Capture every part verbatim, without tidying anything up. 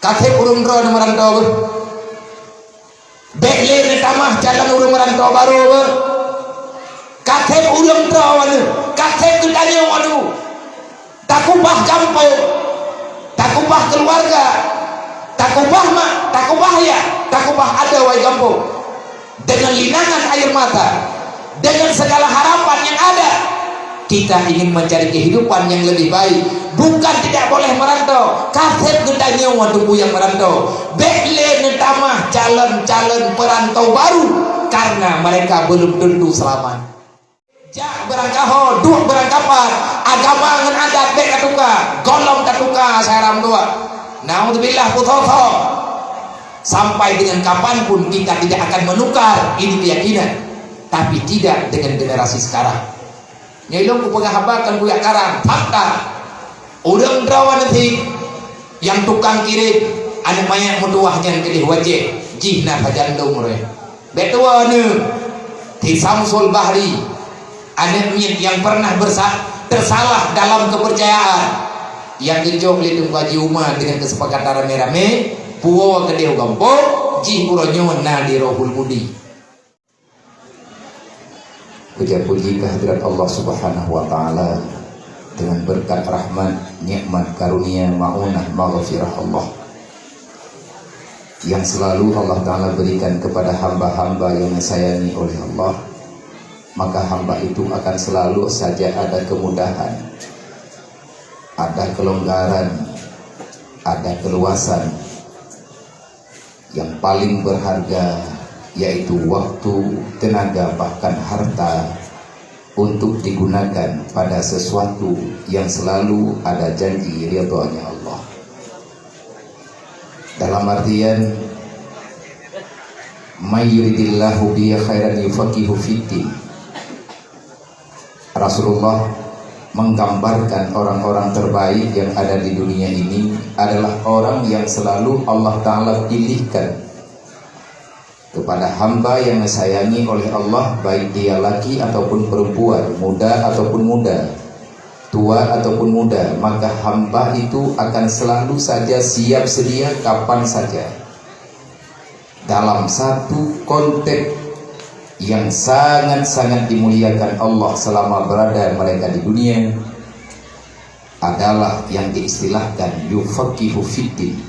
Ka sép ureuëng droe meuranto beuh. Bék lé neutamah calon ureuëng meuranto barô beuh. Ka sép ureuëng droe nyoe, ka sép geutanyoe nyoe. Takubah gampông, takubah keuluwarga, takubah mak, takubah yah, takubah adoe gampông. Dengan linangan air mata, dengan segala harapan yang ada, kita ingin mencari kehidupan yang lebih baik. Bukan tidak boleh merantau, ka sép geutanyoe teungku nyang merantau. Bék lé neutamah calon-calon perantau baru, karena mereka belum tentu selamat. Jak beurangkaho, duek beurangkapat, agama ngon adat bék tatuka, gohlom tatuka, saram dua. Naudzubillah, pusoe-soe. Sampai dengan kapan pun kita tidak akan menukar ini keyakinan, tapi tidak dengan generasi sekarang. Nyoe lôn kupeugah haba kon kujak karang, fakta. Ureuëng droe nyoe nyang tukang kirém aneuëk manyak meutuwah nyan keudeh wajéb jih na sajan dong roh. Bék tuwoe neuh, Ti Samsul Bahri, aneuëk miet nyang pernah bersa-, tersalah dalam kepercayaan, nyang geujok lé Teungku Haji Uma dengan kesepakatan ramé-ramé, puwoe keudeh u gampông, jih uroe nyoe na di Rohul Mudi. Puja-puji kehadirat Allah Subhanahu wa Ta'ala dengan berkat rahmat, nikmat, karunia, maunah, maghfirah Allah yang selalu Allah Ta'ala berikan kepada hamba-hamba yang disayangi oleh Allah, maka hamba itu akan selalu saja ada kemudahan, ada kelonggaran, ada keluasan. Yang paling berharga yaitu waktu, tenaga, bahkan harta untuk digunakan pada sesuatu yang selalu ada janji ridhonya Allah. Dalam artian, "May yuridillahu bihi khairan yufaqihu fiddin." Rasulullah menggambarkan orang-orang terbaik yang ada di dunia ini adalah orang yang selalu Allah Ta'ala pilihkan kepada hamba yang disayangi oleh Allah, baik dia laki ataupun perempuan, muda ataupun muda, tua ataupun muda, maka hamba itu akan selalu saja siap sedia kapan saja. Dalam satu konteks yang sangat-sangat dimuliakan Allah selama berada mereka di dunia adalah yang diistilahkan yufaqihu fiddin,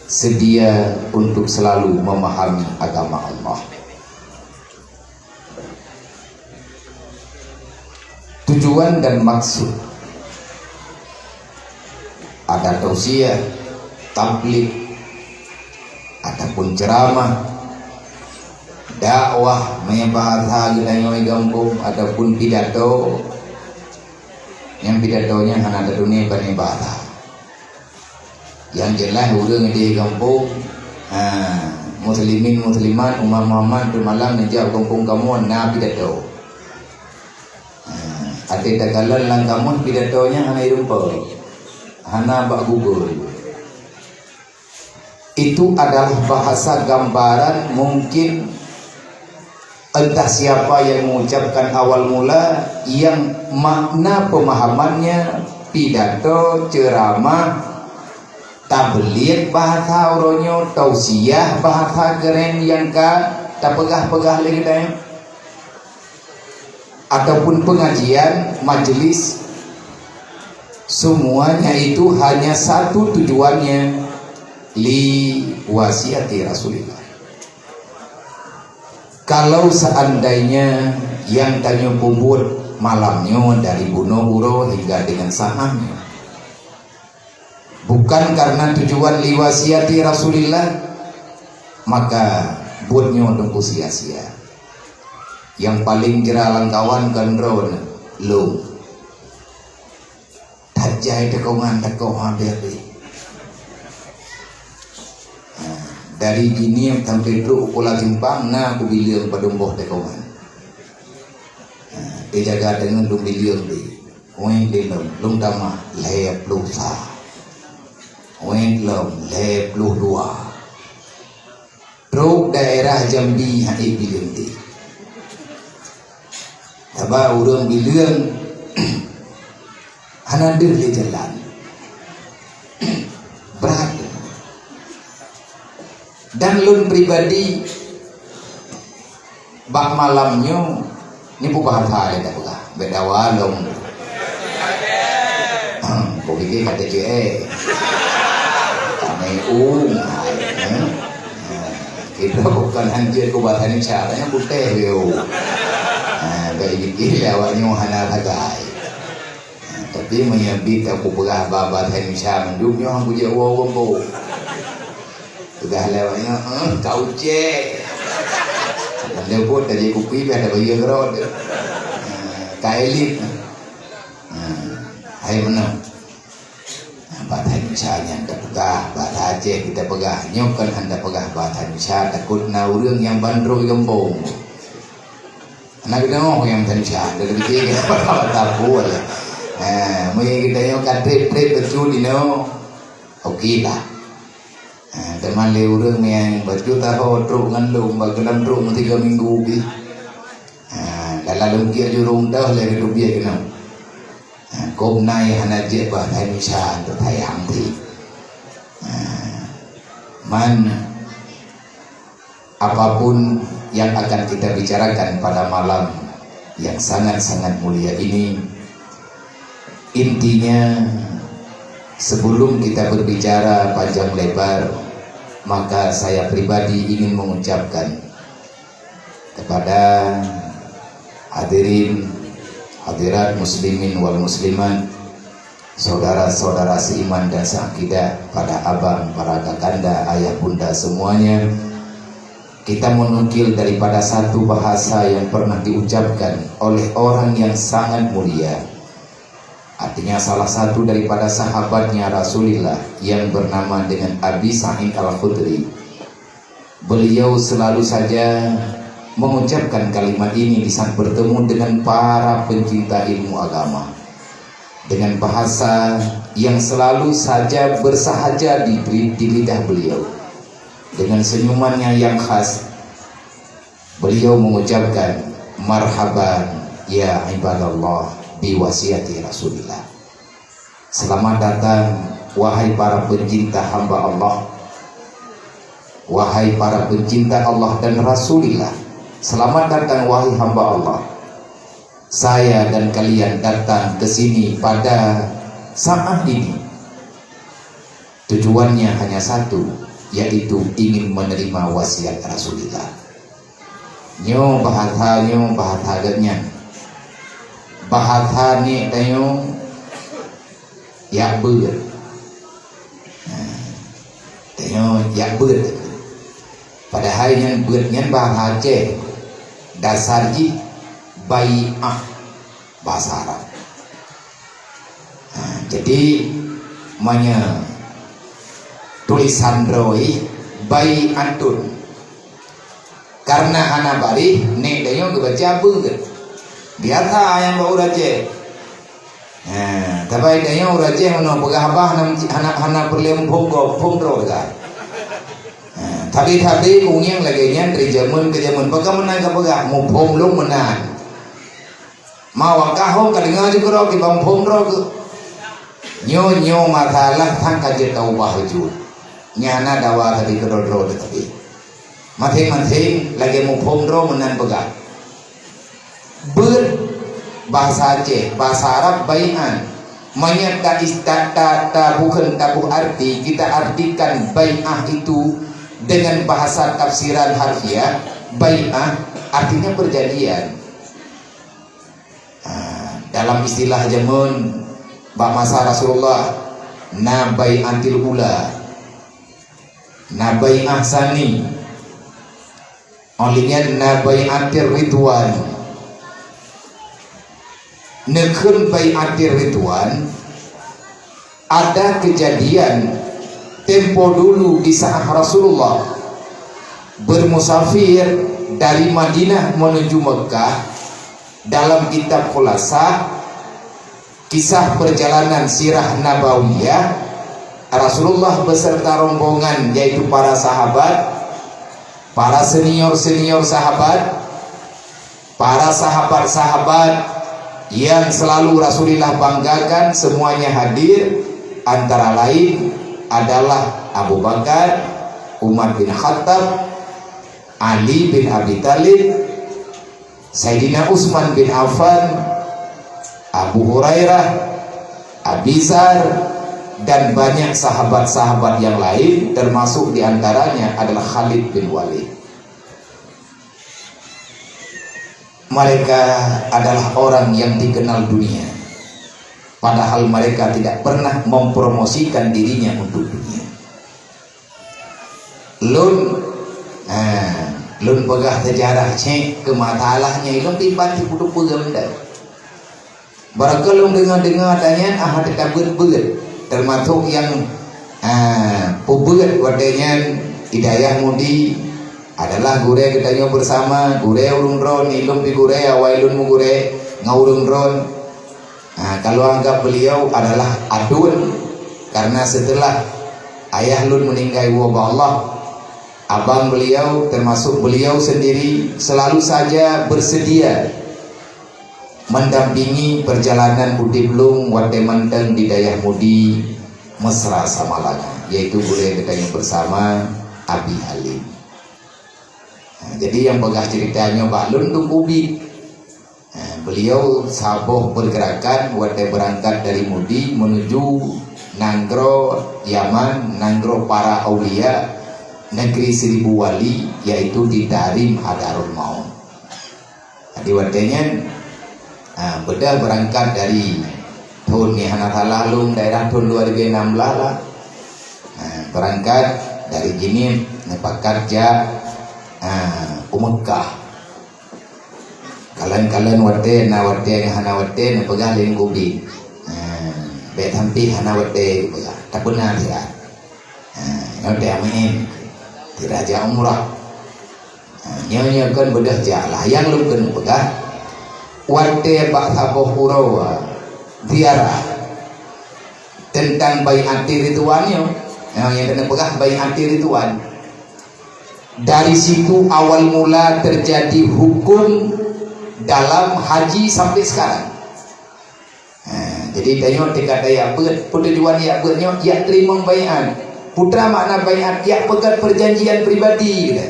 sedia untuk selalu memahami agama Allah. Tujuan dan maksud ada tausiah, tablig, ataupun ceramah, dakwah, meunyoe bahasa geutanyoe gampông, ataupun pidato. Nyang pidato nyan hana tatuné bak bahasa. Yang jelas ureuëng di gampông, ha, muslimin muslimat, umat Muhammad, tu malam neujak gampông kamoe na pidato. Ha, até takalon lam kamus pidato nyan hana irumpa. Hana bak Google. Itu adalah bahasa gambaran mungkin entah siapa yang mengucapkan awal mula, yang makna pemahamannya pidato, ceramah, tabligh bahasa uroe nyoe, tausiah bahasa keuren nyang ka tapeugah-peugah lé geutanyoe, ataupun pengajian, majelis, semuanya itu hanya satu tujuannya, li wasiati Rasulillah. Kalau seandainya yang tanyoe peubuet malam nyoe dari bunoe uroe hingga dengan saat nyoe, bukan karena tujuan li wasiati Rasulillah, maka buet nyoe teungku sia-sia. Yang paling jra lam kawan kon droeneuh, lôn. That jai teukongan teukoh habéh. Ha, dari Ginieng sampai trok u Kuala Simpang na kubileueng padum boh teukongan. Ha, dijaga deungon dum bileueng deh. Wéng di lom, lôn tamah lhèe ploh sa. Wéng lom lhèe ploh dua. Trok daerah Jambi hana bileueng deh. Sabab ureuëng bileueng hana deuh lé jalan. Brat. Dan lôn pribadi, bak malam nyoe, nyoe peubahasa lé tapeugah, beda walong. Kau pikir kata je eh. Kami ung, hai, eh. Kita bukan hanjeuet ku bahasa Indonesia, tanya putih dia. Ha, bagi fikir awak nyoe hana bagai. Tapi meunyoe bit ka kupeugah ba-, bahasa Indonesia mandum nyoe han kujak woe ureueng po. Peugah lé awak nyoe, "Eh, ka ucèk." Nyang leumbot ka jikukui beh ada bayeue keurot. Eh, ka elit. Eh, hai meunan. Bahasa Indonesia nyang tapeugah, bahasa Aceh kita peugah. Nyoe kon hana peugah bahasa Indonesia, takot na ureueng nyang bandroi gampông. Aneuk geutanyoe nyang teunsya, teubiet keu tabu aja. Ha, meunyoe geutanyoe ka trép-trép bacut inoe, oke lah. Ha, teuma lé ureueng nyang bacut taho trok ngon lôn, bak geulam trok meusigoe minggu pih. Ha, dalam lôn kiek jurông dah lé geuteubiet keunoe. Ha, kôm nai hana jeuet bah hai Indonesia, teuh sayang pih. Ha, man Apapun yang akan kita bicarakan pada malam yang sangat-sangat mulia ini, intinya, sebelum kita berbicara panjang lebar, maka saya pribadi ingin mengucapkan kepada hadirin, hadirat muslimin wal muslimat, saudara-saudara seiman dan seakidah, pada abang, para kakanda, ayah bunda semuanya, kita menukil daripada satu bahasa yang pernah diucapkan oleh orang yang sangat mulia. Artinya salah satu daripada sahabatnya Rasulullah yang bernama dengan Abi Sa'id Al-Khudri. Beliau selalu saja mengucapkan kalimat ini di saat bertemu dengan para pencinta ilmu agama. Dengan bahasa yang selalu saja bersahaja di, di lidah beliau. Dengan senyumannya yang khas, beliau mengucapkan, "Marhaban ya ibadallah bi wasiyati Rasulillah." Selamat datang, wahai para pencinta hamba Allah. Wahai para pencinta Allah dan Rasulillah. Selamat datang, wahai hamba Allah. Saya dan kalian datang ke sini pada saat ini. Tujuannya hanya satu, yaitu ingin menerima wasiat Rasulillah. Nyoe bahasa, nyoe bahasa geuh nyan. Bahasa nyoe tanyoe yak beuet. Nah, tanyoe yak beuet. Padahai nyan beuet nyan bahasa Aceh. Dasar jih bai'ah. Bahasa Arab. Ha, jadi, meunyoe tulisan droe, bai'atun. Karena hana baréh, nèk tanyoe geubaca beuet. Biasa nyang bak ureueng Aceh. Ha, tapi tanyoe ureueng Aceh meunyoe peugah bah hana, hana, hana peureulèe muphom gob, phom droe ka. Ha, tapi-tapi kunyang lagèe nyan dari jameun ke jameun. Pakon meunan ka peugah, muphom lôn meunan. Ma wakah ho ka deungoe jih keudroe, kiban phom droe keuh. Nyoe, nyoe masalah sang ka jeuet taubah jeuet. Nyan na dawa sabe keudroe-droe teuh sabe. Maséng-maséng lagèe muphom droe meunan peugah. Beuet bahasa Aceh, bahasa Arab bai'an. Meunyoe ta is-, ta, ta, ta bukon taboh arti, kita artikan bai'ah itu dengan bahasa tafsiran harfiah, bai'ah artinya perjanjian. Ha, dalam istilah jameun bak masa Rasulullah, na bai'atil ula, na bai'ah sani, óh lheueh nyan na bai'atir ridwan. Neukheun bai'atir ridwan, ada kejadian tempo dulu di saat Rasulullah bermusafir dari Madinah menuju Mekah, dalam kitab Khulasah, kisah perjalanan sirah nabawiyah, Rasulullah beserta rombongan, yaitu para sahabat, para senior-senior sahabat, para sahabat-sahabat yang selalu Rasulullah banggakan, semuanya hadir, antara lain adalah Abu Bakar, Umar bin Khattab, Ali bin Abi Thalib, Saidina Utsman bin Affan, Abu Hurairah, Abi Dzar, dan banyak sahabat-sahabat yang lain, termasuk di antaranya adalah Khalid bin Walid. Mereka adalah orang yang dikenal dunia, padahal mereka tidak pernah mempromosikan dirinya untuk dunia. Lôn, ha, lôn peugah seujarah cék keu masalah nyan, lôn pih ban sipeuduek peugah meunan. Barangkapeue lôn deungoe-deungoe ata nyan, ah, teuka beuet-beuet, teumasok nyang, ah, peubeuet watée nyan di Dayah Mudi adalah gurée geutanyoe beusama, gurée ureuëng droen, ilôn pih gurée, awai lôn meugurée ngon ureuëng droen. Ah, kalau anggap beliau adalah aduen, karena setelah ayah lôn meninggai woe bak Allah, abang beliau, termasuk beliau sendiri, selalu saja bersedia mendampingi perjalanan udeb lôn watée mantong di Dayah Mudi, Mesra Samalanga, yaitu gurée geutanyoe beusama, Abi Halim. Nah, jadi nyang peugah ceurita nyoe bak lôn Teungku Bit. Nah, beliau saboh pergerakan watée beurangkat dari Mudi menuju nanggroe Yaman, nanggroe para aulia, negeri seribu wali, yaitu di Tarim Hadarul Maut. Jadi watée nyan, ah, beudôh beurangkat dari thon, nyoe hana salah lôn, daerah thon dua ribu enam belas lah. Ah, beurangkat dari Jeunieb, neupakat jak, ah, u Meukah. Kalon-kalon watée, na watée, hana watée, neupeugah lé Teungku Bit. Ah, bék sampé hana watée, geupeugah. Tapeuna siat. Ha, nyoe teuh meu'én, teuh raja umrah. Ha, nyoe, nyoe kon beudôh jak lah. Nyang lôn keuneuk peugah, watée bak saboh uroe ziarah teuntang bai'ati ridwan nyoe, ha, nyang keuneuk peugah bai'ati ridwan. Dari situ awal mula terjadi hukum dalam haji sampai sekarang. Ha, jadi tanyoe teuka tajak beuet, peue tujuan jak beuet nyoe, jak teurimong baiat. Peue makna baiat, jak peugét perjanjian pribadi, gitu.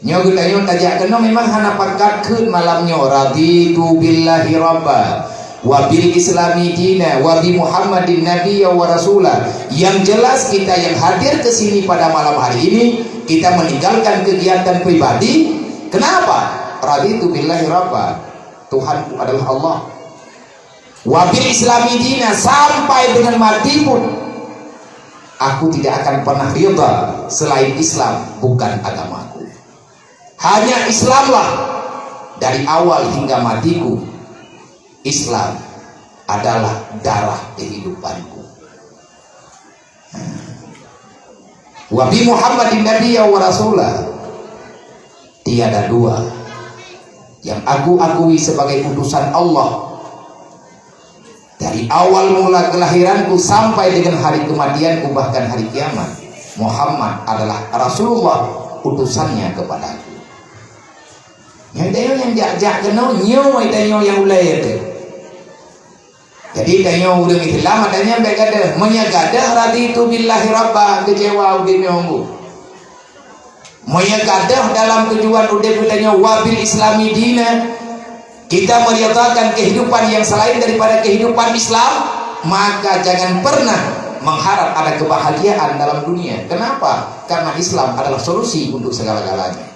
Nyoe geutanyoe tajak keunoe memang hana pakat kheun malam nyoe, "Raditu billahi rabba, wa bil islami dina, wa bi Muhammadin nabiyya wa rasula." Yang jelas kita yang hadir ke sini pada malam hari ini, kita meninggalkan kegiatan pribadi. Kenapa? "Raditu billahi rabba." Tuhanku adalah Allah. Wa bil islami dina, sampai dengan mati pun aku tidak akan pernah ridha selain Islam bukan agamaku. Hanya Islamlah dari awal hingga matiku. Islam adalah darah kehidupanku. Wa bi Muhammadin nabiyya wa rasula. Tiada dua yang aku akui sebagai utusan Allah dari awal mula kelahiranku sampai dengan hari kematianku, bahkan hari kiamat. Muhammad adalah Rasulullah, utusannya kepadaku. Nyang tanyoe nyang jak-jak keunoe, nyoe tanyoe nyang ulée teuh. Jadi, tanyoe ureuëng Islam, ata nyan bék gadôh. Meunyoe gadôh, "Raditu billahi rabba," keucewa udeb nyoe. Meunyoe gadôh dalam tujuan udeb geutanyoe, "Wa bil islami dina," kita meridhakan kehidupan yang selain daripada kehidupan Islam, maka jangan pernah mengharap ada kebahagiaan dalam dunia. Kenapa? Karena Islam adalah solusi untuk segala-galanya.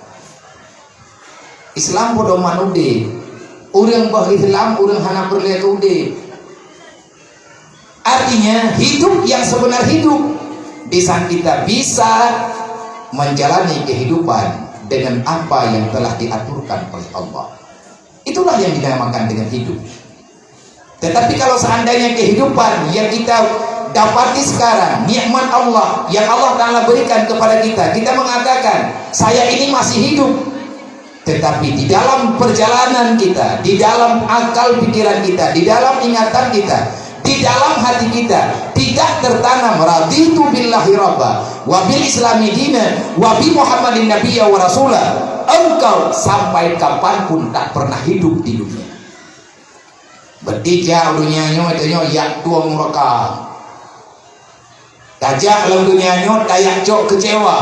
Islam pedoman udeb. Ureuëng boh Islam, ureuëng hana peureulée keu udeb. Artinya, hidup yang sebenar hidup di saat kita bisa menjalani kehidupan dengan apa yang telah diaturkan oleh Allah. Itulah yang dinamakan dengan hidup. Tetapi kalau seandainya kehidupan yang kita dapati sekarang, nikmat Allah yang Allah Ta'ala berikan kepada kita, kita mengatakan, "Saya ini masih hidup." Tetapi di dalam perjalanan kita, di dalam akal pikiran kita, di dalam ingatan kita, di dalam hati kita, tidak tertanam, "Raditu billahi rabba, wa bil islami dina, wa bi Muhammadin nabiyya wa rasula." Engkau sampai kapanpun tak pernah hidup di dunia. Beutijak donya nyoe, tanyoe jak tueng nuraka. Tajak lam dunia nyoe tajak cok keucewa.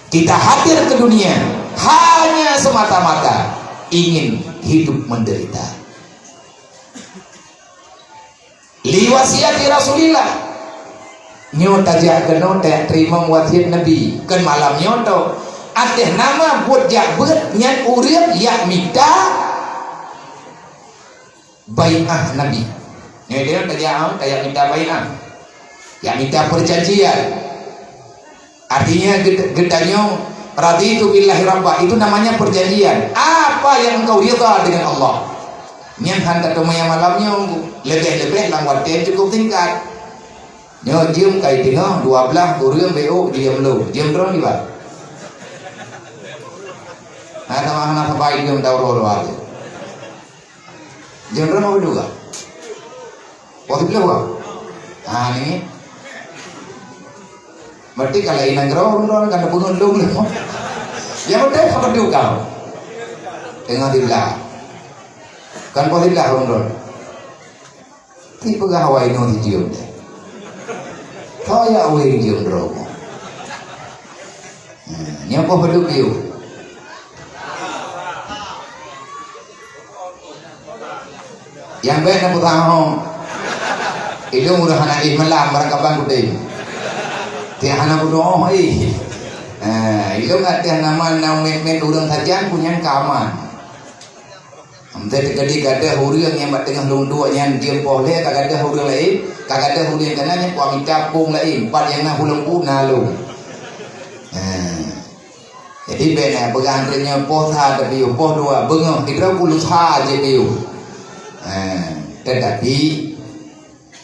Kita hadir ke dunia hanya semata-mata ingin hidup menderita. Li wasiati Rasulillah. Nyoe tajak keunoe tajak teurimong wasiat Nabi. Kon malam nyoe toh. Ateueh nama buet jak beuet nyan ureuëng yak mita bai'ah Nabi. Nyoe dia tajak, tajak mita bai'ah. Yak mita perjanjian. Artinya, geutanyoe, "Raditu billahi rabba," itu namanya perjanjian. Apa yang engkau ridha dengan Allah? Nyan hana teumanyong malam nyoe, leubeh-leubeh lam watée cukup singkat. Nyoe jeuem kai teungoh dua belas kureueng B O jeuem lom. Jeuem droe nibak. Hana, hana sabai jeuem daur-daur. Jeuem droe nibak dua. Poh siplôh, Bang? Ha, ni. Berarti kalau inang gerau, ureueng kan beungon lom lom. Ya betul, apa tu kau? Tengah tiga. Kan poh tiga, ureueng. Ti peugah awai nyoe dijeuem deh. Kau ya weh jeuem droe. Hmm, nyoe poh padub piôh. Nyang bèk na peugah ho. Ilôn ureueng hana éh malam, barangkaban kutem. Tiak hana bunoe éh. Ha, ilôn ateueh nama na mét-mét ureueng sajan, ku nyan ka aman. Meuteuk teukeudi gadôh ureueng nyang bak teungoh lôn duek nyan jeuem poh lhèe ka gadôh ureueng laén, ka gadôh ureueng kana nyan kuah mita pông laén, pat nyang na hulông pu na lôn. Ha. Jadi bèk na peugah antre nyoe poh sa tapiôh, poh dua beungoh, sidroe puluh sa jih piôh. Ha. Tetapi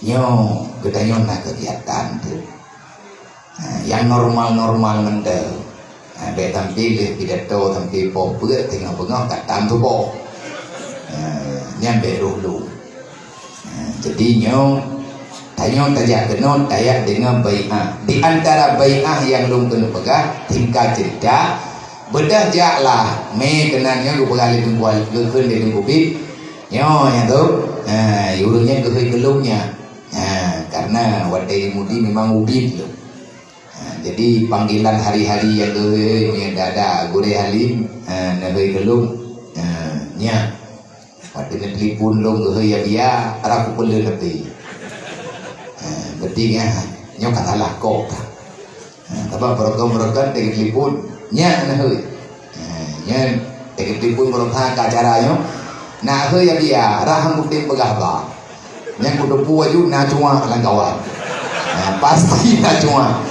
nyoe geutanyoe na keugiatan tu. Ha, nyang normal-normal mantong. Ha, bèk sampai lheueh pidato sampai poh peuet teungoh beungoh ka tam tuboh. Ha, nyan bèk roh lôn. Ha, jadi nyoe, tanyoe tajak keunoe, tajak deungon bai'ah. Di antara bai'ah nyang lôn keuneuk peugah, singkat cerita, beudôh jak lah, mé keunan nyoe geupeugah lé Teungku, geukheun lé Teungku Bib. Nyoe nyang tu, ha, ureueng nyan geuhôi keu lôn nyan. Ha, karena watèe mudi memang ubit lom. Ha, jadi panggilan hari-hari nyang geuhôi, meunyoe dada Gurèe Halim, ha, neuhôi keu lôn. Ha, nyan. Watèe neutelepon lôn geuhôi ya biya, ara kupeuleueh tapi. Ha, berarti nyan, nyoe ka salah kok. Ha, sabab barokon-barokon teuka telepon, nyan na hôi. Ha, nyan teuka telepon barokon ka acara nyoe. Na hôi ya biya, rhah han kutem peugah ba. Nyan kuteupeue aju na cuak lam kawan. Ha, pasti na cuak.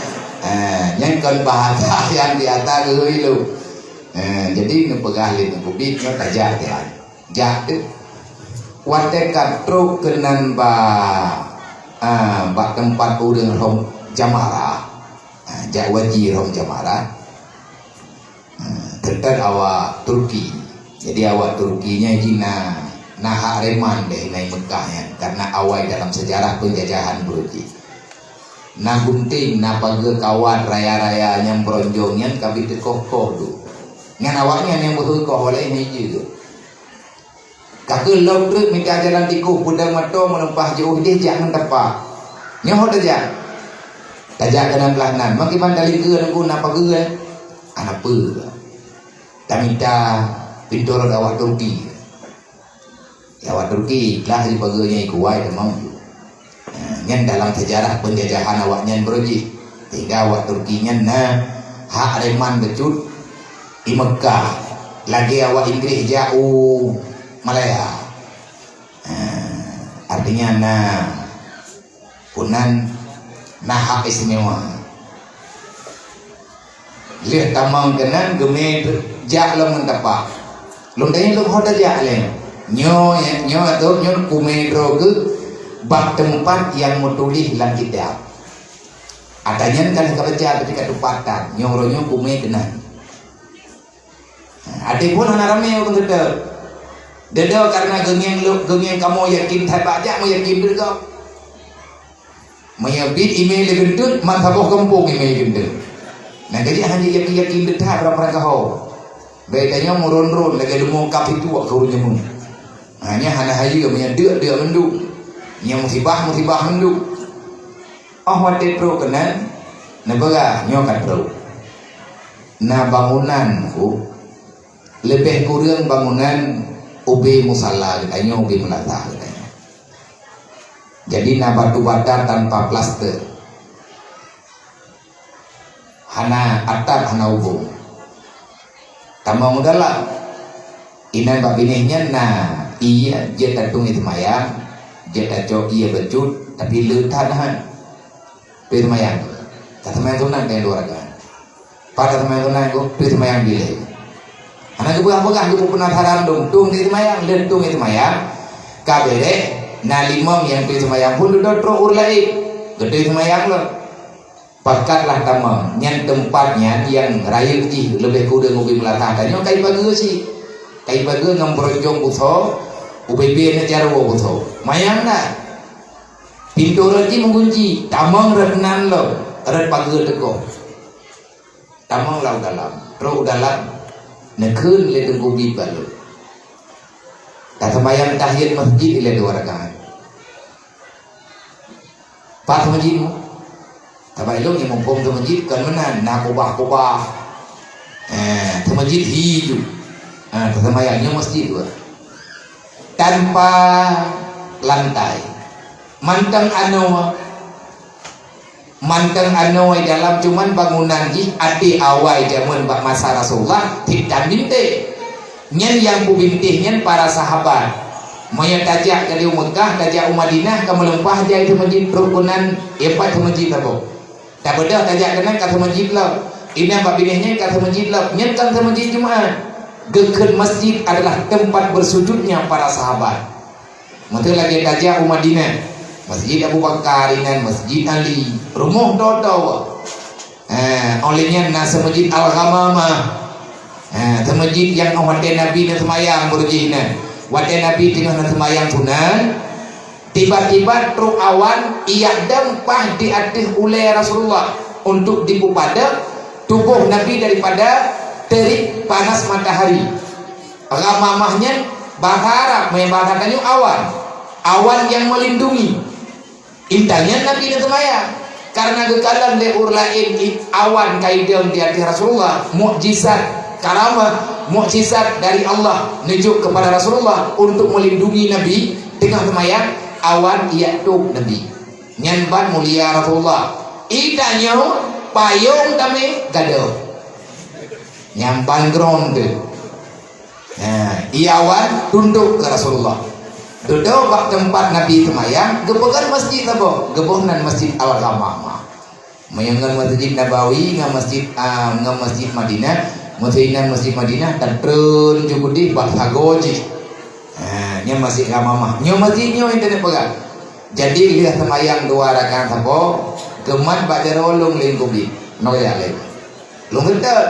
Ha, nyan kon bahasa nyang di ata geuhôi lôn. Ha, jadi neupeugah lé Teungku Bib nyoe tajak tian. Jak teuh. Watèe ka trok keunan bak, a, bak teumpat ureueng rhom jamara. A, jak waji rhom jamara. A, teuntèe awak Turki. Jadi awak Turki nyan jih na, na hak reman deh inan Meukah nyan. Karena awai dalam sejarah penjajahan Turki. Na gunting, na pageue kawat raya-raya nyang beuronjong nyan ka bit teukoh-koh dum. Nyan awaknyan nyang beuhe koh, walai meujeuet. Ka keuh lom treuk mita jalan tikoh, peudong mantong meuleupah jiôh idéh jak ngon tapak. Nyoe ho tajak. Tajak keunan blah nan. Meukiban talingkeue nunggu na pageue, eh? Hana peue. Tamita pintoe rot awak Turki. Ya, awak Turki ikhlas jipageue nyang ikuwai teuma. Ha, nyan dalam sejarah penjajahan awaknyan baroe jih. Sehingga awak Turki nyan na hak reman bacut di Meukah. Lagèe awak Inggris jak u Malaya. Ha, artinya na Keunan na hak istimewa. Lheueh tamong keunan geumé jak lom ngon tapak. Lom dayah lom ho tajak lé. Nyoe, nyoe atau nyoe kumé droe geuh bak teumpat nyang meutuléh lam kitab. Ata nyan ka lheueh ka baca tapi ka tupat that. Nyoe uroe nyoe kumé keunan. Até phon hana ramé ureueng seutôt. Deundoe karena geungieng lôn, geungieng kamoe yakin that bak jak meuyakin deundoe. Meunyoe bit imé lé geunteut, man saboh gampông imé geunteut. Nah, jadi hana yakin-yakin deundoe that barang-barang kaho. Bèk tanyoe meuron-ron lagèe leumô kap itu keu ureueng nyoe. Hanya hana hayeue meunyoe deuk-deuk mandum. Nyoe musibah-musibah mandum. Oh watèe trok keunan, neupeugah nyoe ka trok. Na bangunan ku, leubeh kureueng bangunan ubé musala geutanyoe, ubé meulasah geutanyoe. Jadi na batu bata tanpa plaster. Hana atap, hana ubông. Tamong u dalam. Inan bak binéh nyan na ié jeuet tatueng ié seumayang, jeuet tacok ié bacut, tapi le that han. Tueng ié seumayang. Ka seumayang sunat ka dua rakaat. Pat ka seumayang sunat ku, tueng ié seumayang bilé. Hana geupeugah-peugah, geupeupenasaran dong, tueng ié seumayang, le tueng ié seumayang. Ka bèrèh, na limong nyang tueng ié seumayang phôn dudoe trok ureueng laén. Geutueng ié seumayang lom. Pakatlah tamong, nyan teumpat nyan nyang rayeuk jih leubeh kureueng ubé meulasah tanyoe kai pageue cit. Kai pageue ngon beuronjong beusoe, ubé-bé neujaroe beusoe. Manyang na. Pintoe rot jih meugunci, tamong rot nan lom, rot pageue teukoh. Tamong lam dalam, trok dalam, neukheun lé Teungku Bib balot. Taseumayang tahiyat masjid ilèe dua rakaat. Pat seumeujid mu? Sabab ilôn nyang muphom seumeujid kon meunan, na kubah-kubah. Eh, seumeujid hi ju. Ha, taseumayang nyoe masjid dua. Tanpa lantai. Mantong anoe, mantong anoe dalam, cuman bangunan jih até awai jameun bak masa Rasulullah, titan bintéh. Nyan nyang peubintéh nyan para sahabat. Meunyoe tajak dari u Meukah, tajak u Madinah, ka meulumpah jai seumeujid rot keunan, ié pat seumeujid saboh. Tabeudôh tajak keunan ka seumeujid lom. Inan bak binéh nyan ka seumeujid lom. Nyan kon seumeujid Jumat. Geukheun masjid adalah tempat bersujudnya para sahabat. Meuteulagèe tajak u Madinah, Masjid Abu Bakar inan, Masjid Ali, rumoh dua-dua. Ha, óh lheueh nyan na seumeujid Al-Ghamamah. Ha, seumeujid nyang óh watèe Nabi neuseumayang beurujih nyan. Watèe Nabi teungoh neuseumayang sunat, tiba-tiba trok awan ijak dong paih di ateueh ulèe Rasulullah untuk jipeupadam tuboh Nabi daripada terik panas matahari. Ghamamah nyan bahasa Arab, meunyo bahasa tanyoe awan. Awan nyang meulindungi. Intan nyan Nabi neuseumayang. Karena geukalon lé ureueng laén i-, awan ka idong di ateueh Rasulullah, mukjizat, karamah, mukjizat dari Allah neujok kepada Rasulullah untuk melindungi Nabi, teungoh seumayang, awan ijak tôb Nabi. Nyan ban mulia Rasulullah. Itanyoe payong tamé gadôh. Nyan ban ground teuh. Ha, ié awan tundok keu Rasulullah. Dudoe bak teumpat Nabi seumayang, geupeugöt masjid saboh, geuboh nan Masjid Al-Ghamamah. Meunyoe ngon Masjid Nabawi, ngon Masjid, a, ngon Masjid Madinah, meusé nan Masjid Madinah, tatreun ju keudeh bak sagoe jih. Ha, nyan Masjid Ghamamah. Nyoe masjid nyoe nyang tapeugah. Jadi, lheueh seumayang dua rakaat saboh, geumat bak jaroe lôn lé Teungku Bib. Nyoe jak lé. Lôn geutôt.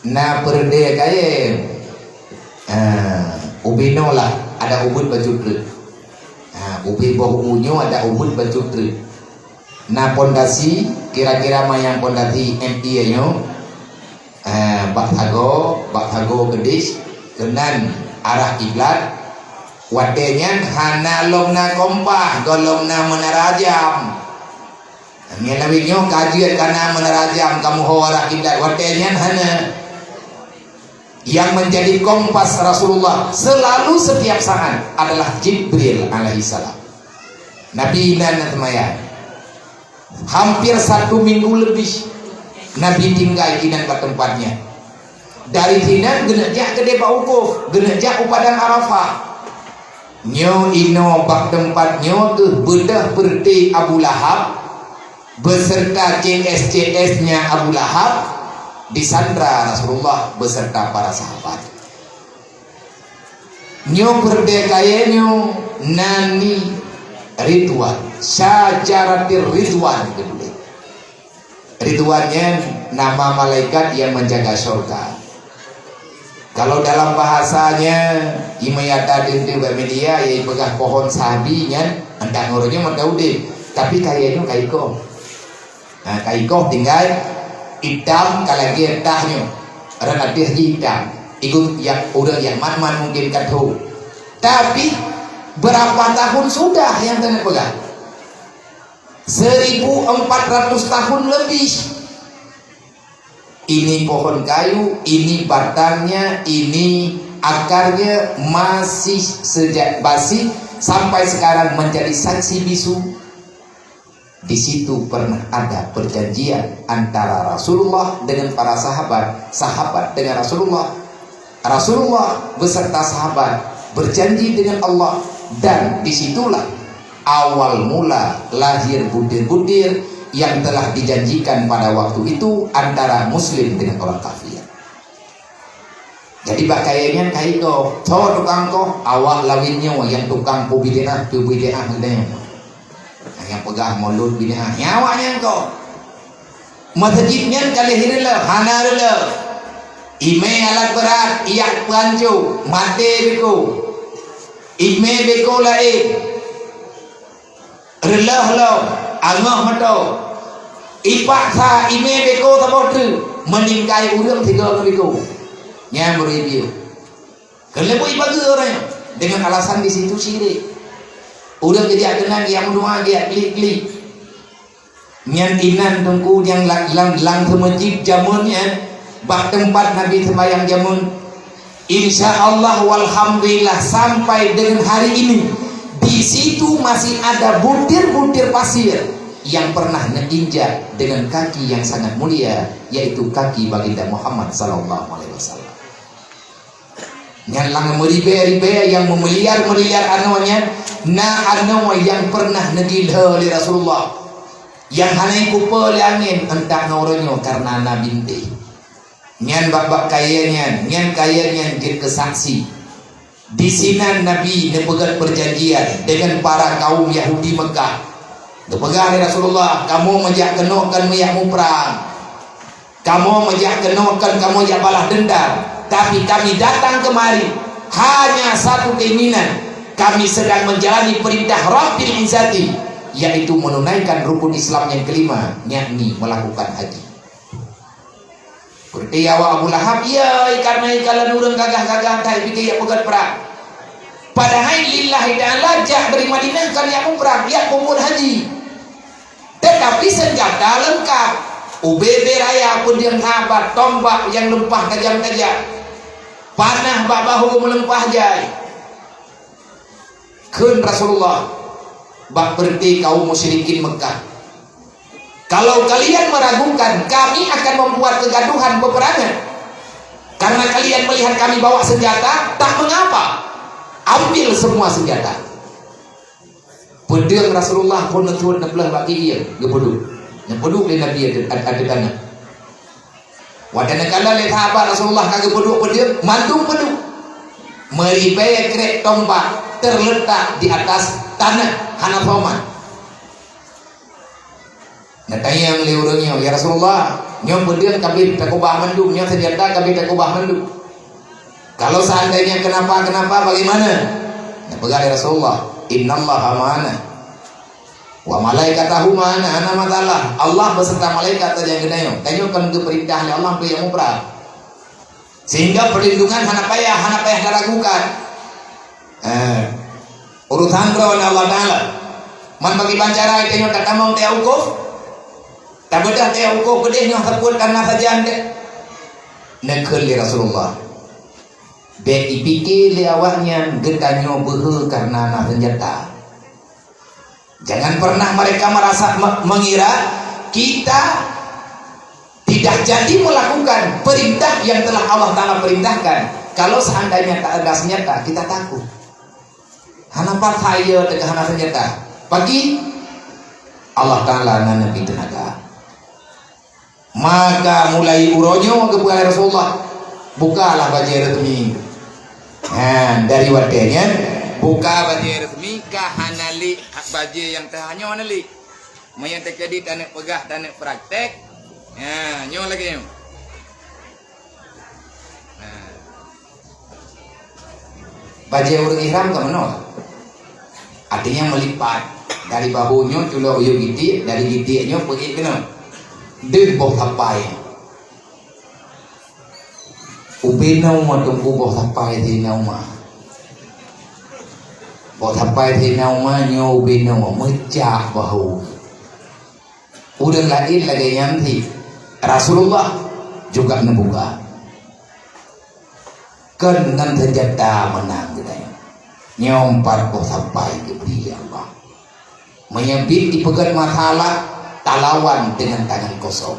Na peureudèe kayèe. Ha, ubé noe lah, adak ubit bacut treuk. Ha, ubé boh u nyoe adak ubit bacut treuk. Na pondasi, kira-kira manyang pondasi M I nyoe. Ha, bak sagoe, bak sagoe keudeh, keunan arah kiblat. Watèe nyan hana lom na kompas, gohlom na meunara jam. Nyan lawét nyoe ka jeuet ka na meunara jam, ka meuho arah kiblat, watèe nyan hana. Yang menjadi kompas Rasulullah selalu setiap saat adalah Jibril alaihissalam. Nabi inan seumayang. Hampir satu minggu lebih Nabi tinggai inan bak teumpat nyan. Dari sinan geuneuk jak keudeh bak wukuf, geuneuk jak u Padang Arafah. Nyoe inoe bak teumpat nyoe keuh beudôh peureté Abu Lahab beserta C S C S-nya Abu Lahab disandra Rasulullah beserta para sahabat. Nyoe peureté kayèe nyoe nan Ridwan, Syajaratir Ridwan geutulak. Ridwan nyan nama malaikat yang menjaga syurga. Kalau dalam bahasanya, imeunyata teuntèe bak media, ya ipeugah pohon sahabi nyan, entah ngon ureueng nyoe mantong udép, tapi kayèe nyoe ka ikoh. Ha, ka ikoh tinggai itam ka lagèe tah nyoe. Rot ateueh jih itam. Ikôt yak ureueng yak mat-mat mungkin ka tho. Tapi, berapa tahun sudah nyang teuneuk peugah? Seribu empat ratus tahun lebih. Ini pohon kayu, ini batangnya, ini akarnya masih sejak basi sampai sekarang menjadi saksi bisu. Di situ pernah ada perjanjian antara Rasulullah dengan para sahabat, sahabat dengan Rasulullah. Rasulullah beserta sahabat berjanji dengan Allah, dan disitulah awal mula lahir butir-butir yang telah dijanjikan pada waktu itu antara muslim dengan orang kafir. Jadi bak kayée nyan ka iko, tho tukang koh, awak lawét nyoe nyang tukang peubid'ah, peubid'ah nyan. Nyang peugah mulod bid'ah, nyan awak nyan koh. Meuseujid nyan ka lheueh reuloh, hana reuloh. Imé alat beurat, iyak peuhanco, maté biko. Imé biko laén. Reuloh lom, angoh meuto. Ipaksa imé biko saboh treuk, meuninggai ureuëng sigoe ngon biko. Nyan meureubiet. Keuleubui bageue ureuëng nyan, dengan alasan di situ syirik. Ureuëng geujak keunan, geujak meudoa, geujak klik-klik. Nyan inan teungku nyang la-, lam, lam seumeujid jameun nyan, bak teumpat Nabi seumayang jameun. Insya Allah, walhamdulillah, sampai dengan hari ini, di situ masih ada butir-butir pasir yang pernah neinjak dengan kaki yang sangat mulia, yaitu kaki Baginda Muhammad sallallahu alaihi wasallam. Nyan lam meuribée-ribée nyang meumiliar-miliar anoe nyan, na anoe nyang pernah neugilho lé Rasulullah, nyang hana ikupeue lé angén, euntak ngon uroe nyoe karena na bintéh. Nyan bak-bak kayée nyan, nyan kayée nyan jeuet keu saksi. Disinan Nabi neupeugét peujanjian deungon para kaum Yahudi Meukah. Neupeugah lé Rasulullah, "Kamoe meujak keunoe kon meujak muprang. Kamoe meujak keunoe kon kamoe jak balah deundam. Tapi kami datang kemari hanya satu keinginan. Kami sedang menjalani perintah Rabbil Izzati, yaitu menunaikan rukun Islam yang kelima, yakni melakukan haji." Peureuté awak Abu Lahab, "Iya, karena ikalon ureuëng gagah-gagah that pike jak peugét prang. Padahai lillahi ta'ala jak dari Madinah kon jak muprang, jak peubuet haji. Tetapi senjata lengkap, ubé-bé raya peudeueng sahabat, tombak nyang leumpah tajam-tajam, panah bak bahô meuleumpah jai." Kheun Rasulullah bak peureuté kaum musyrikin Meukah, "Kalau kalian meragukan, kami akan membuat kegaduhan peperangan. Karena kalian melihat kami bawa senjata, tak mengapa. Ambil semua senjata." Peudeueng Rasulullah phon neuthuet neupleuh bak geuieng, geupeuduek. Neupeuduek lé Nabi ateueh, ateueh tanoh. Watée neukalon lé sahabat Rasulullah ka geupeuduek peudeueng, mandum peuduek. Meuribée krek tombak terletak di atas tanah hana soman. Neutanyong lé ureuëng nyoe, "Ya Rasulullah, nyoe peudeueng ka abéh takeubah mandum, nyoe seunjata ka abéh takeubah mandum. Kalau seandainya kenapa-kenapa bagaimana?" Neupeugah lé Rasulullah, "Innallaha ma'ana. Wa malaikatahu ma'ana, hana masalah. Allah beserta malaikat sajan geutanyoe. Tanyoe kon geupeurintah lé Allah keu nyang muprang. Sehingga perlindungan hana payah, hana payah taragukan. Eh, urusan droe ngon Allah Taala. Man pakriban cara tanyoe tatamong teuh wukuf? Tabeudôh teuh wukuf keudeh nyoe sapeue tanah sajan teuh?" Neukheun lé Rasulullah, "Bék jipike lé awaknyan geutanyoe beuhe kareuna na seunjata." Jangan pernah mereka merasa me-, mengira kita tidak jadi melakukan perintah yang telah Allah Taala perintahkan. Kalau seandainya tak ada senjata, kita takut. Hana pat hai yo teuka hana senjata. Pagi, Allah Taala na neubri teunaga. Maka mulai uroe nyoe geupeugah lé Rasulullah, "Bukalah bajée resmi." Ha, dari watée nyan, buka bajée resmi, ka hana lé bajée nyang teuhanyoe hana lé. Meunyoe teukeudi taneuk peugah, taneuk praktek, ha, nyoe lagée nyoe. Ha. Bajée ureuëng ihram ka meunoe. Artinya meulipat. Dari bahu nyoe culok u yue gitiek, dari gitiek nyoe peuék keunoe. Deuh boh sapai. Ubé noe teungku boh sapai Saidina Umar. Boh sapai Saidina Umar nyoe ubé noe meucah bahu. Ureuëng laén lagée nyan cit. Rasulullah juga neubuka. Kon ngon seunjata meunang geutanyoe. Nyoe pat boh sampai geubri lé Allah. Meunyoe biet jipeugét masalah, talawan deungon tangan kosong.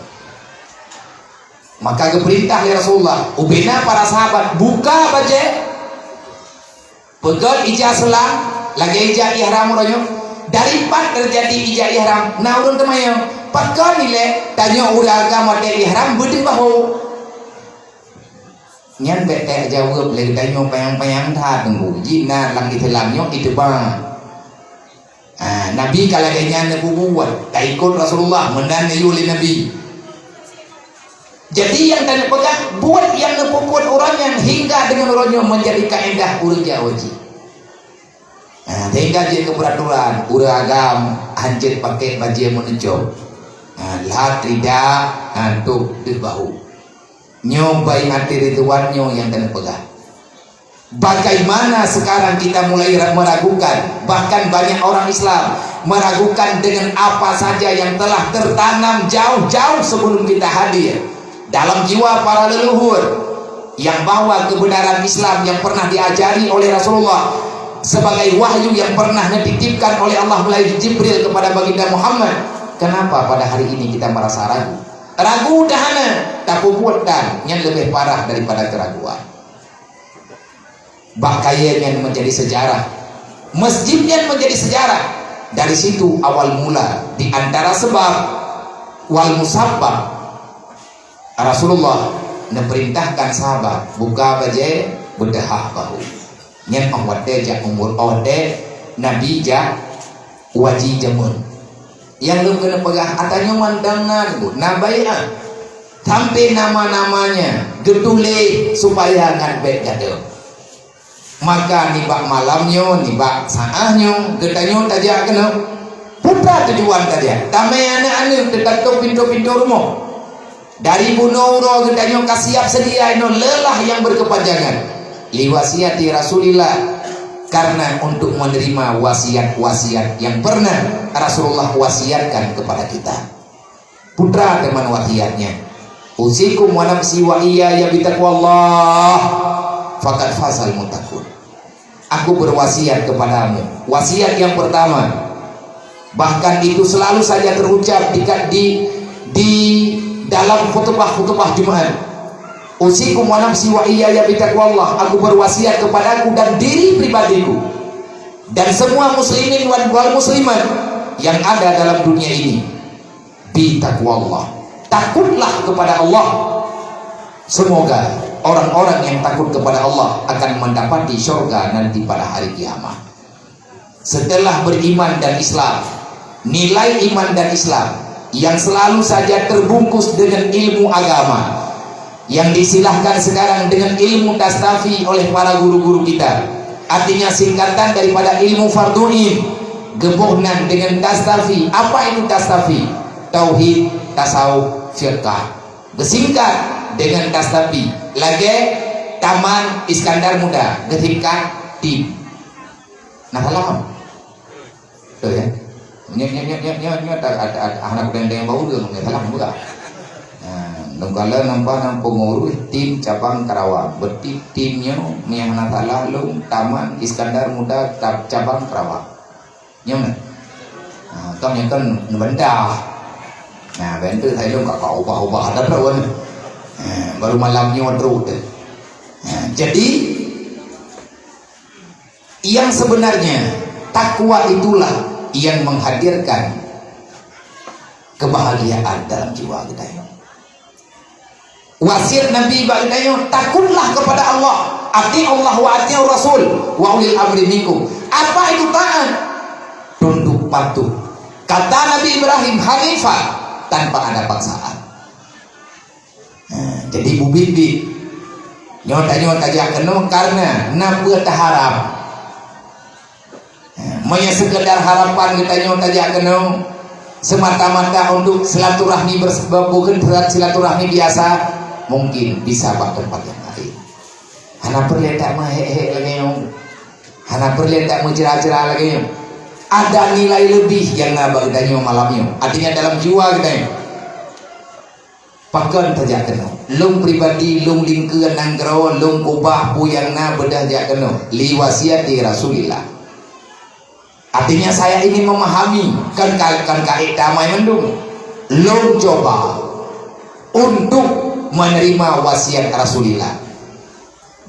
Maka geupeurintah lé Rasulullah, ubena para sahabat buka bajée, peugét ija seulang, lagée ija ihram uroe nyoe. Dari pat teujadi ija ihram, na ureuëng teumanyong, "Pakon ilée tanyoe ureuëng agam watée ihram beudeuh bahô?" Nyan bék tajaweueb lé geutanyoe panyang-panyang that teungku. Jih na lam Islam nyoe iteuba. Ha, Nabi ka lagée nyan neupeubuet, taikot Rasulullah meunan neuyue lé Nabi. Jadi nyang tanyoe peugah, buet nyang neupeubuet uroe nyan hingga deungon uroe nyoe meunjadi kaedah ureuëng Jawa jih. Ha, sehingga jeuet keu peuraturan, ureuëng agam hanjeuet pakai bajée meunucok. Ha, lhat rida, ha, tôb deuh bahu. Nyoe baiat ridwan nyoe nyang keuneuk peugah. Bagaimana sekarang kita mulai ra-, meragukan, bahkan banyak orang Islam meragukan dengan apa saja yang telah tertanam jauh-jauh sebelum kita hadir dalam jiwa para leluhur, yang bahwa kebenaran Islam yang pernah diajari oleh Rasulullah sebagai wahyu yang pernah dititipkan oleh Allah melalui Jibril kepada Baginda Muhammad, kenapa pada hari ini kita merasa ragu? Ragu dah hana, tapi buet dan nyan lebih parah daripada keraguan. Bak kayée nyan menjadi sejarah. Masjid nyan menjadi sejarah. Dari situ awal mula di antara sebab wal musabbab Rasulullah neupeurintahkan sahabat buka bajée beudahah bahu. Nyan óh watée jak umur, óh watée Nabi jak haji jameun. Nyang lôn keuneuk peugah, ata nyoe mantong na lôn na baiat. Sampai nama-namanya geutuléh supaya ngat bék gadôh. Maka nibak malam nyoe, nibak saát nyoe, geutanyoe tajak keunoe. Peue tujuan tajak? Tamé aneuëk-aneuëk teutatôp pintoe-pintoe rumoh. Dari bunoe uroe geutanyoe ka siap seudia inoe lelah nyang berkepanjangan. Li wasiati Rasulillah, karena untuk menerima wasiat-wasiat yang pernah Rasulullah wasiatkan kepada kita. Peue teuma wasiatnya, "Usikum wa nafsi wa iyaya bitaqwallah, faqad fazal muttaqun." Aku berwasiat kepadamu. Wasiat yang pertama, bahkan itu selalu saja terucap di, di, di dalam khutbah-khutbah Jumat. "Usikum wa nafsi wa iyaya bitaqwallah." Aku berwasiat kepadaku dan diri pribadiku dan semua muslimin wal, wal muslimat yang ada dalam dunia ini. Bitaqwallah. Takutlah kepada Allah. Semoga orang-orang yang takut kepada Allah akan mendapati syurga nanti pada hari kiamat. Setelah beriman dan Islam, nilai iman dan Islam yang selalu saja terbungkus dengan ilmu agama yang disilahkan sekarang dengan ilmu tastafi oleh para guru-guru kita. Artinya singkatan daripada ilmu fardhu ain. Geuboh nan dengan tastafi. Apa itu tastafi? Tauhid, tasawuf, fiqah. Beusingkat dengan tastafi. Lagée Taman Iskandar Muda, geusingkat tim. Nah, salah. Betul ya? Nyoe, nyoe, nyoe, nyoe, nyoe, nyoe, tak ada, ada, hana kudeng-deng bau dia, nggak salah juga. Nah, nungkala nampak nang pengurus tim cabang Karawang. Berarti timnya, yang hana salah lom, Taman Iskandar Muda Tab-, cabang Karawang. Nyoe kan? Nah, kan yang kan ngebendah. Nah, bentuk saya lom kakak ubah-ubah ada pun. Nah, baru malam nyoe terus tu. Nah, jadi, yang sebenarnya, takwa itulah yang menghadirkan kebahagiaan dalam jiwa kita ini. Wasiat Nabi bak geutanyoe, "Takutlah kepada Allah, ati'ullah wa ati'ur rasul, wa ulil amri minkum." Apa itu taat? Tunduk patuh. Kata Nabi Ibrahim, hanifah, tanpa ada paksaan. Nah, jadi bubit-bit. Nyoe tanyoe tajak keunoe karena na peue taharap. Meunyoe sekedar harapan geutanyoe tajak keunoe semata-mata untuk silaturahmi bers-, bukan silaturahmi biasa, mungkin bisa bak tempat yang lain. Hana peureulée tak meuhek-hek lagée nyoe. Hana peureulée tak meujra-jra lagée nyoe. Ada nilai leubeh nyang na bak geutanyoe malam nyoe. Artinya dalam jiwa geutanyoe. Pakon tajak keunoe? Lôn pribadi, lôn lingkeue nanggroe, lôn kubah peue nyang na beudôh jak keunoe. Li wasiati Rasulillah. Artinya saya ingin memahami, kan ka, kan ka ék damai mandum. Lôn coba untuk menerima wasiat Rasulillah.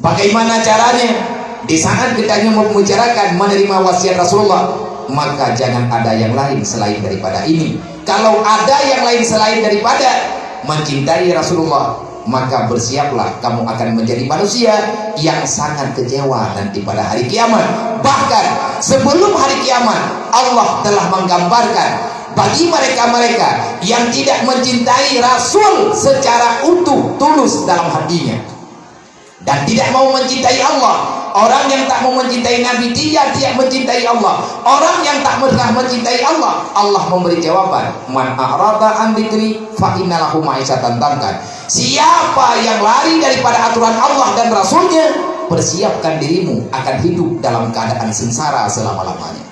Bagaimana caranya? Di saat kita hanya membicarakan menerima wasiat Rasulullah, maka jangan ada yang lain selain daripada ini. Kalau ada yang lain selain daripada mencintai Rasulullah, maka bersiaplah kamu akan menjadi manusia yang sangat kecewa nanti pada hari kiamat. Bahkan sebelum hari kiamat, Allah telah menggambarkan bagi mereka-mereka yang tidak mencintai Rasul secara utuh, tulus dalam hatinya. Dan tidak mau mencintai Allah. Orang yang tak mau mencintai Nabi, dia tidak mencintai Allah. Orang yang tak pernah mencintai Allah, Allah memberi jawaban, "Man a'rada an dzikri fa inna lahu ma'isyatan dhanka." Siapa yang lari daripada aturan Allah dan Rasulnya, persiapkan dirimu akan hidup dalam keadaan sengsara selama-lamanya.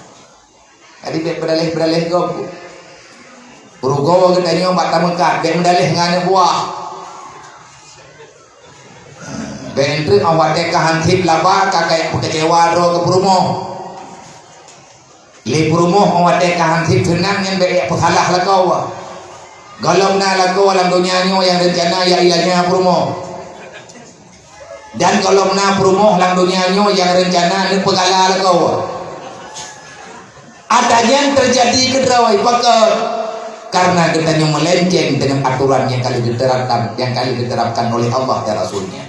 Jadi bèk peudaleh-peudaleh gob. Rugoe geutanyoe bak tameukat, bèk meudaleh ngon aneuk buah. Bèk treuk 'oh watèe ka han sép laba, ka kayèe peukeucewa droe keu peurumoh. Lé peurumoh 'oh watèe ka han sép seunang nyan bèk jak peusalah lakoe. Gohlom na lakoe lam donya nyoe nyang reuncana jak ilanya peurumoh. Dan gohlom na peurumoh lam donya nyoe nyang reuncana neupeugala lakoe. Ata nyan teujadi keudroe, pakon? Karena geutanyoe meulenceng deungon aturan nyang ka lheueh geuterapkan, nyang ka lheueh geuterapkan oleh Allah dan Rasul-Nya.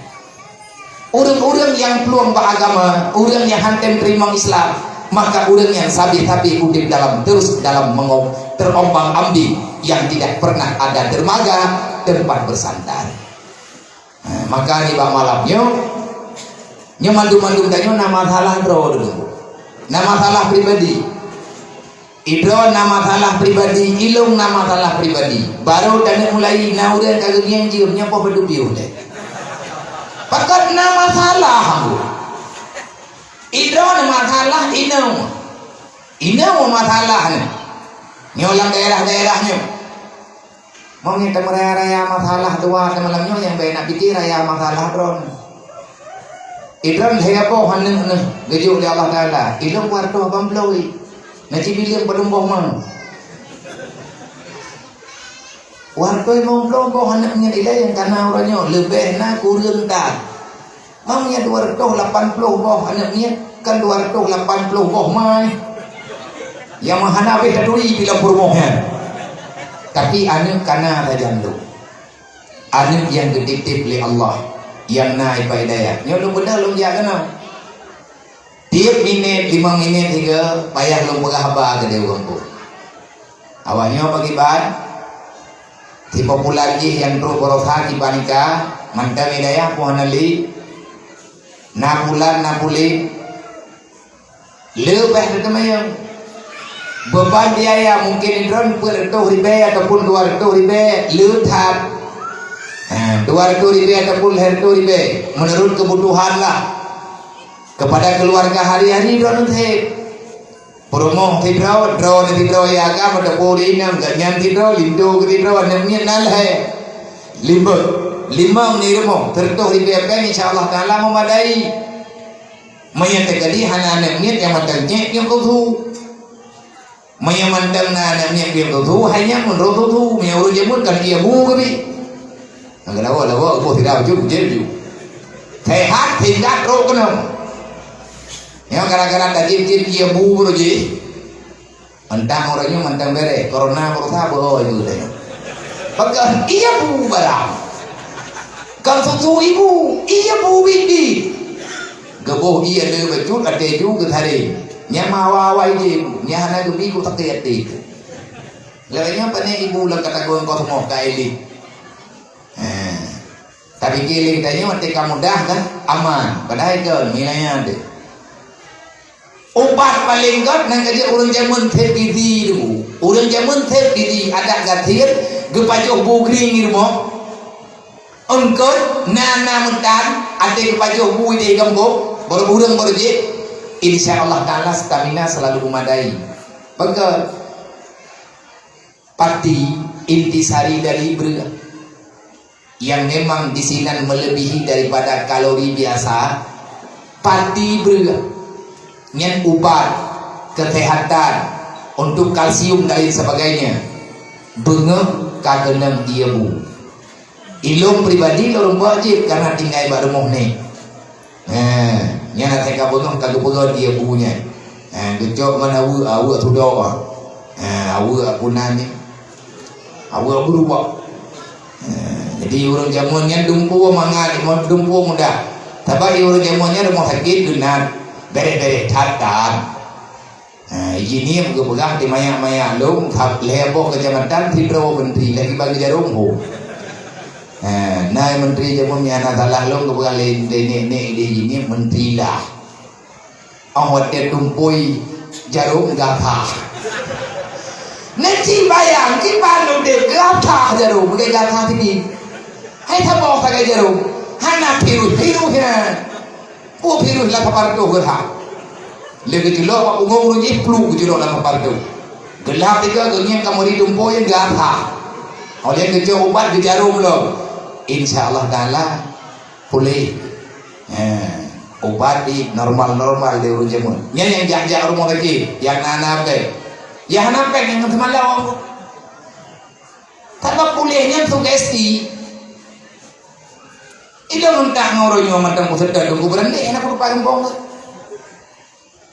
Ureueng-ureueng nyang plueng bak agama, ureueng nyang han tem teurimong Islam, maka ureueng nyan sabé-sabé udép dalam, terus dalam mengo-, terombang-ambing yang tidak pernah ada dermaga tempat bersandar. Nah, maka nibak malam nyoe, nyoe mandum-mandum tanyoe na masalah droe dulu. Na masalah pribadi. Idroe na masalah pribadi, ilông na masalah pribadi. Barô taneuk mulai na ureueng ka geungieng jeuem, nyoe poh padum piôh lé. Pakon na masalah, Ambu? Idroe na masalah inong. Inong masalah nyoe. Nyoe lam daerah-daerah nyoe. Meunyoe tameuraya-raya masalah dua teumalam nyoe, nyang bèk na pike raya masalah droeneuh. Idroeneuh lhèe boh aneuk neuh geujok lé Allah Taala, ilông dua reutôh lapan ploh. Na cibileung padum boh ma. Dua reutôh limong ploh boh aneuk nyan ilèe nyang kana uroe nyoe, leubeh na kureueng that. Meunyoe dua reutôh lapan ploh boh aneuk miet, kan dua reutôh lapan ploh boh ma. Nyang meuhana habéh taturi di lam peurumoh nyan. Tapi aneuk kana tajak lom. Aneuk nyang geutitip lé Allah, nyang na iba hidayah. Nyoe lôn beudôh lôn jak keunoe. Tiep minét, limong minét sigoe, payah lôn peugah haba keu dewang tu. Awaknyoe pakriban, si populan jih nyang trok baroesa kiban ika, mantong hidayah poh hana li, na bulan, na buleuen, leubeh teuteumanyong. Beban biaya mungkin droen peuet reutôh ribèe ataupun dua reutôh ribèe, le that. Ha, dua reutôh ribèe ataupun lhèe reutôh ribèe, meunurot keubutuhan lah. Keupada keuluwarga hari-hari droen sép. Peurumoh sidroe, droeneuh sidroe, ya ka meuteupue di inong, gobnyan sidroe, linto keu sidroe, aneuk miet na lhèe. Limong, limong di rumoh, seureutôh ribèe pèng, insya Allah Taala meumadai. Meunyoe teukeudi hana aneuk miet nyang mantong cèk nyang khusu. Meunyoe mantong na aneuk miet nyang khusu, hai nyan meunurot khusu, meunyoe ureueng jameun kan ié bu keubi. Nyang keudua, dua, boh sidroe ju, jeuet ju. Sehat, sehingga trok keunoe. Nyoe gara-gara tajieb-jieb ié bu baroe jih. Mantong uroe nyoe mantong bèrèh, corona baroesa beuo ibu teuh. Pakon ié bu barang. Kon susu ibu, ié bu bibi. Geuboh ié le bacut até ju geutaré. Nyan meuawa-awa ije bu, nyan hana geubi ku sakét até teuh. Lagèe nyoe pane ibu lam kata geuh kosmoh ka éli. He. Tapi keulieng tanyoe teuka mudah kan? Aman. Padahai kon, milayan deh. Ubat paleng gèt nyang ka jeuet ureueng jameun sép diri dulu. Ureueng jameun sép diri adat gasien geupajoh bu grieng di rumoh. Eungkôt na, na meutan, até geupajoh bu idéh gambok, baroe ureueng baroe jeuet. Insya Allah Taala stamina selalu memadai. Peugah pati intisari dari breueh yang memang di sinan melebihi daripada kalori biasa, pati breueh nyan ubat kesehatan untuk kalsium dan lain sebagainya. Beungöh ka keunong ie bu. Ilôn pribadi lôn rumpok jeuet karena tinggai bak rumoh nèk. Ha, nyan asai ka beungoh ka geupeugöt ie bu nyan. Ha, geucok ngon aweuek, aweuek tudok. Ha, aweuek aku nan ni. Aweuek beurubah. Ha, jadi ureueng jameun nyan dumpeue mangat, dumpeue mudah. Sabab ureueng jameun nyan rumoh sakét geunat, bereh-bereh that-that. Ha, iji niem geupeugah di manyak-manyak lôn, lhèe boh keucamatan sidroe menteri lagi bagi jaroe ho. Ha, na menteri jameun nyang hana salah lôn geupeugah lé, lé nèk-nèk di iji niem menteri lah. Ong watèe tumpôi jaroe gathah. Neuci bayang kiban udép gathah jaroe, bukan gathah sini. Hai saboh sagai jaroe, hana virus-virus nyan. Peue virus lam sapat reutôh geuhah. Lé geuculok bak pungo ureueng jih, flu geuculok lam sapat reutôh. Geulhah tiga geungieng ka meuri tumpôi gathah. Óh lheueh geucok ubat geujarom lom. Insya Allah Taala puléh. Ha, ubat di normal-normal lé ureueng jameun. Nyan nyang jak-jak rumoh sakét, nyang na-na péng. Nyang hana péng nyang seumalam. Sabab puléh nyan sugesti. Ilôn meuntah ngon uroe nyoe mantong peuseuta Teungku Beurandeh hana peuluh pakai gampông.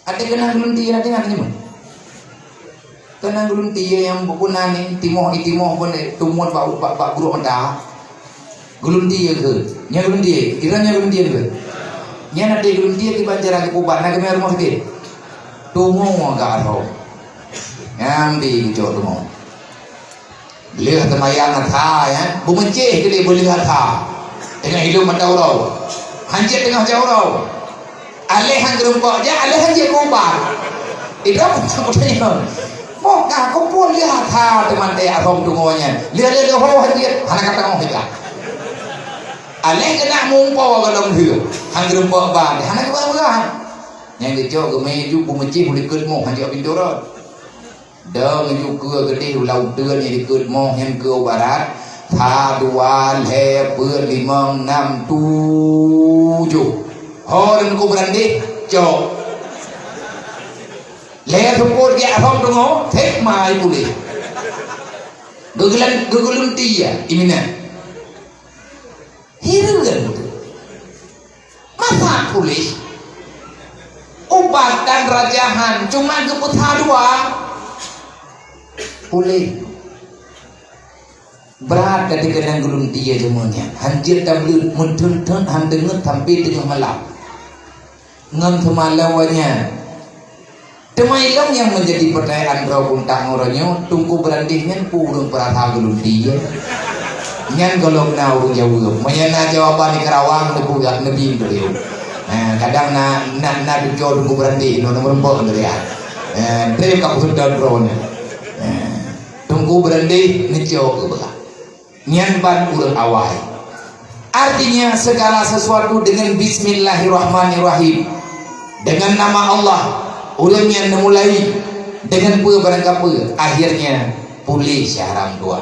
Até keunong geuluntie na teuingat nyoe. Keunong geuluntie nyang bukon na ni timoh, itimoh pun tumon bak, bak, bak gurok mata. Geuluntie keu. Nyan geuluntie. Iran nyan geuluntie keu. Nyan até geuluntie kiban cara geupubat na keumè rumoh sakét. Tungoe gak arhom. Nyang di geucok tungoe. Lheueh teumayang asai, ya. Beumeucéh keu lé beulheueh asai. Teungoh ilôn mata uroe. Hanjeuet teungoh jak uroe. Aléh han geurumpok jak, aléh hanjeuet keu ubat. Itu apa maksudnya? Poh ka kumpul lheueh asai teuma teuh arhom tungoe nyan. Lheueh-lheueh leuho hanjeuet, hana ka teungoh jak. Aléh keunak mumpo golom lheueh. Han geurumpok ban, hana geupeugah-peugah. Nyang geucok geumé ju beumeucéh u likot moh hanjeuet pintoe rot. Dong ju keue geudeh u laôt teuen nyang dikeue moh nyan keue u barat, sa, dua, lhèe, peuet, limong, nam, tujoh. Ho Teungku Beurandeh, cok. Lhèe seupôt jak hom teungoh, sép mai puléh. Geugeulun-, geugeuluntie, iminan. Hireuen. Masa puléh? Ubat dan rajahan cuma geupeusa dua. Puléh. Brat ka teukeunong geuluntie jameun nyan. Hanjeuet tableut, meutheun-theun han teungeut sampoe teungoh malam. Ngon seumalom awaknyan. Teuma ilong nyang meunjadi peutanyaan droe beuntang uroe nyoe, Teungku Beurandeh nyan peue ureueng peurasa geuluntie? Nyan gohlom na ureueng jaweueb. Meunyoe na jawaban di Karawang, neupeugah neubi beliau. Eh, kadang na, na, na tujoe Teungku Beurandeh, nyoe, nyoe meureumpok beliau. Eh, beliau ka peuseudoe droe nyoe. Eh, Teungku Beurandeh neucok keu beulah. Nyan ban ureueng awai. Artinya, segala sesuatu dengan Bismillahirrahmanirrahim. Dengan nama Allah, ureueng nyan neumulai. Dengan peue barang kapeue, akhirnya puléh syahram dua.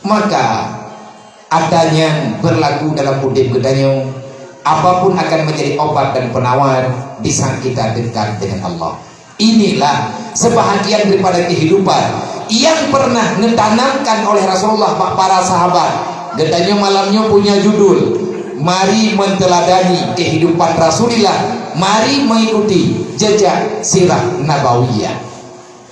Maka, ata nyan berlaku dalam udép geutanyoe, apapun akan menjadi obat dan penawar di saat kita dekat dengan Allah. Inilah sebahagian daripada kehidupan yang pernah neutanamkan oleh Rasulullah bak para sahabat. Geutanyoe malam nyoe punya judul, Mari Menteuladani Kehidupan Rasulillah, Mari Mengikuti Jejak Sirah Nabawiyah.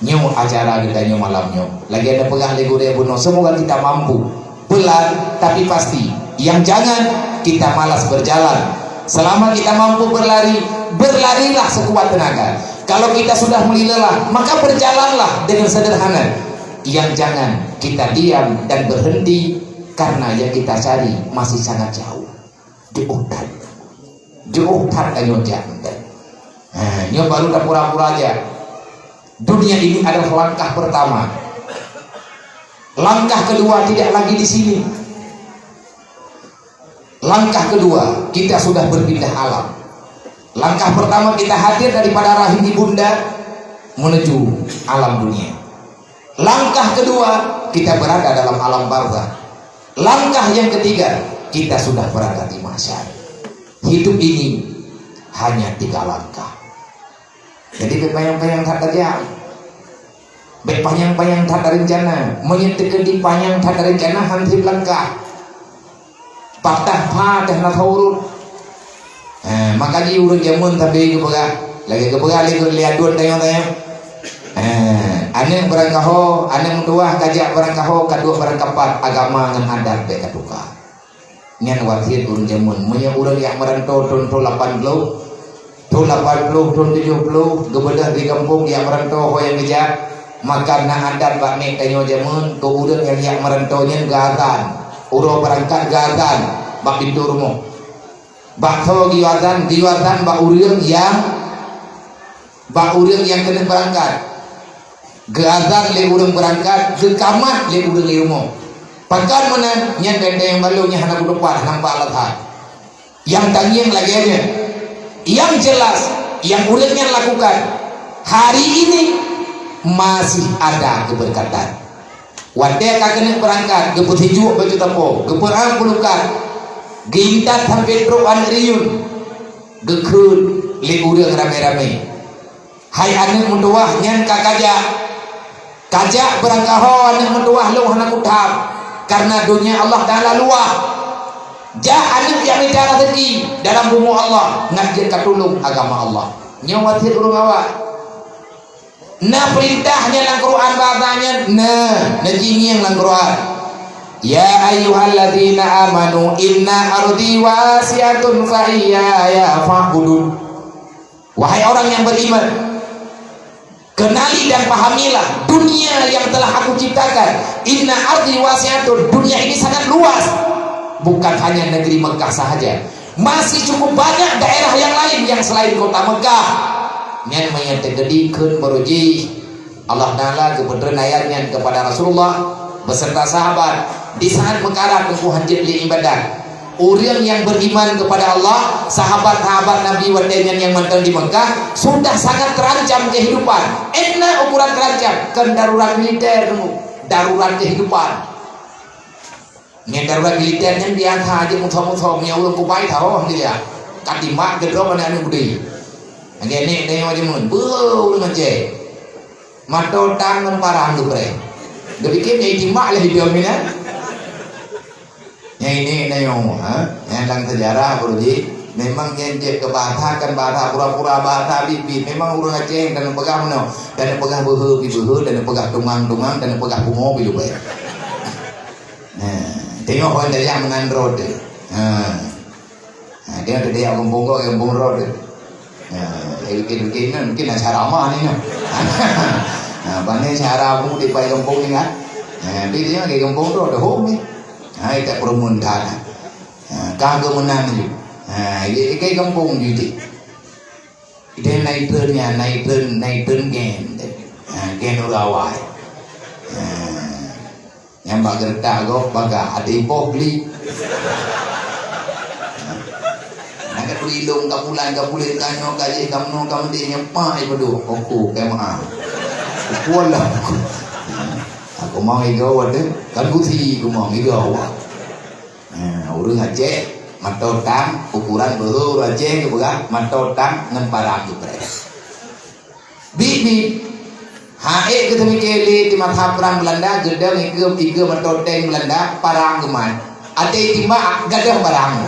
Nyoe acara geutanyoe malam nyoe. Lagèe neupeugah lé gurèe bunoe, semoga kita mampu berlari, tapi pasti, yang jangan kita malas berjalan. Selama kita mampu berlari, berlarilah sekuat tenaga. Kalau kita sudah mulai lelah, maka berjalanlah dengan sederhana. Yang jangan kita diam dan berhenti karena yang kita cari masih sangat jauh. Jauh that. Jauh that tanyoe jak. Ha, nyoe baru tapura-pura jak. Dunia ini adalah langkah pertama. Langkah kedua tidak lagi di sini. Langkah kedua, kita sudah berpindah alam. Langkah pertama kita hadir daripada rahim ibunda, menuju alam dunia. Langkah kedua, kita berada dalam alam barzakh. Langkah yang ketiga, kita sudah berada di mahsyar. Hidup ini hanya tiga langkah. Jadi, bèk panyang-panyang that tajam. Bèk panyang-panyang that tarencana. Meunyoe teukeudi panyang that tarencana, han trép langkah. Patah pha teuh na ureueng. Eh, maka jih ureueng jameun sabe geupeugah. Lagèe geupeugah lé, lé aduen tanyoe-tanyoe. Eh, aneuk barangkaho, aneuk meutuwah ka jak barangkaho, ka duek barangkapat, agama ngon adat bèk ka tuka. Nyan wasiet ureueng jameun. Meunyoe ureueng jak meuranto thon, thon lapan ploh, thon lapan ploh, thon tujoh ploh, geubeudôh di gampông jak meuranto ho nyang geujak, maka na adat bak nèk tanyoe jameun, keu ureueng nyang jak meuranto nyan geuazan. Uroe beurangkat geuazan bak pintoe rumoh. Bak soe geuazan? Geuazan bak ureueng nyang Bak ureueng nyang keuneuk beurangkat. Geuazan lé ureueng beurangkat, geukamat lé ureueng di rumoh. Pakon meunan? Nyan teuntèe nyang balong nyang hana kutupat, hana mupat alasan. Nyang tangieng lagèe nyan. Yang jelas, nyang ureueng nyan lakukan, hari ini masih ada keberkatan. Watèe ka keuneuk beurangkat, geupeusijuek baju tapo, geupeu'ah peulukan, geuintat sampoe trok aneuk reuyueng, geukheun lé ureueng ramé-ramé. Hai aneuk meutuwah nyan ka kajak. Kajak beurangkaho aneuk meutuwah lôn hana kutham, kareuna donya Allah Taala luwah. Jak aneuk jak mita raseuki dalam bumoe Allah, ngat jeuet ka tulông agama Allah. Nyoe wasiet ureueng awai. Na peurintah nyan lam Quran bahasa nyan? Na, na jingieng lam Quran. "Ya ayyuhalladzina amanu inna ardi wasi'atun fa iyaya fa'budun." Wahai orang yang beriman, kenali dan pahamilah dunia yang telah Aku ciptakan. Inna ardi wasi'atun, dunia ini sangat luas. Bukan hanya negeri Mekah sahaja. Masih cukup banyak daerah yang lain yang selain kota Mekah. Nyan meunyoe teukeudi kheun baroe jih. Allah Taala geupeutreun ayat nyan keupada Rasulullah beserta sahabat di saat meukarat teungku hanjeuet lé ibadat. Ureueng nyang beriman kepada Allah, sahabat-sahabat Nabi watèe nyan nyang mantong di Mekah, sudah sangat terancam kehidupan. Ena ukuran terancam, kon darurat militer teungku, darurat kehidupan. Nyan darurat militer nyan biasa jeuet musoh-musoh, meunyoe ureueng kubai tao, alhamdulillah. Ka timbak geudroe aneuk-aneuk beudé. Lagèe nèk tanyoe jameun, beuh, ureueng Aceh. Mato tang ngon parang geupreh. Geupike nyan timbak lé hideue meunan. Nyan ini tanyoe, ha? Nyan lam sejarah baroe jih. Memang nyan jeuet keu bahasa, kon bahasa pura-pura, bahasa biet-biet. Memang ureueng Aceh dan peugah meunoe, dan peugah beuhe pi beuhe, dan peugah tungang-tungang, dan peugah pungo pi lubèe. Nah, tengok orang tajak meunan rot tu. Ha. Ha, dia tu dia gampông kau, gampông rot tu. Ha, eh, bikin-bikin kan, mungkin acara mah ni, nah. Ha, bani acara pun di pai gampông ni kan. Ha, tapi dia ke gampông rot tu, hom ni. Ha, tak perumun dah. Ha, kagak menang ni. Ha, dia ke gampông je tu. Idéh nai treun nyan, nai treun, nai treun gen. Ha, gen ureueng awai. Ha. Nyang bak geuretak gob bagah, até ipoh bli. Na ka turi lôn, ka pulan, ka pulen, ka nyoe, ka jih, ka meunoe, ka meudéh, nyang paih ipeudôh. Oku, ka meu'ah. Oku Allah. Aku mau igoe, kan gusi, aku mau igoe. Eh, ureueng Aceh, mato tang, ukuran beuhe ureueng Aceh geupeugah, mato tang ngon parang geupreh. Bit-bit, ha ék geuteumike lé di masa prang Belanda, geudong ikeue, ikeue mato tank Belanda, parang geumat. Até timbak, gadôh parang.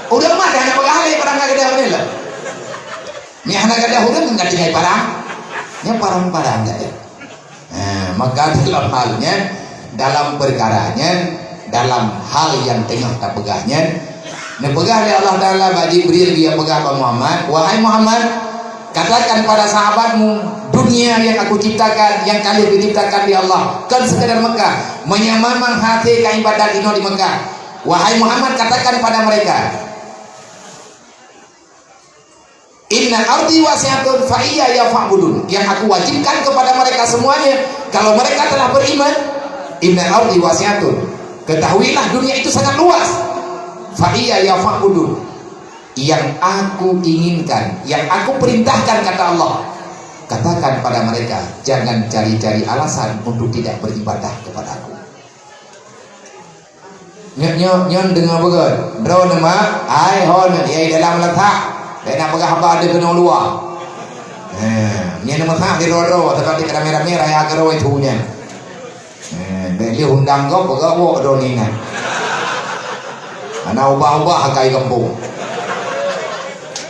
Ureueng mat hana peugah lé parang ka gadôh ni lah. Ni hana gadôh ureueng ka tinggai parang. Nya parang-parang gadôh. Ha, maka dalam hal nyan, dalam peukara nyan, dalam hal nyang teungoh tapeugah nyan, neupeugah lé Allah Taala bak Jibril, geupeugah bak Muhammad, "Wahai Muhammad, katakan pada sahabatmu, dunia yang Aku ciptakan, yang ka lheueh geuciptakan di Allah, kon sekadar Mekah, meunyo memang hase ka ibadat inoe di Mekah. Wahai Muhammad, katakan pada mereka, inna ardi wasi'atun fa iyaya fa'budun." Yang Aku wajibkan kepada mereka semuanya, kalau mereka telah beriman, inna ardi wasi'atun. Ketahuilah dunia itu sangat luas. Fa iyaya fa'budun. Yang Aku inginkan, yang Aku perintahkan, kata Allah, Katakan pada mereka, jangan cari-cari alasan untuk tidak beribadah kepada-Ku. Nyoe, nyoe, nyoe deungoe beugét. Droeneuh mak, ai ho neuh, di dalam leutak. Bèk na peugah haba deuh keunoe luwa. Eh, nyan meusak di droe-droe, teuma di ramé-ramé raya keudroe itu nyan. Eh, bèk lheueh undang gob, peugah wok droeneuh nyan. Hana ubah-ubah akai gampông.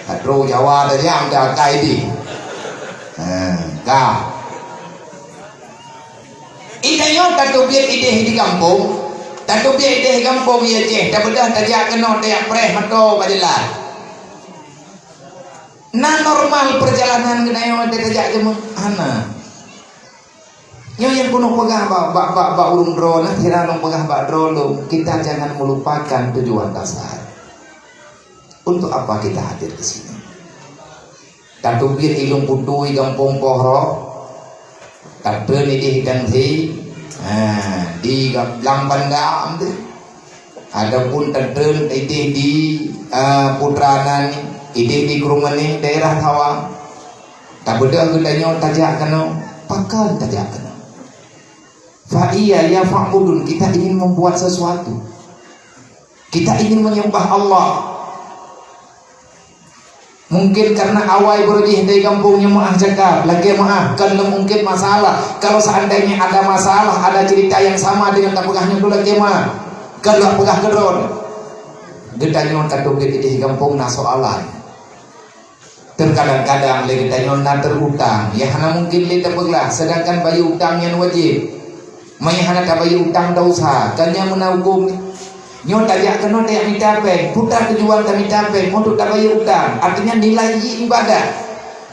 Ka trok Jawa tajak, dak akai di. Eh, ka. Di tanyoe tateubiet idéh di gampông, tateubiet idéh di gampông, ya ceh, tabeudôh tajak keunoe, tajak preh moto bak jalan. Na normal peurjalanan geutanyoe tajak jeumeung? Hana. Nyoe nyang keuneuk peugah bak, bak, bak, bak ureueng droe, nah, sira lôn peugah bak droe lôn, kita jangan melupakan tujuan dasar. Untuk apa kita hadir ke sini? Tateubiet di Lueng Putui, gampông Pohro, tatreun idéh dan si, ha, di Blang Banda, amdeh. Ataupun tatreun idéh di, ah, Putra nan, idéh di Krueng Manéh, daerah Tawang. Tabeudôh geutanyoe tajak keunoe, pakon tajak keunoe? Fa iya ya fa'budun, kita ingin membuat sesuatu. Kita ingin menyembah Allah. Mungkin karena awai beureujeih dari gampông nyoe meuah cakap, lakèe meuah, kon lôn ungkit masalah. Kalau seandainya ada masalah, ada cerita yang sama dengan tapeugah nyoe, lakèe meuah. Kon lôn peugah keudroe. Geutanyoe tateubiet idéh gampông na soalan. Terkadang-kadang lé geutanyoe na terutang, ya hana mungkin lé tapeuglah, sedangkan bayeue utang nyan wajéb. Meunyo hana tabayeue utang, dosa, kan nyan meunan hukôm. Nyoe tajak keunoe tajak mita péng, peue tujuan tamita péng? Untuk tabayeue utang, artinya nilai jih ibadah.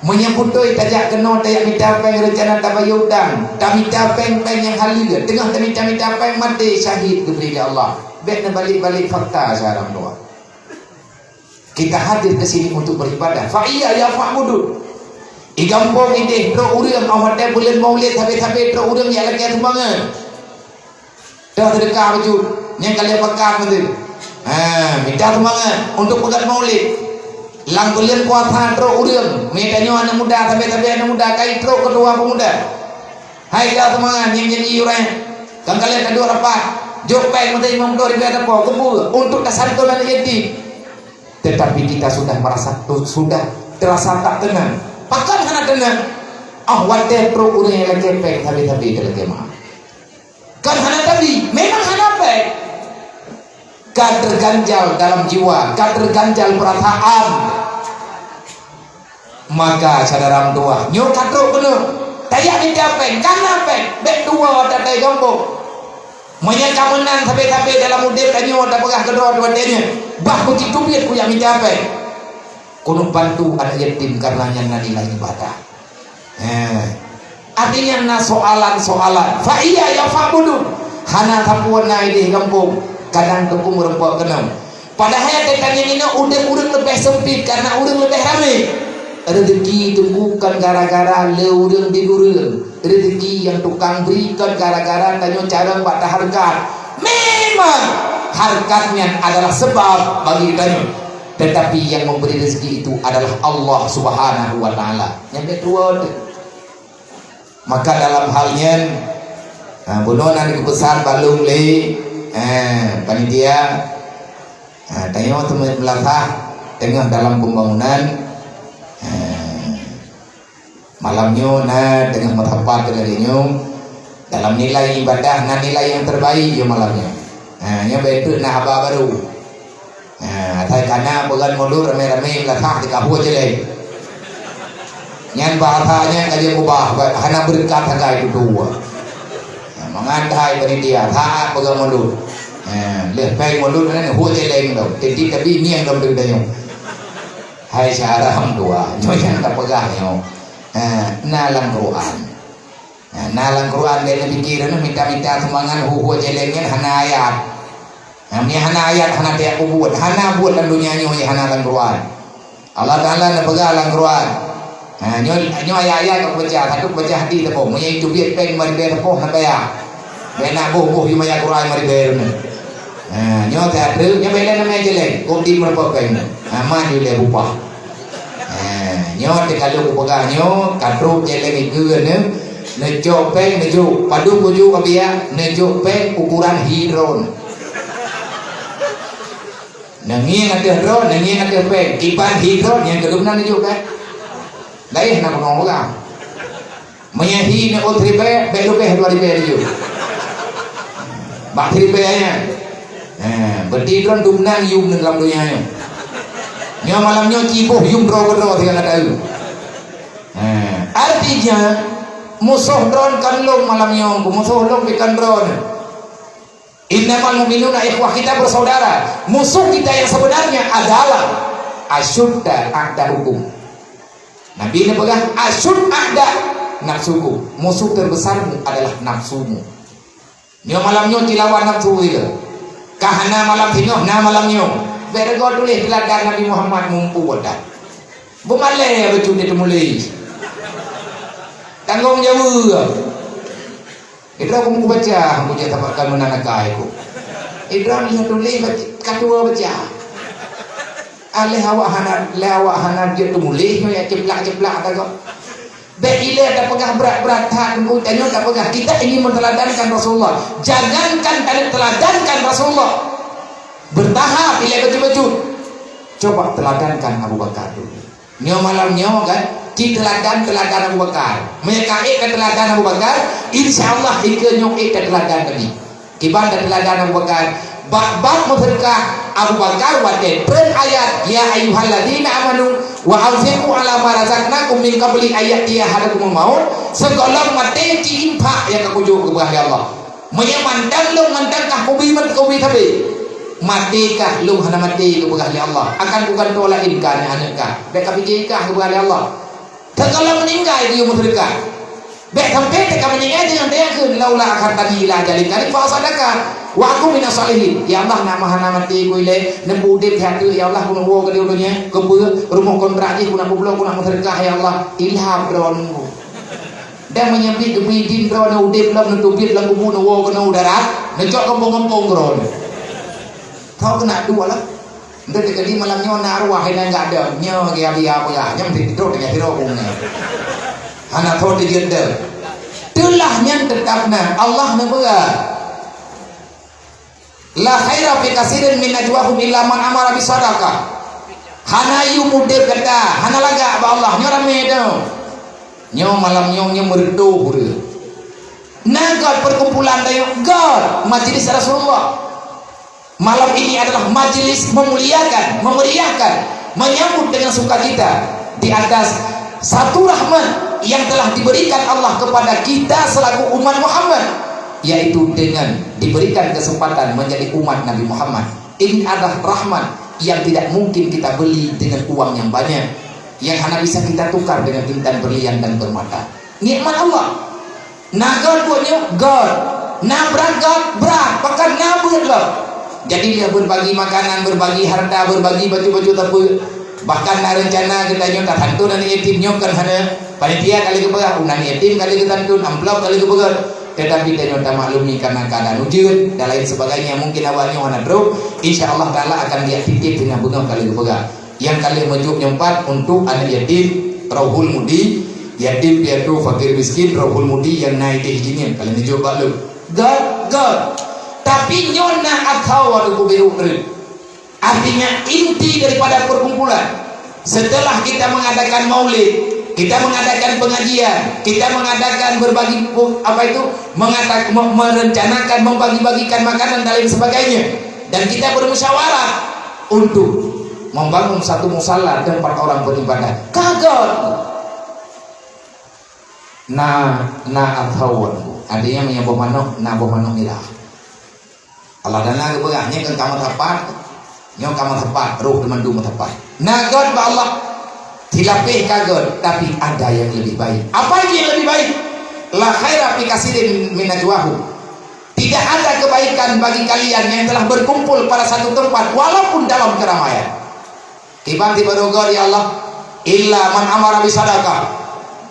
Meunyo beutôi tajak keunoe tajak mita péng, reuncana tabayeue utang, tamita péng, péng nyang haleue, teungoh tamita-mita péng, maté syahid geubri lé Allah. Bèk neubalek-balek fakta, syedara meutuwah. Kita hadir ke sini untuk beribadah. Fa iya ya fa'budun. Di gampông idéh trok ureueng, 'oh watèe buleuen Maulid, sabe-sabe trok ureueng jak lakèe sumbangan. Toh seudeukah bacut, nyang ka lheueh pakat meuteun. Ha, mita sumbangan untuk peugöt Maulid. Lam buleuen puasa trok ureueng, meunyo tanyoe aneuk muda, sabe-sabe aneuk muda, ka trok keutua pemuda. Hai, mita sumbangan nyang janji iuran. Kan ka lheueh taduek rapat, jok péng meuteun limong ploh ribèe sapo, keupeue? Untuk tasantom aneuk yatim. Tetapi kita sudah merasa, sudah terasa tak tenang. Pakon hana tenang? 'Oh watèe trok ureueng nyang lakèe péng, sabe-sabe talakèe meu'ah. Kan hana tabi, memang hana péng. Ka terganjal dalam jiwa, ka terganjal perasaan. Maka syedara meutuwah, nyoe ka trok keunoe. Tajak mita péng, ka na péng, bèk tuwoe ata-ata gampông. Meunyo ka meunan sabe-sabe dalam udép tanyoe, tapeugah keudroe watèe nyoe, bah kuteubiet kujak mita péng. Keuneuk bantu aneuk yatim, karena nyan na nilai ibadah. Eh. Artinya na soalan-soalan. Fa iya ya fa'budun. Hana sapeue na idéh gampông. Kadang teungku meureumpok keunoe. Padahai teuka nyan inoe udép ureueng leubeh seumpit karena ureueng leubeh ramé. Rezeki teungku kon gara-gara le ureueng di ureueng. Rezeki nyang tukang bri kon gara-gara tanyoe carông bak tahareukat. Memang hareukat nyan adalah sebab bagi tanyoe. Tetapi yang memberi rezeki itu adalah Allah Subhanahu wa Ta'ala. Nyang keudua tu. Maka dalam hal nyan, ha, bunoe na geupeusan bak lôn lé, eh, panitia, ha, tanyoe teuma meulasah teungoh dalam pembangunan, ha, malam nyoe na teungoh meusapat lagèe nyoe, dalam nilai ibadah na nilai nyang terbaik nyoe malam nyoe. Ha, nyoe bèk teuk na haba barô. Ha, asai kana peugöt mulod ramé-ramé meulasah di kahua jeleng. Nyan bahasa nyan ka jeuet ubah, hana beureukat sagai tutoe. Ha, mangat hai panitia, saat peugöt mulod. Ha, lheueh péng mulod nyan hua jeleng tau. Tieb-tieb tabi ngieng lom teuh tanyoe. Hai syedara meutuwah, nyoe nyang tapeugah nyoe. Ha, na lam Quran. Ha, na lam Quran, bèk neupike droeneuh mita-mita sumbangan hu-hu jeleng nyan hana ayat. Ha, meunyo hana ayat, hana tajak peubuet. Hana buet lam donya nyoe nyang hana lam Quran. Allah Taala neupeugah lam Quran. Ha, nyoe, nyoe ayat-ayat ka kubaca, ka kubaca hadis saboh. Meunyo teubiet péng lima ribèe sapo, hana payah. Bèk na boh-boh yue maya Quran lima ribèe droeneuh. Ha, nyoe that treuk, nyoe bèk lé namanya jeleng. Kok di meureumpok péng nyoe. Ha, man yue lé bupah. Ha, Nyoe teuka lôn kupeugah nyoe, ka trok jai lé nikeue neu, neucok péng neujok. Padub kujok ka biya, neujok péng ukuran hi droen. Neungieng ateueh droen, neungieng ateueh péng. Kiban hi droen nyang keudum na neujok péng. Laén na peungoh peugah. Meunyoe hi neu ôt ribèe, bèk leubeh dua ribèe laju. Bak ribèe nyan. Eh, berarti droen dumnan yum lam donya nyoe. Nyoe malam nyoe ciboh yum droe keudroe sigoe gata. Eh, artinya musoh droen kon lôn malam nyoe, musoh lôn bukan droen. Innamal mu'minuna ikhwah, kita bersaudara. Musuh kita yang sebenarnya adalah asyudda a'da'ukum. Nabi neupeugah, "Asyud a'da nafsukum." Musuh terbesarmu adalah nafsumu. Nyoe malam nyoe tilawan nafsu itu. Kah na malam singoh, na malam nyoe. Bèk rego tuléh teuladan Nabi Muhammad mumpung boh that. Beumalèe bacut teumuléh. Tanggong jaweueb. Idroe keumu kubaca, hana kujak tapakan meunan akai ku. Idroe nyang tuléh baca, ka tuwoe baca. Aléh awak hana, lé awak hana jeuet teumuléh nyoe, ya ceuplak-ceuplak tagoe. Bèk ilèe tapeugah brat-brat that, nunggu tanyoe tapeugah, kita ingin meuteladankan Rasulullah. Jangankan taneuk teladankan Rasulullah. Bertahap ilèe bacut-bacut. Coba teladankan Abu Bakar dulu. Nyoe malam nyoe kan, ci teuladan-teuladan Abu Bakar. Meunyoe ka ék ka teuladan Abu Bakar, insya Allah hikeue nyoe ék ka teuladan Nabi. Kiban ka teuladan Abu Bakar, bak bab meuseudeukah Abu Bakar watèe treun ayat, "Ya ayyuhalladzina amanu wa anfiqu ala ma razaqnakum min qabli an ya'tiya ahadakumul maut," sigohlom maté ci infak nyang ka kujok geupeugah lé Allah. Meunyoe mantong lôn mantong kah kubi mat kubi sabe, maté kah lôn hana maté geupeugah lé Allah, akan kugantoe laén kah aneuk-aneuk kah, bèk kapike kah geupeugah lé Allah. Teuka lôn meuninggai geuyue meuseudeukah. Bèk sampoe teuka meuninggai deungon teuyakin, "Laula akhartani ila ajalin qarib fa asaddaqa wa akun minas shalihin." Ya Allah, nak meuhana maté ku ilèe, neubeu udép that teuk, ya Allah, keuneuk woe keu donya, keupeue rumoh kontrak jih keuneuk peubloe, keuneuk meuseudeukah, ya Allah, ilham droeneuh. Dan meunyoe bit geubri idin droeneuh udép lom, neuteubiet lam kubu, neuwoe keunoe u darat, neucok gampông-gampông droeneuh. Tho keuneuk dua lah. Enteuk teukeudi malam nyoe na arwah inan gak dong, nyoe geubri peugah, nyan meusti trok dengan sidroe bungéh. Hana tho teujeuet deuh. Teulah nyan teutap na, Allah neupeugah. La khaira fi katsirin min najwahum illa man amara bisadaqah. Hana yum udép gata, hana lagak bak Allah, nyoe ramé teuh. Nyoe malam nyoe, nyoe meureutoh ureueng. Na göt perkumpulan tanyoe, göt majlis Rasulullah. Malam ini adalah majlis memuliakan, memeriahkan, menyambut dengan sukacita di atas satu rahmat yang telah diberikan Allah kepada kita selaku umat Muhammad, yaitu dengan diberikan kesempatan menjadi umat Nabi Muhammad. Ini adalah rahmat yang tidak mungkin kita beli dengan uang yang banyak, yang hana bisa kita tukar dengan intan berlian dan permata. Nikmat Allah. Na göt buet nyoe, göt. Na brat göt, brat. Bahkan na beuet lom. Jadi lheueh berbagi makanan, berbagi harta, berbagi baju-baju teupeu. Bahkan na reuncana geutanyoe tasantun aneuk yatim nyoe kan hana. Panitia ka lheueh geupeugah, "Unan yatim ka lheueh geusantun, amplop ka lheueh geupeugöt." Tetapi tanyoe tamaklumi karena keadaan ujeuen dan lain sebagainya, mungkin awak nyoe hana trok. Insya Allah Taala akan geujak titip teungoh beungoh ka lheueh geupeugah. Nyang ka lheueh meujok nyoe pat untuk aneuk yatim Rauhul Mudi, yatim piatu fakir miskin Rauhul Mudi nyang na idéh jih nyan ka lheueh neujok bak lôn. Göt, göt. Tapi nyoe na asoe teungku biru treun. Artinya inti daripada perkumpulan, setelah kita mengadakan maulid, kita mengadakan pengajian, kita mengadakan berbagi pu-, apa itu, mengada-, me-, merencanakan membagi-bagikan makanan dan lain sebagainya, dan kita bermusyawarah untuk membangun satu musala tempat orang beribadah. Ka göt. Na, na asoe, artinya meunyoe boh manok, na boh manok mirah. Allah Taala geupeugah, nyoe kan ka meusapat, nyoe ka meusapat, roh teumandum meusapat. Na göt bak Allah, silapeh ka göt, tapi ada yang lebih baik. Apa itu yang lebih baik? La khaira fi katsirin min najwahum. Tidak ada kebaikan bagi kalian yang telah berkumpul pada satu tempat, walaupun dalam keramaian. Kiban tiba dogo, ya Allah, "Illa man amara bisadaqah,"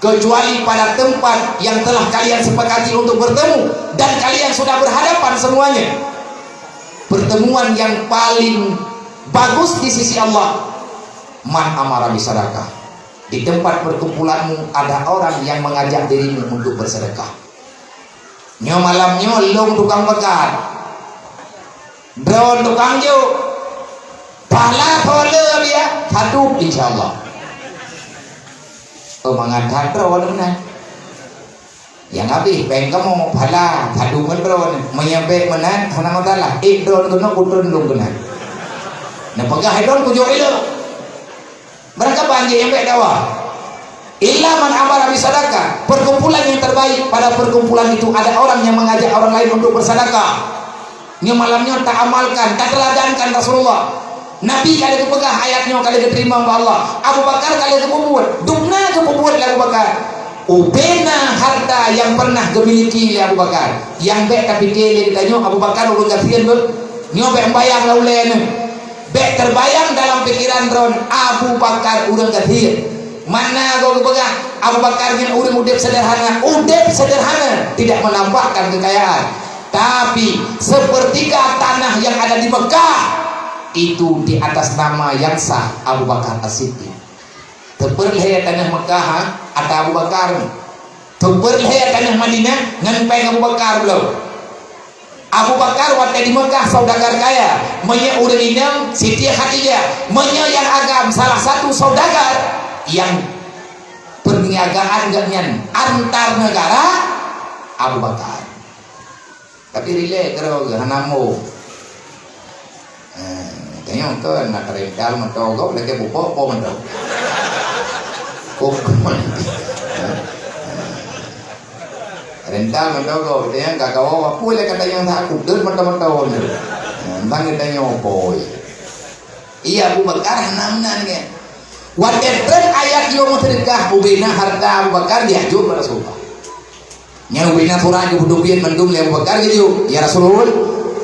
kecuali pada tempat yang telah kalian sepakati untuk bertemu dan kalian sudah berhadapan semuanya. Pertemuan yang paling bagus di sisi Allah, man amara bisadaqah. Di tempat perkumpulanmu ada orang yang mengajak dirimu untuk bersedekah. Nyoe malam nyoe lôn tukang pakat. Droen tukang jok. Pahala pahala dia, satu, insya Allah. Oh, mangat that droen meunan. Nyang habéh péng kamoe, pahala, satu ngon droen. Meunyoe bèk meunan, hana masalah. Ék droen keunoe, kutreun lôn keunan. Neupeugah droen kujok ilok. Barangkaban jih nyang bèk dakwah. Illa man amara bisadaqah. Perkumpulan yang terbaik pada perkumpulan itu ada orang yang mengajak orang lain untuk bersedekah. Nyoe malam nyoe taamalkan, tateladankan Rasulullah. Nabi ka lheueh geupeugah ayat nyoe ka lheueh geuteurimong bak Allah. Abu Bakar ka lheueh geupeubuet. Dum na geupeubuet lé Abu Bakar. Ubena harta yang pernah geumiliki lé Abu Bakar. Nyang bèk tapike lé geutanyoe Abu Bakar ureueng gasien beuh. Nyoe bèk meubayang lam ulèe neuh. Bèk terbayang dalam pikiran droen Abu Bakar ureueng gasien. Mana goe geupeugah Abu Bakar nyan ureueng udép sederhana. Udép sederhana tidak menampakkan kekayaan. Tapi sepertiga tanah yang ada di Mekah itu di atas nama yang sah Abu Bakar As-Siddiq. Teupeureulee taneuh Mekah, ha, ata Abu Bakar. Teupeureulee taneuh Madinah ngon péng Abu Bakar bloe. Abu Bakar watèe di Mekah saudagar kaya. Meunyoe ureueng inong Siti Khadijah, meunyoe nyang agam salah satu saudagar nyang perniagaan geuh nyan antar negara, Abu Bakar. Tapi rilek keudroe geuh hana mo. Eh, tanyong kon na rental mantong gob lagèe bubok po mantong. Kok rental mantong gob tanyong ka kawoe apui lé ka tanyong that aku deuh mantong-mantong. Eh, bang tanyong poi. Iya Abu Bakar hana meunan geuh. Watèe trön ayat yoh meuseudekah ubena harta Abu Bakar diajuk bak Rasulullah. Nyan ubena surat geupeuteubiet mandum lé Abu Bakar geujok, "Ya Rasul,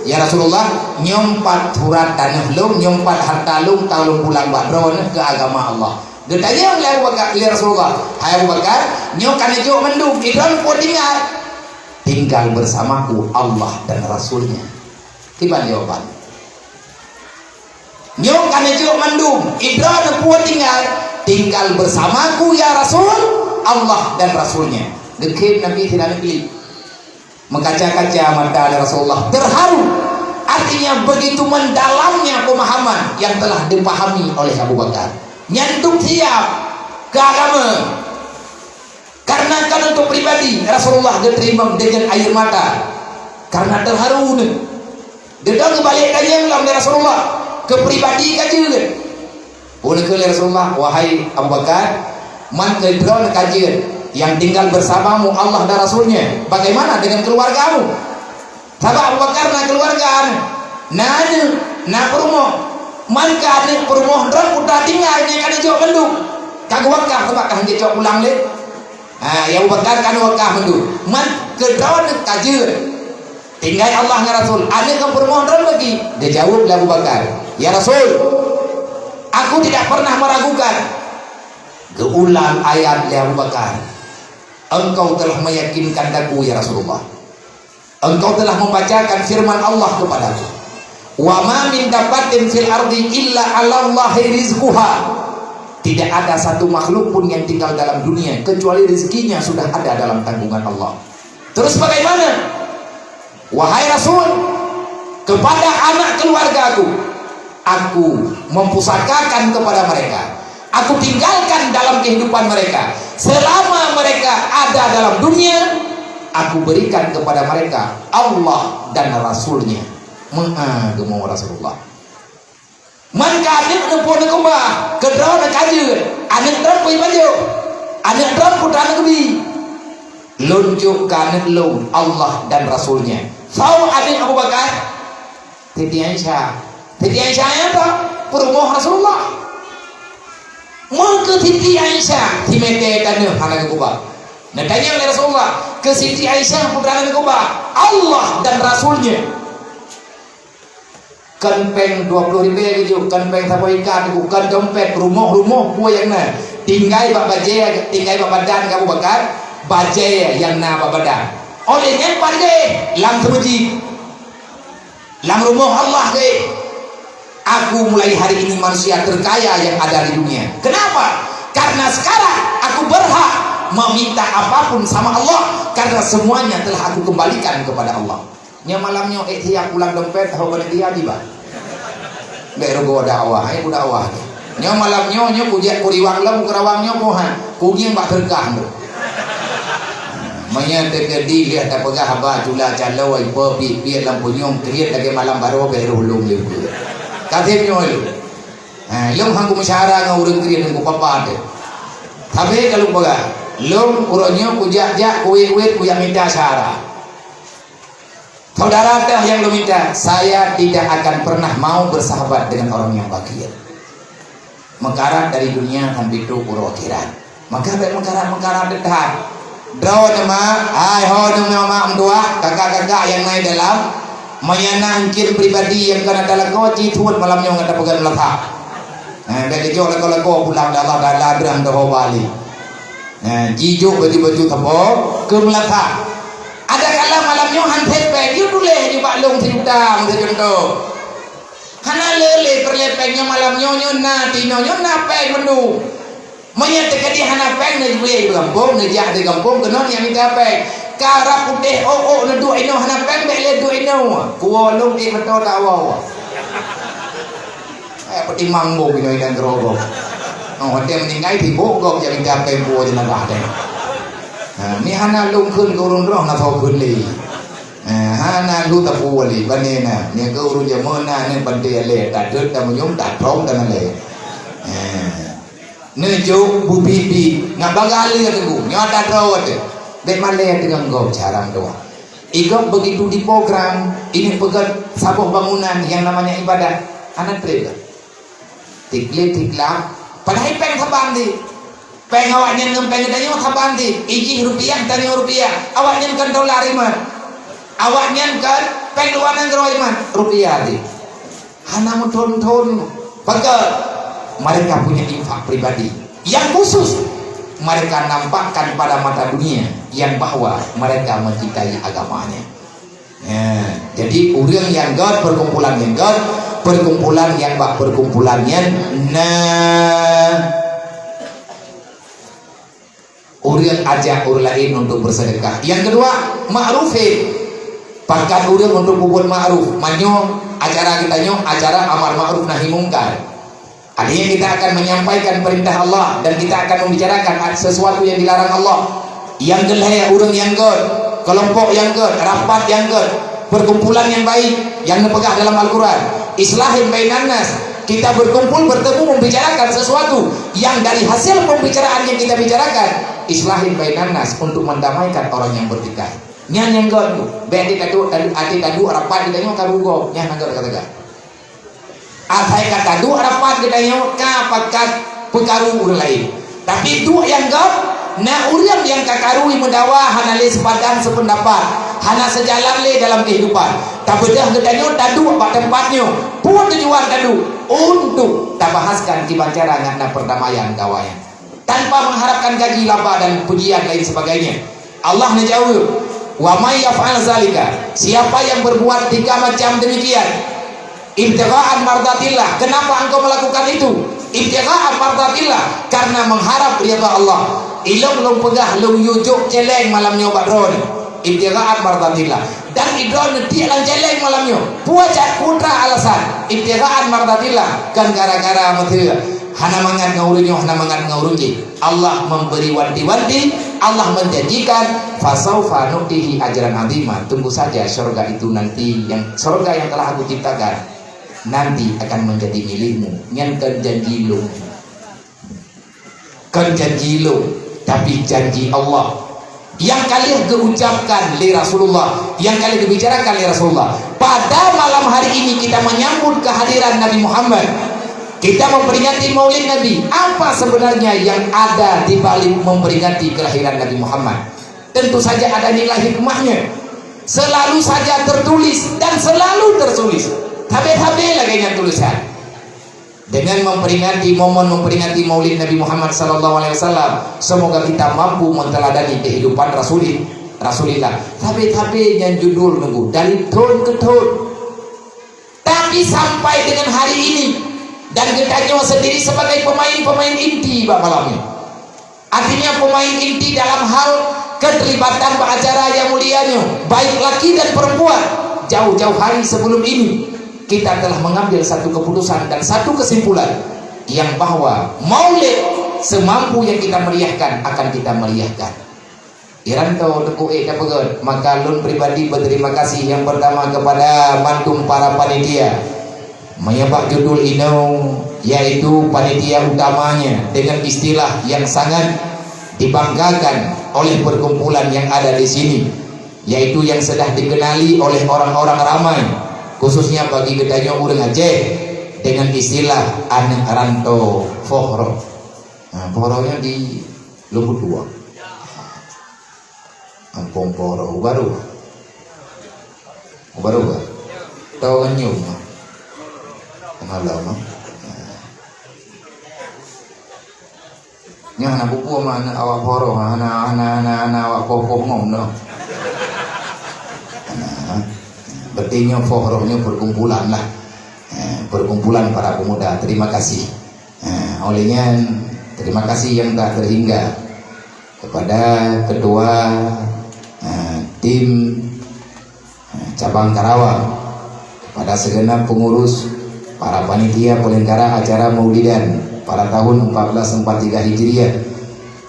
ya Rasulullah, nyoe pat surat taneuh lôn, nyoe pat harta lôn, ka lôn pulang bak droeneuh keu agama Allah." Geutanyong lé Abu Bakar, lé Rasulullah, "Hai Abu Bakar, nyoe ka neujok mandum, droeneuh peue tinggai?" "Tinggal bersamaku Allah dan Rasul-Nya." Kiban jawaban? "Nyoe ka neujok mandum, droeneuh peue tinggai?" "Tinggal bersamaku ya Rasul, Allah dan Rasul-Nya." Geukheun Nabi sira neuklik. Meukaca-kaca mata Rasulullah, terharu. Artinya begitu mendalamnya pemahaman yang telah dipahami oleh Abu Bakar. Nyan dum siap keu agama. Karena kan untuk pribadi, Rasulullah geuteurimong deungon air mata. Karena terharu neuh. Geudong geubalek tanyong lom lé Rasulullah keu pribadi ka jeuet. Ulôn kheun lé Rasulullah, "Wahai Abu Bakar, man keu droeneuh ka jeuet, yang tinggal bersamamu Allah dan Rasul-Nya. Bagaimana dengan keluargamu?" Sabab Abu Bakar na keuluwarga, na aneuk, na peurumoh. Man keu aneuk peurumoh droe putra tinggai nyang ka neujok mandum. Ka geuwakaf sabab ka han jicok pulang lé. Ha, ya Abu Bakar ka neuwakaf mandum. Man keu droe ka jeuet. Tinggai Allah ngon Rasul. Aneuk ngon peurumoh droe bagi. Geujaweueb lé Abu Bakar, "Ya Rasul, aku tidak pernah meragukan." Geuulang ayat lé Abu Bakar, "Engkau telah meyakinkan aku, ya Rasulullah." Engkau telah membacakan firman Allah kepadaku, "Wa ma min dabbatin fil ardi illa 'alallahi rizquha." Tidak ada satu makhluk pun yang tinggal dalam dunia kecuali rezekinya sudah ada dalam tanggungan Allah. Terus bagaimana? "Wahai Rasul, kepada anak keluargaku, aku mempusakakan kepada mereka, aku tinggalkan dalam kehidupan mereka. Selama mereka ada dalam dunia, aku berikan kepada mereka Allah dan Rasul-Nya." Meu'ah geumo Rasulullah. Man keu aneuk neupeue neukeubah, keu droe neuka jeuet, aneuk droe peue ipajoh, aneuk droe putra neukeubi. Lôn jok keu aneuk lôn Allah dan Rasul-Nya. Soe aneuk Abu Bakar? Siti Aisyah. Siti Aisyah nyan soe? Peurumoh Rasulullah. Meukeu Siti Aisyah, simeter taneuh hana geukeubah. Neutanyong lé Rasulullah, keu Siti Aisyah peue hana geukeubah? Allah dan Rasul-Nya. Kon péng dua ploh ribèe geujok, kon péng saboh ikat, kon dompet, rumoh-rumoh peue nyang na. Tinggai bak bajèe, tinggai bak badan Abu Bakar, bajèe nyang na bak badan. Óh lheueh nyan pat geuéh, lam seumeujid. Lam rumoh Allah geuéh. "Aku mulai hari ini manusia terkaya yang ada di dunia." Kenapa? Karena sekarang aku berhak meminta apapun sama Allah, karena semuanya telah aku kembalikan kepada Allah. Nyoe malam nyoe, eh, siap pulang dompet, ho panitia tiba. Bèk rugoe dakwah, eh, ku dakwah. Nyoe malam nyoe, nyoe kujak kuriwang lom, kurawang nyoe, pohan. Kugieng bak teureukah nyoe. Meunyoe teukeudi lheueh tapeugah haba cula calo, ipe piet-piet lam punyueng, kriet lagèe malam baroe, bèk roh lom lé ukeue. Kaseb nyoe lom. Ha, lom han kumeusyara ngon ureueng kriet, ngon kupapa teuh. Tapi ka lôn peugah, lom uroe nyoe kujak-jak, kuwet-wet, kujak mita syara. Saudara teuh nyang lôn mita, saya tidak akan pernah mau bersahabat dengan orang yang fakir. Meukarat dari dunia sampai trok uroe akhirat. Maka bèk meukarat-meukarat that. Droeneuh mak, hai ho neuh mak meutuah, kakak-kakak nyang na dalam, meunyo na angkir pribadi nyang ka na talakoe, ci thôn malam nyoe ngon tapeugah meulasak. Eh, bèk geujok lakoe-lakoe pulang, Allah Taala breuh meudoho balik. Eh, jijok baju-baju sapo keu meulasak. Ada kala malam nyoe han sép péng, yue tuléh nibak lôn sijuta, meusacontoh. Hana le lé peureulèe péng nyoe malam nyoe, nyoe na, tinoe nyoe na péng mandum. Meunyoe teukeudi hana péng, neujak di gampông, neujak di gampông keunoe nyang mita péng. Ka rab putéh ôk-ôk neuduek inoe hana péng, bèk lé duek inoe. Kuwoe lôn ék meutoe tawoe. Eh, peutimang bông inoe dan geurogong. Oh, watèe meuninggai sibok gob jak mita péng kuwoe jeunazah teuh. Ha, mi hana lôn kheun keu ureueng droe na soe kheun lé. Ha, hana lôn tapuwoe lé, bane na. Nyan keu ureueng jameun na, nyan panté lé, tadeut, tameunyoe, tatrong, dan lé. Ha. Neujok beubiet-biet, ngat bagah lé teungku, nyoe ata droe teuh. Bèk malèe teungoh gob carang doa. Igob begitu diprogram, ini peugöt saboh bangunan yang namanya ibadah. Hana trép dah. Tiklik-tiklak, padahai péng saban di. Péng awaknyan ngon péng geutanyoe saban di. Ijih rupiah, tanyoe rupiah. Awaknyan kan dolar iman. Awaknyan kan péng luwa nanggroe iman. Rupiah di. Hana meuthon-thon. Pakon? Mereka punya infak pribadi yang khusus mereka nampakkan pada mata dunia yang bahwa mereka mencintai agamanya. Ya, jadi ureueng nyang göt, perkumpulan nyang göt, perkumpulan nyang bak perkumpulan nyan na. Ureueng ajak ureueng laén untuk bersedekah. Nyang keudua, ma'rufin. Pakon ureueng untuk peubuet ma'ruf. Meunyoe acara geutanyoe acara amar ma'ruf nahi mungkar. Artinya kita akan menyampaikan perintah Allah dan kita akan membicarakan sesuatu yang dilarang Allah. Nyang keulhèe ureueng nyang göt, kelompok nyang göt, rapat nyang göt, perkumpulan yang baik yang neupeugah dalam Al-Quran. Islahin bainan nas. Kita berkumpul, bertemu, membicarakan sesuatu yang dari hasil pembicaraan yang kita bicarakan, islahin bainan nas, untuk mendamaikan orang yang bertikai. Nyan nyang göt tu. Bèk até taduek, até taduek rapat geutanyoe ka rugoe. Nyan nyang göt teuka-teuka. Asai ka taduek rapat geutanyoe ka pakat peukaru ureueng laén. Tapi duek nyang göt, na ureueng nyang ka karu meudawa hana lé sepadan sependapat, hana sejalan lé dalam kehidupan. Tabeudôh geutanyoe taduek bak teumpat nyoe. Peue tujuan taduek? Untuk tabahaskan kiban cara ngat na perdamaian kawan nyan. Tanpa mengharapkan gaji, laba dan pujian lain sebagainya. Allah neujaweueb, "Wa may yaf'al zalika," siapa yang berbuat tiga macam demikian, "ibtigha'an mardatillah," kenapa engkau melakukan itu? "Ibtigha'an mardatillah," karena mengharap ridha Allah. Ilôn lôn peugah lôn yue jok celeng malam nyoe bak droeneuh. Ibtigha'an mardatillah. Dan idroeneuh tiek lam celeng malam nyoe. Peue cat putra alasan? Ibtigha'an mardatillah. Kan gara-gara meuteue. Hana mangat ngon ureueng nyoe, hana mangat ngon ureueng jih. Allah memberi wanti-wanti, Allah menjanjikan, "Fasaufa nu'tihi ajran azima." Tunggu saja syurga itu nanti, yang syurga yang telah Aku ciptakan nanti akan menjadi milikmu. Nyan kan janji lôn. Kan janji lôn, tapi janji Allah. Nyang ka lheueh geuucapkan lé Rasulullah, nyang ka lheueh geubicarakan lé Rasulullah. Pada malam hari ini kita menyambut kehadiran Nabi Muhammad. Kita memperingati Maulid Nabi. Apa sebenarnya yang ada di balik memperingati kelahiran Nabi Muhammad? Tentu saja ada nilai hikmahnya. Selalu saja tertulis dan selalu tertulis. Sabe-sabe lagèe nyan tulisan. Dengan memperingati momen memperingati Maulid Nabi Muhammad sallallahu alaihi wasallam, semoga kita mampu menteladani kehidupan Rasulin-, Rasulillah. Tapi-tapi nyan judul nunggu dari thôn ke thôn. Tapi sampai dengan hari ini, Dan geutanyoe sendiri sebagai pemain-pemain inti bak malam nyoe. Artinya, pemain inti dalam hal keterlibatan bak acara nyang mulia nyoe, baik laki dan perempuan. Jauh-jauh hari sebelum ini, kita telah mengambil satu keputusan dan satu kesimpulan, yang bahwa maulid semampu yang kita meriahkan akan kita meriahkan. Iranto teupeu ék tapeugét, maka lôn pribadi berterima kasih yang pertama kepada mandum para panitia. Meunyoe bak judul inoe, yaitu panitia utamanya, dengan istilah yang sangat dibanggakan oleh perkumpulan yang ada di sini, yaitu yang sudah dikenali oleh orang-orang ramai, khususnya bagi geutanyoe ureuëng Aceh, dengan istilah aneuk ranto Fohroh. Nah, Fohroh nyoe di Lumbung Dua. Ampong Fohroh, baru. Baru, bah? Tahu kan nyoe, mah? Kenal lah, mah? Nah. Nyan hana buku mah, aneuk awak Fohroh, hana, hana, hana, hana awak poh-poh ngom, noh. Nah, berarti nyoe Fohroh nyoe perkumpulan lah. Eh, perkumpulan para pemuda. Terima kasih. Eh, oleh nyan, terima kasih yang tak terhingga kepada ketua, eh, tim, eh, cabang Karawang, kepada segenap pengurus, para panitia penyelenggara acara Maulidan pada tahun empat belas empat tiga Hijriah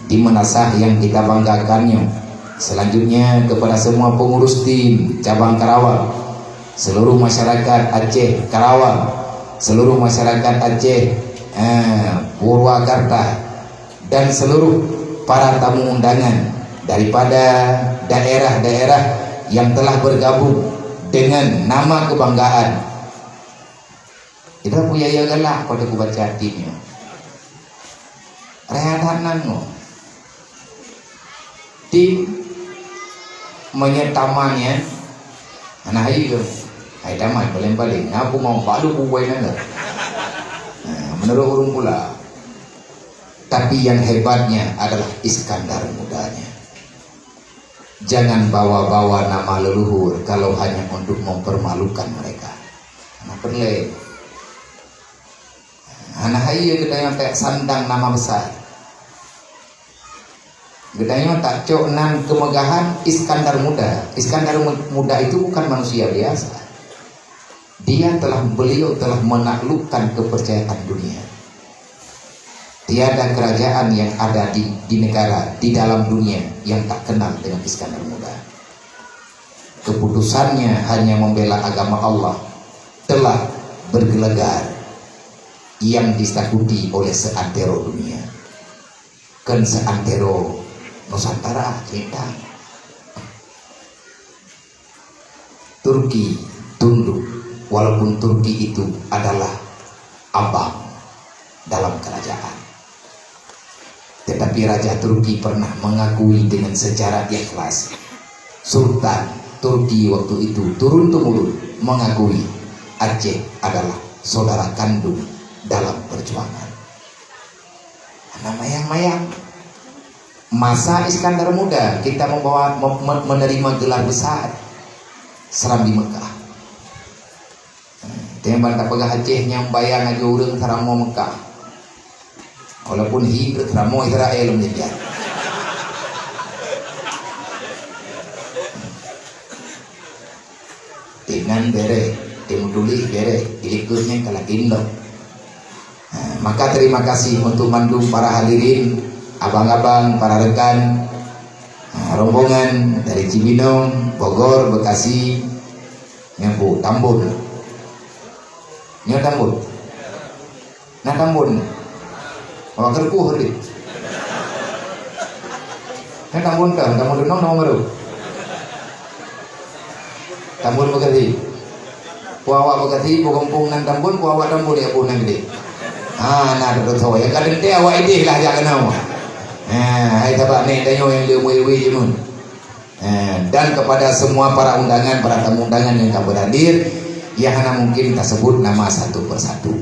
di Menasah yang kita banggakan nyoe. Selanjutnya, kepada semua pengurus tim cabang Karawang, seluruh masyarakat Aceh Karawang, seluruh masyarakat Aceh, eh, Purwakarta, dan seluruh para tamu undangan daripada daerah-daerah yang telah bergabung dengan nama kebanggaan. Kita punya ya galak pada kubaca hatinya. Rehat nan ngo. Tim meunyoe taman nyan, hana hai geuh. Hai taman, paléng-paléng. Na peue mau balu buwai nanggroe. Nah, menurut ureuëng pula. Tapi yang hebatnya adalah Iskandar Mudanya. Jangan bawa-bawa nama leluhur kalau hanya untuk mempermalukan mereka. Nah, perlé. Hana hai geutanyoe tak sandang nama besar. Geutanyoe tak cok nan kemegahan Iskandar Muda. Iskandar Mu-, Muda itu bukan manusia biasa. Dia telah, beliau telah menaklukkan kepercayaan dunia. Tiada kerajaan yang ada di, di negara, di dalam dunia yang tak kenal dengan Iskandar Muda. Keputusannya hanya membela agama Allah telah bergelegar yang ditakuti oleh seantero dunia. Kan seantero Nusantara cinta. Turki tunduk, walaupun Turki itu adalah abang dalam kerajaan. Tetapi Raja Turki pernah mengakui dengan secara ikhlas. Sultan Turki waktu itu turun-temurun mengakui Aceh adalah saudara kandung dalam perjuangan. Nah, mayang-mayang. Masa Iskandar Muda kita membawa, me-, me-, menerima gelar besar Serambi Mekah. Teuh ban tapeugah Aceh nyang bayang laju ureuëng Seuramoe Mekah. Walaupun hi Seuramoe Israel meunjadi. Inan bereh, teuh meutuléh bereh, di likot nyan ka lakin lom. Ha, maka terima kasih untuk mandum para hadirin, abang-abang, para rekan, ha, rombongan dari Cibinong, Bogor, Bekasi, nyoe bu Tambun. Nyoe Tambun. Na Tambun. Awak keureupôh tadi. Na Tambun tah, Tambun Reunong, Tambun Baru. Tambun Bekasi. Peue awak Bekasi, peue gampông nan Tambun, peue awak Tambun ya peue nan gede. Ha, na teutoe. Nyang ka teuntèe awak idéh lah jak keunoe. Ha, hai sabab nèk tanyoe nyang le meuiwi jimun. Eh, dan kepada semua para undangan, para tamu undangan yang ka berhadir, yang hana mungkin tasebut nama satu persatu.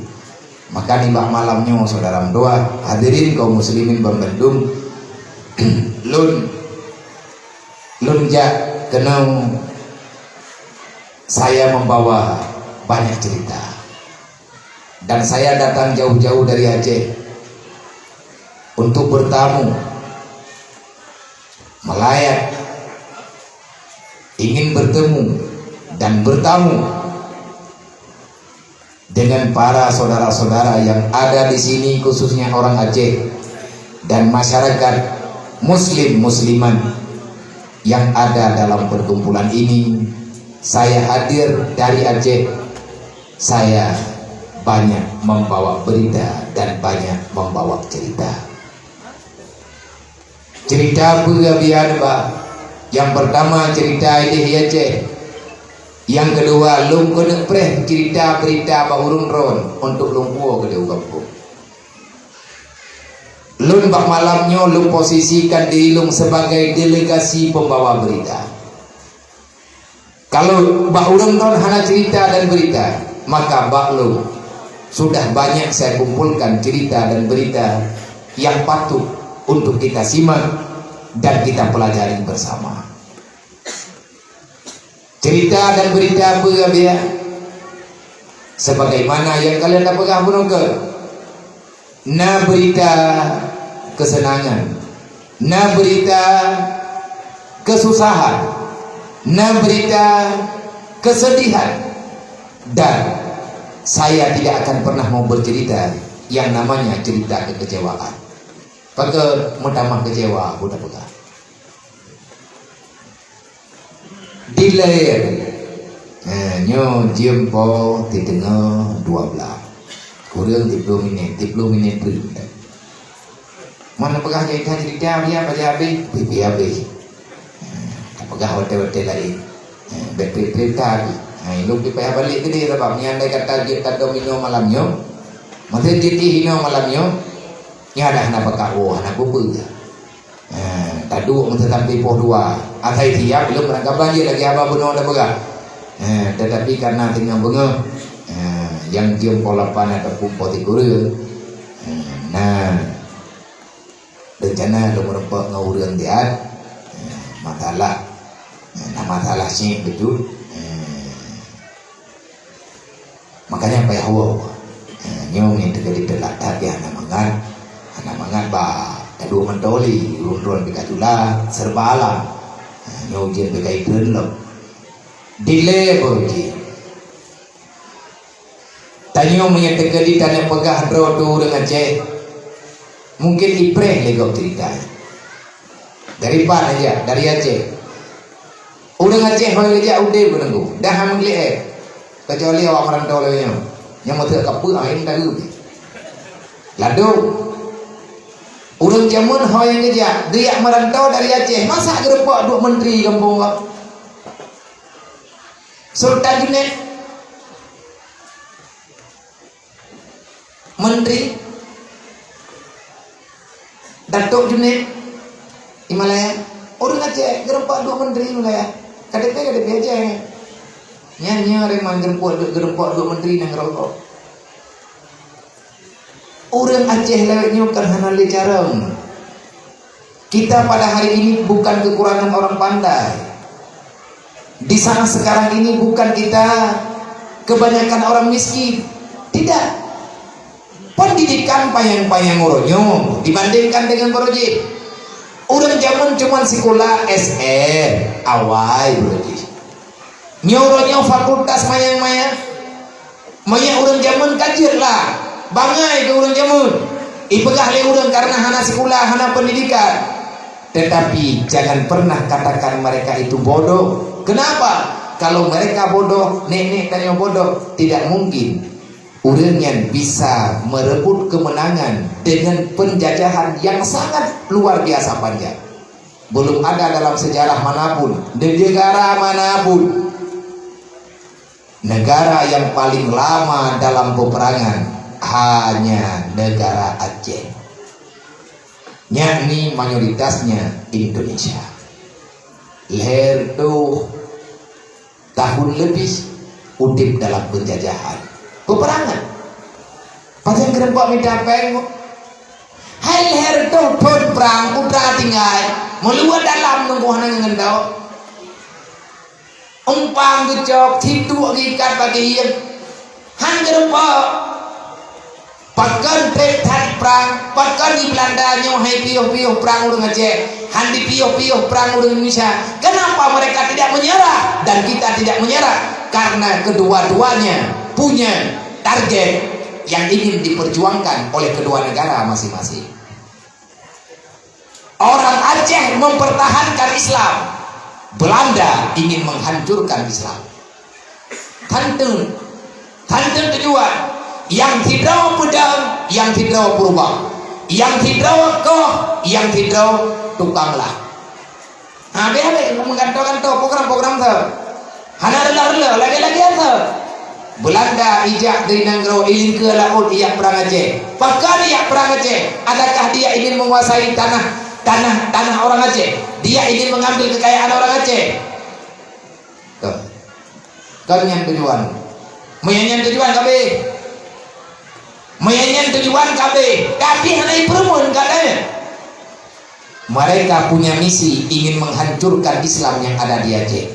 Maka nibak malam nyoe, saudara meutuah, hadirin kaum muslimin bandum, lôn, lôn jak keunoe, saya membawa banyak cerita. Dan saya datang jauh-jauh dari Aceh untuk bertamu, melayat, ingin bertemu dan bertamu dengan para saudara-saudara yang ada di sini, khususnya orang Aceh dan masyarakat muslim muslimat yang ada dalam perkumpulan ini. Saya hadir dari Aceh. Saya banyak membawa berita dan banyak membawa cerita. Cerita peue, Abian, bah? Yang pertama, cerita idéh Aceh. Yang kedua, lôn keuneuk preh cerita berita bak ureuëng droen untuk lôn puwoe keudéh u gampông. Lôn bak malam nyoe lôn posisikan diri lôn sebagai delegasi pembawa berita. Kalau bak ureuëng droen hana cerita dan berita, maka bak lôn sudah banyak saya kumpulkan cerita dan berita yang patut untuk kita simak dan kita pelajari bersama. Cerita dan berita apa, Abian? Sebagaimana yang kalian dah peugah bunoe, na berita kesenangan, na berita kesusahan, na berita kesedihan, dan saya tidak akan pernah mau bercerita yang namanya cerita kekecewaan. Pakon meutamah kecewa, budak peugah. Delay. Eh, nyoe jeuem po teuteungoh dua belas. Kureueng tiga puluh minit, tiga puluh minit tu. Mana peugah cerita-cerita dia pada habis, pipi habis. Eh, tak peugah hotel-hotel lain. Eh, baik cerita lagi. Ha, ilung payah balik ke dia sebab ni andai kata jeuet tadomino malam nyoe. Masa jeuet hino malam nyoe, nya dah hana peugah, oh, hana kupeugah. Ha, taduek meusasampai poh dua. Asai siap lom meurangkap banjir lagi haba bunoe tapeugah. Ha, tetapi karena teungoh beungoh, ha, nyang jeuem po lapan ataupun po sikureueng, ha, na rencana lôn meureumpok ngon ureuëng siat, ha, masalah, ha, na masalah syiek beutôi. Ha. Makanya payah woe. Ha, nyoe nyang teuka di teulat that ya hana mangat. Hana mangat ba taduek mantong lé, ureuëng droen pih ka jula, serba alam. Ha, nyoe ujeuen pih ka itreun lom. Delay baru jih. Tanyoe meunyoe teuka di taneuk peugah droe tu ureuëng Aceh, mungkin ipreh lé gob cerita. Dari pat aja, dari Aceh. Ureuëng Aceh hôi geujak udeb keuneuk, dah hana meugleh, kecuali awak meurantau lagée nyoe. Nyang meuteuk kapeue, ah, nyang taeu. Ladôm. Ureuëng jameun hôi nyang geujak, geujak meurantau dari Aceh, masa geurumpok duek menteri gampông kah? Sultan Junaid. Menteri Datuk Junaid di Malaya, ureuëng Aceh geurumpok duek menteri Malaya. K T P, K T P Aceh. Nyan nyoe reman geurumpok duek, geurumpok duek menteri nanggroe. Ureuëng Aceh lawét nyoe kan hana lé carông. Kita pada hari ini bukan kekurangan orang pandai. Di sana sekarang ini bukan kita kebanyakan orang miskin. Tidak. Pendidikan panyang-panyang uroe nyoe dibandingkan dengan baroe jih. Ureuëng jameun cuma sikula S M, awai baroe jih. Nyoe uroe nyoe fakultas manyang-manyang. Meunyoe ureuëng jameun ka jeuet lah, bangai keu ureuëng jameun. Ipeugah lé ureuëng karena hana sikula, hana pendidikan. Tetapi jangan pernah katakan mereka itu bodoh. Kenapa? Kalau mereka bodoh, nenek tanyoe bodoh, tidak mungkin ureuëng nyan bisa merebut kemenangan dengan penjajahan yang sangat luar biasa panjang. Belum ada dalam sejarah manapun, di negara manapun, negara yang paling lama dalam peperangan hanya negara Aceh, yakni mayoritasnya Indonesia. Lhèe reutôh tahun lebih udeb dalam penjajahan, peperangan. Pajan geurumpok mita péng, hai lhèe reutôh thôn prang, putra tinggai, meuluwa dalam nunggu hana ngeundok. Umpang geucok, situek geuikat bak geuhieng. Han geurumpok. Pakon treb that prang, pakon di Belanda nyoe hai piôh-piôh prang ureuëng Aceh, han di piôh-piôh prang ureuëng Indonesia. Kenapa mereka tidak menyerah dan kita tidak menyerah? Karena kedua-duanya punya target yang ingin diperjuangkan oleh kedua negara masing-masing. Orang Aceh mempertahankan Islam, Belanda ingin menghancurkan Islam. Tanteun, tanteun tujuan. Nyang sidroe peudong, nyang sidroe peurubah. Nyang sidroe koh, nyang sidroe tukang lah. Ha, habéh-habéh meugantoe-gantoe program-program tu. Hana reuloh-reuloh, lagée-lagée asai. Belanda ijak di nanggroe ilingkeue laôt ijak prang Aceh. Pakon ijak prang Aceh? Adakah dia ingin menguasai tanah, tanah, tanah orang Aceh? Dia ingin mengambil kekayaan orang Aceh? Kon. Kon nyan tujuan. Meunyan nyan tujuan ka abéh. Meunyan nyan tujuan ka abéh. Tapi hana ipeureumeun ka abéh. Mereka punya misi ingin menghancurkan Islam yang ada di Aceh.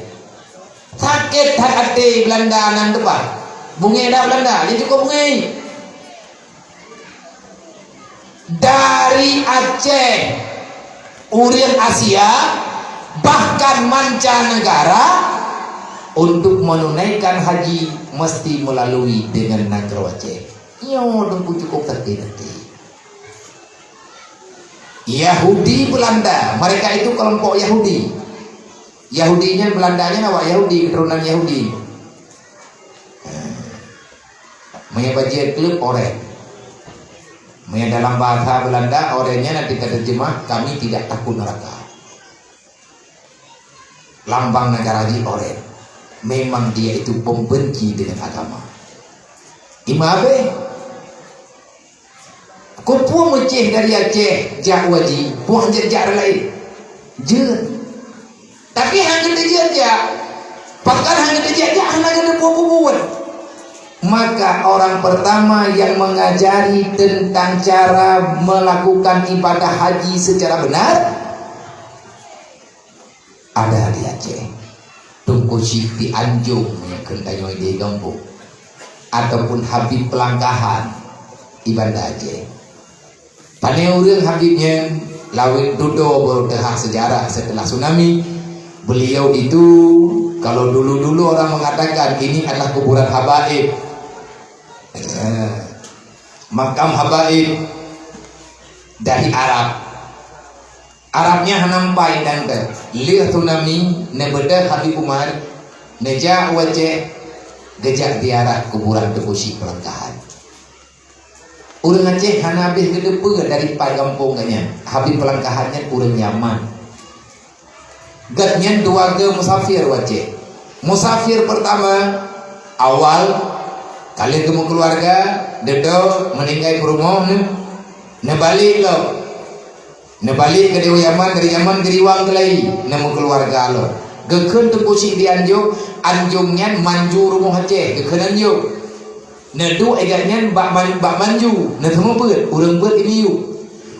Sakét that até Belanda nan teupah. Bungéh dak Belanda? Jadi kok bungéh? Dari Aceh, ureuëng Asia, bahkan mancanegara, untuk menunaikan haji mesti melalui dengan nanggroe Aceh. Nyoe teungku cukup sakét até. Yahudi Belanda, mereka itu kelompok Yahudi. Yahudi nyan Belanda nyan awak Yahudi, keturunan Yahudi. Meunyoe bajée kleueb oranye. Meunyoe dalam bahasa Belanda, oranye nyan nanti terjemah, "Kami tidak takut neraka." Lambang negara jih oranye. Memang dia itu pembenci dengan agama. Ima abéh. Keupeue meucéh dari Aceh jak u haji, peue han jak-jak laén? Jeuet. Tapi han geuteujak-jak. Pakon han geuteujak-jak? Hana geuteupeue peubuet. Maka orang pertama yang mengajari tentang cara melakukan ibadah haji secara benar ada di Aceh. Teungku Syik di Anjong nyang kheun tanyoe di Gambong, ataupun Habib Pelangkahan di Banda Aceh. Pane ureuëng Habib nyan, lawét dudoe baru teuhah sejarah setelah tsunami. Beliau itu, kalau dulu-dulu orang mengatakan ini adalah kuburan habaib. Eh, makam habaib dari Arab. Arab nyan hana meubai dan teuh. Lheueh tsunami, neubeudôh Habib Umar, neujak u Aceh, geujak ziarah kuburan Teungku Syik Pelangkahan. Ureuëng Aceh hana habéh geuteupeue dari pat gampông geuh nyan. Habib Pelangkahan nyan ureuëng Yaman. Geuh nyan dua geu musafir u Aceh. Musafir pertama, awal, ka lheueh geumeukeuluwarga, dudoe, meuninggai peurumoh, neuh, neubalek lom. Neubalek keudeh u Yaman, dari Yaman geuriwang keulayi, neumeukeuluwarga lom. Geukheun Teungku Syik di Anjong, Anjong nyan manju rumoh Aceh, geukheun Anjong. Neuduek igat nyan bak man-, bak manju, neuseumeubeuet, ureuëng beuet i miyueb.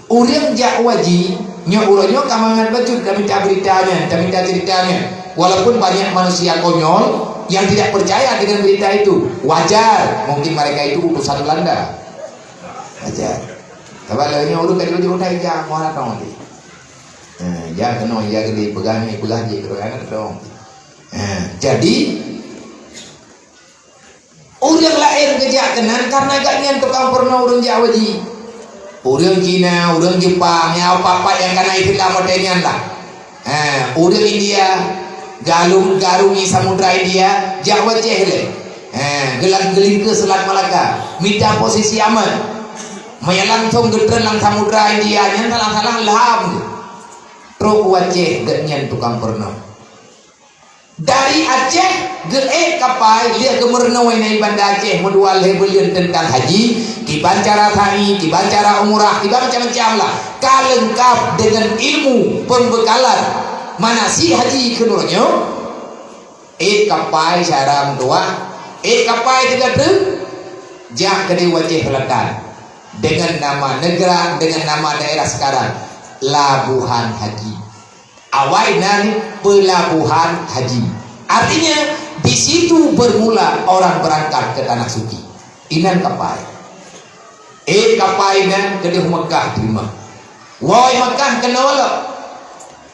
Ureuëng jak u haji, nyoe uroe nyoe ka mangat bacut tamita beurita nyan, tamita ceurita nyan. Walaupun banyak manusia konyol yang tidak percaya dengan berita itu, wajar, mungkin mereka itu utusan Belanda. Wajar. Sabab lagée nyoe ureuëng ka jeuet-jeuet u Thai jak muara tong tadi. Eh, jak keunoe, jak keudeh, peugah nyoe, peugah jih, keudroe aneuk dong. Eh, jadi, ureuëng laén geujak keunan karena gobnyan tukang peurunoe ureuëng jak u haji. Ureuëng Cina, ureuëng Jepang, nyang pat-pat nyang kana Islam watée nyan lah. Eh, ureuëng India, galung-, garungi Samudra India, jak u Aceh lé. Eh, geulang geulingkeue Selat Malaka, mita posisi aman. Meunyo langsong geutreun lam Samudra India nyan salah-salah lham. Trok u Aceh gobnyan tukang peurunoe. Dari Aceh geuék kapai lheueh geumeurunoe na i Banda Aceh meudua lhée buleuen teuntang haji, kiban cara sa'i, kiban cara umrah, kiban macam-macam lah. Ka leungkap deungon ilmu pembekalan manasik haji keunoe nyoe. Ék kapai syara meutuwah, ék kapai teuga teuk, jak keudeh u Aceh Selatan. Dengan nama negara, dengan nama daerah sekarang, Labuhan Haji. Awai nan Pelabuhan Haji. Artinya, di situ bermula orang berangkat ke Tanah Suci. Inan kapai. Eh, kapai nyan keudeh Meukah teurimong. Woe Meukah keunoe lom.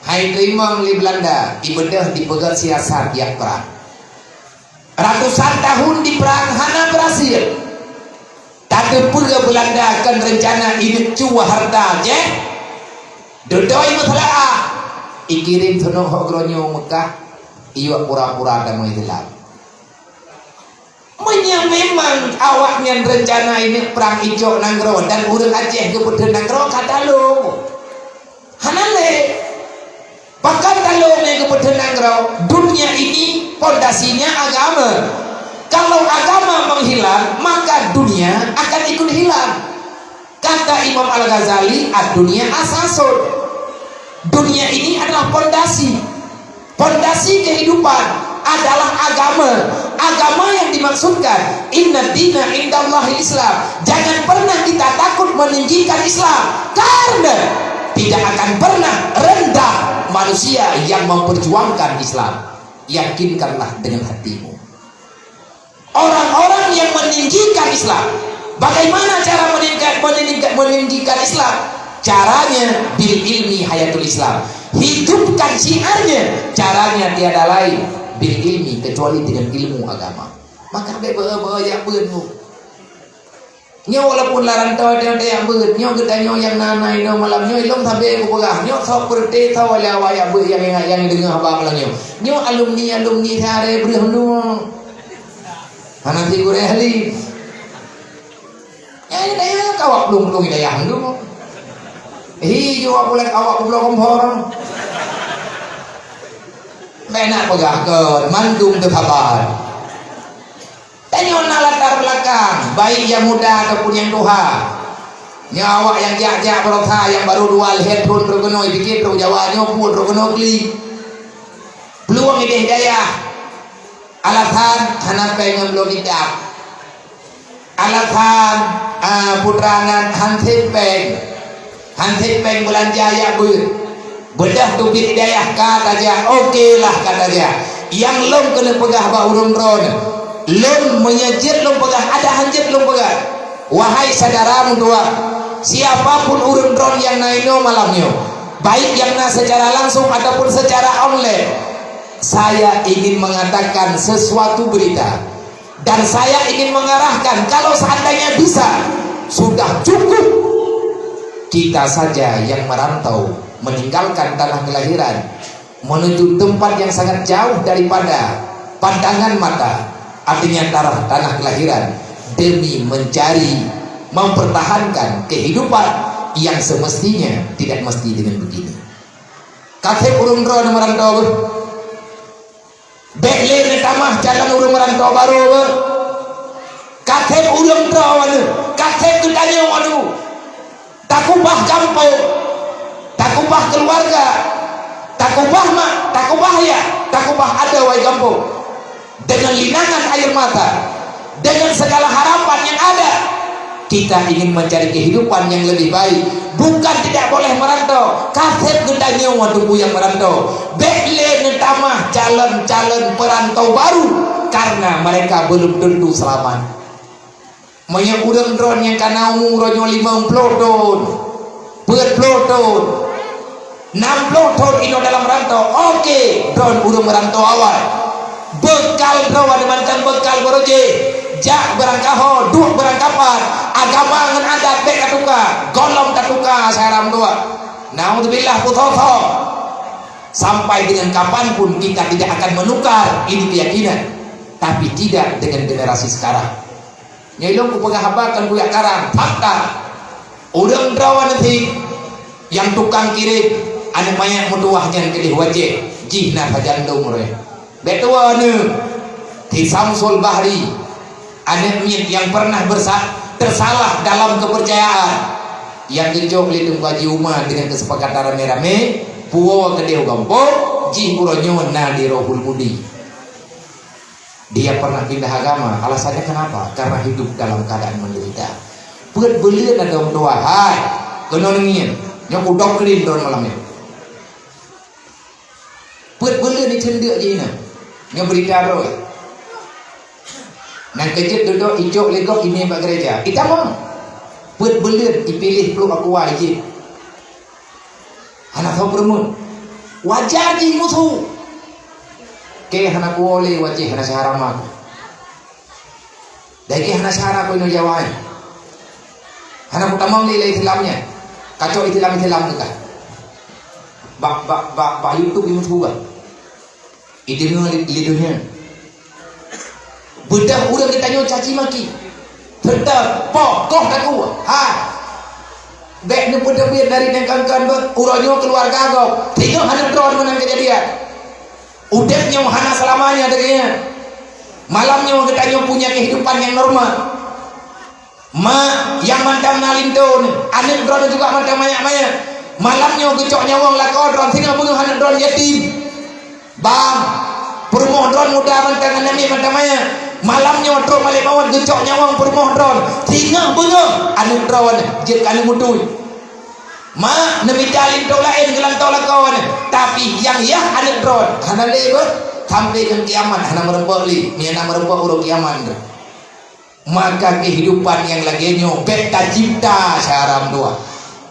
Hai teurimong lé Beulanda, ibeudôh dipeugét siasat jak prang. Ratusan tahun diprang hana beurhasil. Tateupeue Beulanda kon reuncana ineuk cue hareuta jih. Dudoe meuseulaah, ikirém seunoh hok geuronyoe Meukah, iyue pura-pura tamong Islam. Meunyoe memang awaknyan reuncana ineuk prang icok nanggroe dan ureuëng Aceh geupeutheun nanggroe ka talo. Hana lé. Bahkan talo mé geupeutheun nanggroe, dunia ini pondasinya agama. Kalau agama menghilang, maka dunia akan ikut hilang. Kata Imam Al-Ghazali, "Ad-dunya asasun." Dunia ini adalah pondasi. Pondasi kehidupan adalah agama. Agama yang dimaksudkan, "Inna dina indallahi Islam." Jangan pernah kita takut meninggikan Islam, karena tidak akan pernah rendah manusia yang memperjuangkan Islam. Yakinkanlah dengan hatimu. Orang-orang yang meninggikan Islam. Bagaimana cara meningkat, meningkat, meninggikan Islam? Caranya bil ilmi hayatul Islam. Hidupkan syiarnya. Caranya tiada lain bil ilmi, kecuali dengan ilmu agama. Maka bèk beu-beu jak beuet. Nyoe walaupun lam rantau, dia, dia jak beuet. Nyoe geutanyoe nyang na, na inoe malam nyoe, ilôn sabe kupeugah. Nyoe soe peureuté, soe lé awak jak beuet nyang ingat, nyang deungoe haba malam nyoe. Nyoe alumni-alumni sehari breuh nyoe. Hana sigurée ahli. Nyang dayah ka awak plueng-plueng dayah nyoe. Hi, jua puléh awak kubloe kompor. Bèk na peugah kon, mandum teusaban. Tanyoe na latar belakang, baik nyang muda ataupun nyang tuha. Nyoe awak nyang jak-jak baroesa nyang barô dua lhèe thôn droe keunoe, pike droe Jawa nyoe pun droe keunoe kli. Peuluang idéh dayah. Alasan hana péng ngon bloe kitab. Alasan, ah, putra nyan han sép péng. Han sép péng beulanja jak beuet. Beudôh teubiet di dayah ka tajak, oke lah ka tajak. Nyang lôn keuneuk peugah bak ureuëng droeneuh, lôn meunyoe jeuet lôn peugah, adak han jeuet lôn peugah. Wahai syedara meutuwah, siapa pun ureuëng droeneuh nyang na inoe malam nyoe, baik nyang na secara langsung ataupun secara online, saya ingin mengatakan sesuatu berita. Dan saya ingin mengarahkan, kalau seandainya bisa, sudah cukup kita saja yang merantau, meninggalkan tanah kelahiran, menuju tempat yang sangat jauh daripada pandangan mata, artinya tanah, tanah kelahiran, demi mencari, mempertahankan kehidupan yang semestinya tidak mesti dengan begini. Ka sép ureuëng droeneuh meurantau beuh. Bèk lé neutamah calon ureuëng meurantau barô beuh. Ka sép ureuëng droeneuh, ka sép geutanyoe nyoe. Takubah gampông, takubah keuluwarga, takubah mak, takubah yah, takubah adoe gampông. Dengan linangan air mata, dengan segala harapan yang ada, kita ingin mencari kehidupan yang lebih baik. Bukan tidak boleh merantau. Ka sép geutanyoe tubuh nyang meurantau. Bèk lé neutamah calon-calon peurantau baru, karena mereka belum tentu selamat. Meunyoe ureuëng droeneuh nyang ka na umu uroe nyoe limong ploh thon, peuet ploh thon, nam ploh thon inoe dalam rantau, oke, droeneuh ureuëng meurantau awai. Beukal droeneuh mantong beukal beureuji, jak beurangkaho, duek beurangkapat, agama ngon adat bèk tatuka, gohlom tatuka, saram dua. Naudzubillah, pusoe-soe. Sampai dengan kapan pun kita tidak akan menukar ini keyakinan, tapi tidak dengan generasi sekarang. Nyoe lôn kupeugah haba kon kujak karang, fakta. Ureuëng droeneuh cit nyang tukang kirém aneuk manyak meutuwah nyan keudeh wajéb jih na sajan dong roh. Bèk tuwoe neuh, si Samsul Bahri, aneuk miet nyang pernah bersa-, tersalah dalam kepercayaan, nyang geucok lé Teungku Haji Uma dengan kesepakatan ramé-ramé, puwoe keudeh u gampông, jih uroe nyoe na di Rohul Mudi. Dia pernah pindah agama. Alasannya kenapa? Karena hidup dalam keadaan menderita. Peuet buleuen na dong tuha hai. Keunoe neungieng. Nyoe kudoktrin droeneuh malam nyoe. Peuet buleuen ni ceundeuk jih nyoe. Nyoe berita droe. Nyang keujeuet dudoe icok lé gob imé bak gereja. Itamong. Peuet buleuen ipiléh pluek aku wai jih. Hana soe peurumoh. Wajar jih musu. Keu hana kuwoe lé wajéh hana syahara ma. Dai keu hana syahara ku inoe Jawa nyan. Hana kutamong lé lé Islam nyan. Kacok Islam-Islam teuka. Bak, bak, bak, bak YouTube imusu bah. Ideungoe lé, lé donya. Beudôh ureuëng geutanyoe caci maki. Beudôh, poh, koh takue. Ha. Bék neupeuteubiet dari nyang kon-kon beuet, uroe nyoe keuluwarga gob. Singoh aneuk droe meunan keujadian. Udeb nyoe hana seulamanya deungon. Malam nyoe geutanyoe punya kehidupan nyang normal. Mak nyang mantong na linto nyoe, aneuk droeneuh juga mantong manyak-manyak. Malam nyoe geucok nyawöng lakoe droeneuh, singoh beungoh aneuk droeneuh yatim. Bang, peurumoh droeneuh muda mantong aneuk miet mantong manyak. Malam nyoe trok malaikat maut geucok nyawöng peurumoh droeneuh, singoh beungoh aneuk droeneuh jeuet keu aneuk beutôi. Mak neumita linto laén geulantoe lakoe nyoe, tapi nyang yah aneuk droeneuh hana lé beuh, sampoe ngon kiamat hana meureumpok lé, meunyo na meureumpok uroe kiamat nyoe. Maka kehidupan nyang lagée nyoe bék tacipta syara meutuah.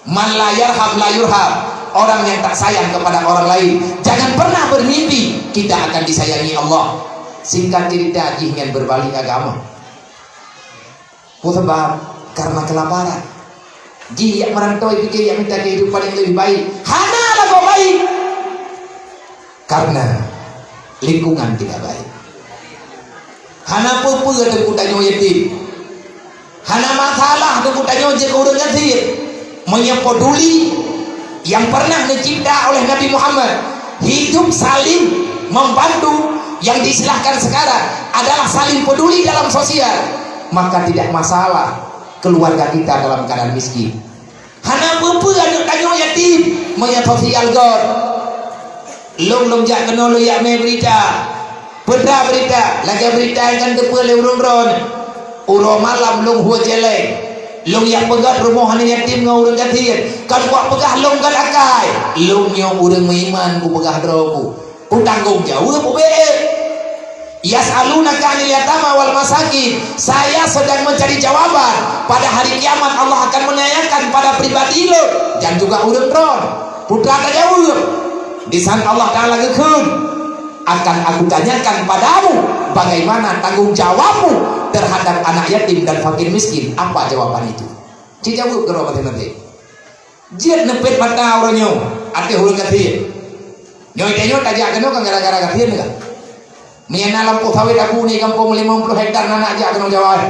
Man la yarham la yurham. Orang yang tak sayang kepada orang lain, jangan pernah bermimpi kita akan disayangi Allah. Singkat cerita, jih nyan beubalik agama. Peue sabab? Karena kelaparan. Jih jak meurantoi pike jak mita kehidupan yang lebih baik. Hana lagoe baik. Karena lingkungan tidak baik. Hana peue-peue teungku tanyoe yatim. Hana masalah teungku tanyoe jeuet keu ureuëng gasien. Meunyoe peduli yang pernah dicipta oleh Nabi Muhammad, hidup saling membantu yang diistilahkan sekarang adalah saling peduli dalam sosial, maka tidak masalah keluarga kita dalam keadaan miskin. Hana peue-peue aneuk tanyoe yatim, meunyo sosial gob. Lôn, lôn jak keunoe lôn jak mé beurita. Peue beurita? Lagée beurita nyang ka teupeue lé ureuëng droeneuh. Uroe malam lôn hue céléng. Lôn jak peugét rumoh aneuk yatim ngon ureuëng gasien. Kon kupeugah lôn gét akai. Lôn nyoe ureuëng meuiman kupeugah droe ku. Kutanggong jaweueb ubé. Yas'alunaka 'anil yatama wal masakin. Saya sedang mencari jawaban. Pada hari kiamat Allah akan menanyakan pada pribadi lôn dan juga ureuëng droeneuh. Peue tajaweueb? Di sana Allah Taala geukheun, "Akan Aku tanyakan padamu bagaimana tanggung jawabmu terhadap anak yatim dan fakir miskin." Apa jawaban itu? Ci jaweueb keudroe maté-maté. Jeuet neupet mata uroe nyoe ateueh ureuëng gasien. Nyoe tanyoe tajak keunoe kan gara-gara gasien kan. Meunyo na lampôh sawét abu nibak gampông limong ploh hektar na jak keunoe Jawa.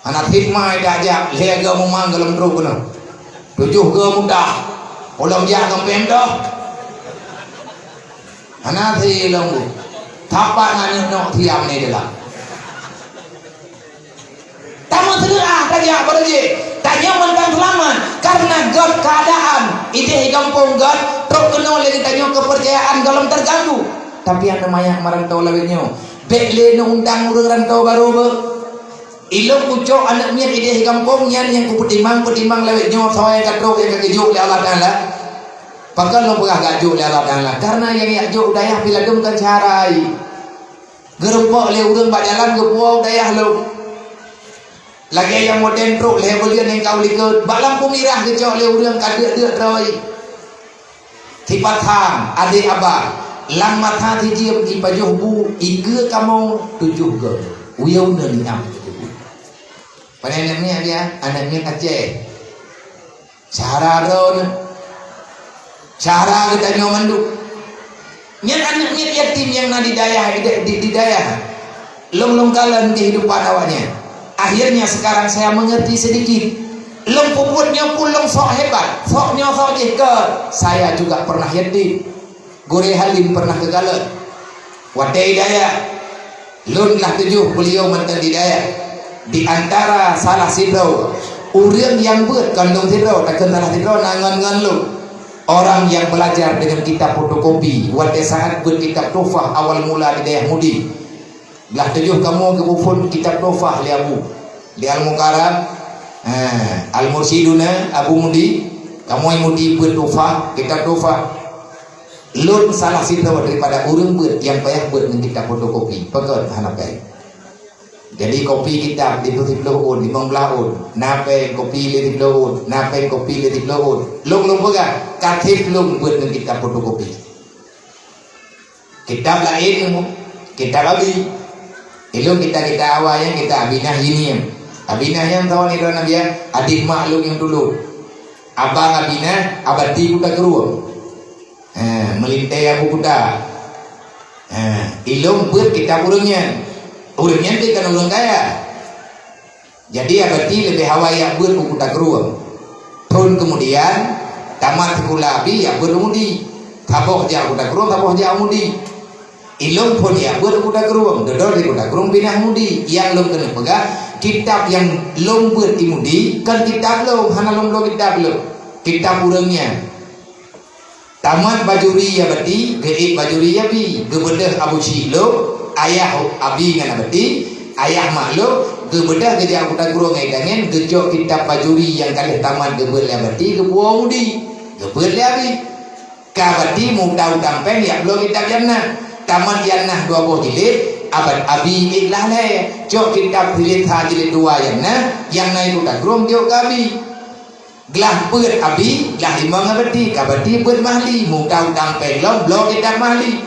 Hana cit ma tajak, lhée goe mumang gohlom trok keunoe. Tujoh goe mudah. Gohlom jak ngon P M doh. Hana silom bu. Tapak ngon aneuk nok siam ni dalam. Tameuseureuah tajak bak raja. Tanyoe mantong seulamat karena gét keuadaan. Idéh i gampông gét, trok keunoe lé geutanyoe keupeurcayaan gohlom teuganggu. Tapi aneuk manyak meurantau lawét nyoe, bék lé neuundang ureuëng rantau barô beuh. Ilôn kucok aneuk miet idéh i gampông nyan nyang kupeutimang-peutimang lawét nyoe soe nyang ka trok nyang ka geujok lé Allah Taala. Pakon lôn peugah geujok lé Allah Taala? Karena nyang jak jok dayah pih ladôm kan syahara. Geureumpok lé ureuëng bak jalan geupuwoe dayah lôn. Lagée nyang modern trok lhée buleuen nyang ka u likot, bak lampôh mirah geucok lé ureuëng ka deuk-deuk droe. Sipat tham, adé abang, lam mata sijeuem ipajoh bu, ikeue kamoe tujoh goe. Uyeu neuniam tujoh bu. Pane aneuk miet dia, aneuk miet Aceh. Syahara droeneuh. Syahara geutanyoe mandum. Nyan aneuk miet yatim nyang na di dayah, di, di, di dayah. Lôn, lôn kalon kehidupan awaknyan. Akhirnya sekarang saya mengerti sedikit. Lôn peubuet nyoe pun lôn sok hebat. Sok nyoe sok jih keu. Saya juga pernah yatim. Gurée Halim pernah geukalon. Watée i dayah, lôn lah tujoh beuliau mantong di dayah. Di antara salah sidroe ureuëng nyang beuet kon lôn sidroe, takheun salah sidroe na ngon-ngon lôn. Orang yang belajar dengan kitab fotokopi, watée saat beuet kitab Tuhfah awal mula di dayah Mudi. Lah tujoh kamoe geupeuphon kitab Tuhfah lé Abu. Di Al-Mukarram, ha, Al-Mursyiduna Abu Mudi, kamoe Mudi beuet Tuhfah, kitab Tuhfah. Lôn salah sidroe daripada ureuëng beuet nyang payah beuet ngon kitab fotokopi. Pakon hana payah. Jadi kopi kitab di siplôh ôn, limong blaih ôn, na péng kopi lé siplôh ôn, na péng kopi lé siplôh ôn. Lôn, lôn peugah, ka sép lôn beuet ngon kitab fotokopi. Kitab laén, kitab Abi. Ilôn kitab-kitab awai nyan kitab Abi Nahyi nyan. Abi Nahyi nyan tahun ilôn Nabi ya, adik mak lôn nyang tulôn. Abang Abi Nah, Abati Kuta Krueng. Ha, meulintèe Abu Kuta. Ha, ilôn beuet kitab ureueng nyan. Ureueng nyan teuka ureueng kaya. Jadi, Abati leubeh awai jak beuet u Kuta Krueng. Thon keumudian, tamat sikula Abi jak beuet u Mudi. Saboh jak u Kuta Krueng, saboh jak u Mudi. Ilôn phon jak beuet u Kuta Krueng, dudoe di Kuta Krueng pinah u Mudi. Nyang lôn keuneuk peugah, kitab nyang lôn beuet di Mudi, kon kitab lôn, hana lôn bloe kitab lôn. Kitab ureueng nyan. Tamat Bajuri Abati, geuék Bajuri Abi, geubeudôh Abu Syik lôn, ayah Abi ngon Abati, ayah mak lôn, geubeudôh geujak u Kuta Krueng ngon tangen, geucok kitab Bajuri nyang ka lheueh tamat geubeuet lé Abati, geupuwoe u Mudi, geubeuet lé Abi. Ka Abati meuutang-utang péng jak bloe kitab Yamnah. Tamat Yamnah dua boh jilid, Abat-, Abi ék lhèe, cok kitab jilid sa jilid dua Yamnah, nyang na i Kuta Krueng jok keu Abi. Glah beuet Abi, glah limong Abati, ka Abati beuet Mahli, meuutang-utang péng lom bloe kitab Mahli.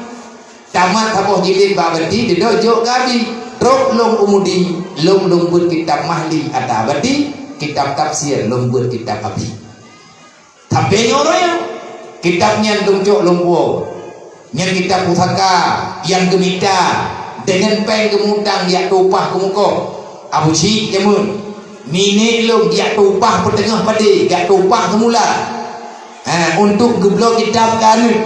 Tamat saboh jilid bak Abati, dudoe jok keu Abi. Trok lôn u Mudi, lôn, lôn beuet kitab Mahli ata Abati, kitab tafsir lôn beuet kitab Abi. Tapi nyoe uroe nyoe, kitab nyan lôn cok lôn puwoe. Nyan kitab pusaka nyang geumita deungon péng geumutang jak tueng upah keumukoh. Abu Syik jameun, minék lôn jak tueng upah peuteungoh padé, jak tueng upah seumula. Ha, untuk geubloe kitab keu aneuk.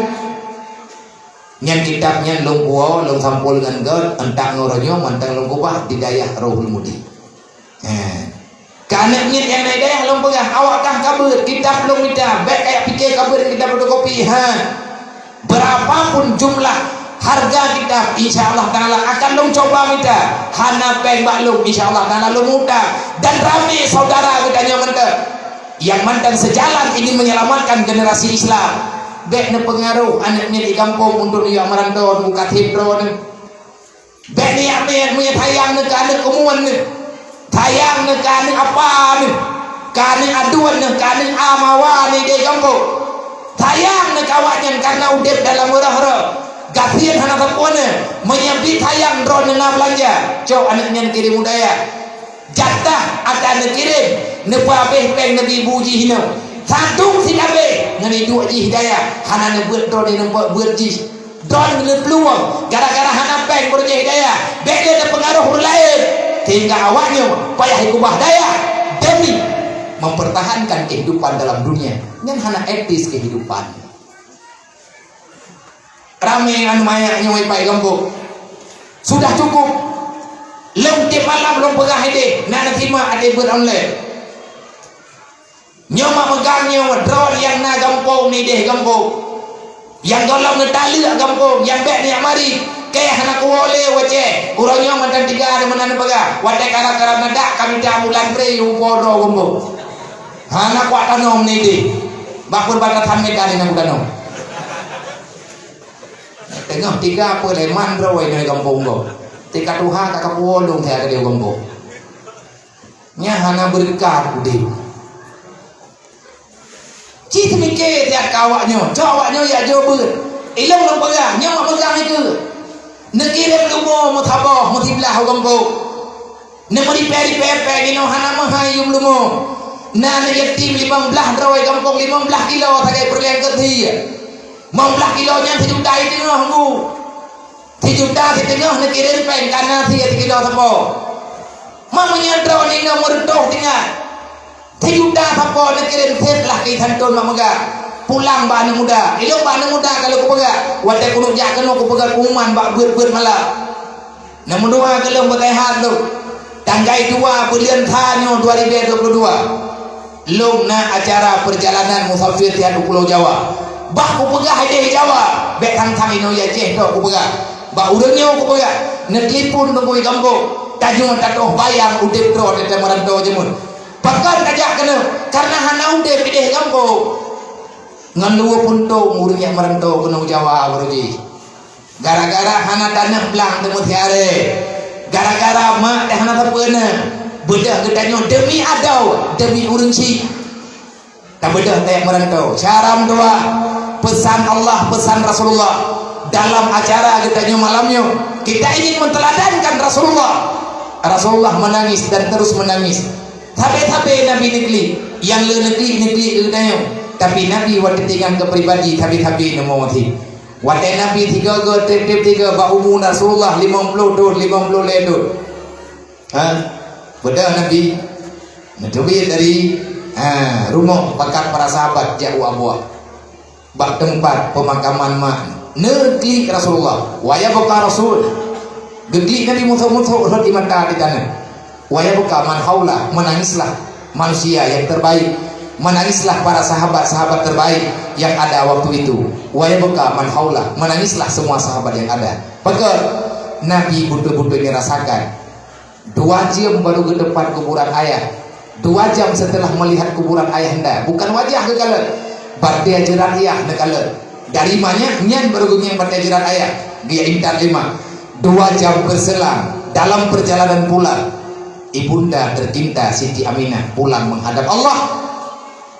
Nyan kitab nyan lôn puwoe, lôn sampol ngon göt, euntak ngon uroe nyoe mantong lôn keubah di dayah Rohul Mudi. Ha. Keu aneuk miet nyang na i dayah lôn peugah, awak kah ka beuet, kitab lôn mita, bèk kajak pike ka beuet kitab fotokopi. Ha. Beurapapun jumlah hareuga kitab, insya Allah Taala akan lôn cuba mita. Hana péng bak lôn, insya Allah Taala lôn mita. Dan ramé syedara geutanyoe mantong nyang mantong seujalan ingin menyelamatkan generasi Islam. Bèk neupeungaroh aneuk miet di gampông untuk neujak meuranto, neubuka sép droeneuh. Bèk neujak miet, meunyoe sayang neuh keu aneuk keumuen neuh, sayang neuh keu aneuk apa neuh, keu aneuk aduen neuh, keu aneuk a mawa neuh di gampông. Sayang neuh keu awaknyan kareuna udép dalam röh-röh. Gasien hana sapeue neuh, meunyoe bit sayang droeneuh na beulanja, cok aneuk nyan kirém u dayah. Jatah ata neukirém, neupeuhabéh péng neubi bu jih inoe. Sadum sit habéh ngon iduek jih dayah, hana neubeuet droe di teumpat beuet jih. Droe neupeuluwang gara-gara hana péng beureujih dayah. Bèk lé neupeungaroh ureueng laén, sehingga awaknyoe payah jikeubah dayah demi mempertahankan kehidupan dalam dunia. Nyan hana etis kehidupan. Ramé aneuk manyak nyoe ipai gampông. Sudah cukup. Lôn tiep malam lôn peugah idéh, na neusimak até beuet online. Nyoe mak meugang nyoe droe nyang na gampông nidéh gampông. Nyang gohlom neutaleuek gampông, nyang bèk neujak marit. Kèe hana kuwoe lé u Aceh. Uroe nyoe mantong tiga hari meunan neupeugah. Watèe karab-karab na dak ka mita bulan pré u po droe gampông. Hana kuat tanom nidéh. Bak peubatasan Medan nyang kutanom. Teungoh tiga peuh lhèe man droe nyoe gampông gob. Tika tuha ka kapuwoe lôn saya keudéh gampông. Nyan hana beureukat udép. Ci teumike siat keu awak nyoe, cok awak nyoe jak jok beuet. Ilôn lôn peugah, nyoe mak peugah nikeue. Neukirém lumo meusaboh, meusiblaih u gampông. Neumeuripèe-ripèe péng inoe hana meuhai yum lumo. Na aneuk yatim limong blaih droe gampông, limong blaih kilo sagai peureulèe geusie. Limong blaih kilo nyan sijuta iteungoh bu. Sijuta siteungoh neukirém péng kana sie sikilo sapo. Mak meunyoe droeneuh inong meureutoh tinggai. Sijuta sapo neukirém sép lah keu santôn mak meugah. Pulang bak aneuk muda. Ilôn bak aneuk muda ka lôn kupeugah. Watèe keuneuk jak keunoe kupeugah pengumuman bak beuet-beuet malam. Neumeudoa keu lôn beuseuhat lôn. Tanggai dua buleuen sa nyoe dua ribèe dua puluh dua. Lôn na acara peurjalanan musafir siat u Pulo Jawa. Bah kupeugah idéh Jawa, bèk sang-sang inoe i Aceh tok kupeugah. Bak ureueng nyoe kupeugah, neutelepon teungku i gampông, tanyoe tatoh bayang udép droe teuka meuranto jameun. Pakon tajak keunoe? Kareuna hana udép idéh gampông. Ngon luweue puntông ureueng nyang meuranto keunoe u Jawa baroe jih. Gara-gara hana taneuh blang teumeusiaré. Gara-gara mak dah hana sapeue na, beudôh geutanyoe demi adoe, demi ureueng chik. Tabeudôh tajak meurantau. Cara meutuah, peusan Allah, peusan Rasulullah. Dalam acara geutanyoe malam nyoe, kita ingin menteladankan Rasulullah. Rasulullah menangis dan terus menangis. Sabe-sabe Nabi neuklik, nyang le neuklik, neuklik keu geutanyoe. Tapi Nabi watèe teuingat keu pribadi, sabe-sabe neumoe cit. Watèe Nabi sigoe-goe, trép-trép sigoe bak umu Rasulullah limong ploh thon, limong ploh lhèe thon. Ha? Beudôh Nabi neuteubiet dari, ha, rumoh pakat para sahabat jak u Abwa, bak teumpat peumakaman mak. Neuklik Rasulullah. Wa yabqa Rasul. Geuklik Nabi musoh-musoh rhot di mata di taneuh. Wa yabqa man haulah, menangislah manusia yang terbaik. Menangislah para sahabat-sahabat terbaik yang ada waktu itu. Wa yabqa man haulah, menangislah semua sahabat yang ada. Pakon? Nabi beutôi-beutôi rasakan. Dua jam baru geuteumpat kuburan ayah. Dua jam setelah melihat kuburan ayahanda, bukan wajah geukalon, batèe jeurat ayah neukalon. Dari ma nyan, nyan baru geungieng batèe jeurat ayah, geujak intat lé ma. Dua jam berselang, dalam perjalanan pulang, ibunda tercinta Siti Aminah pulang menghadap Allah.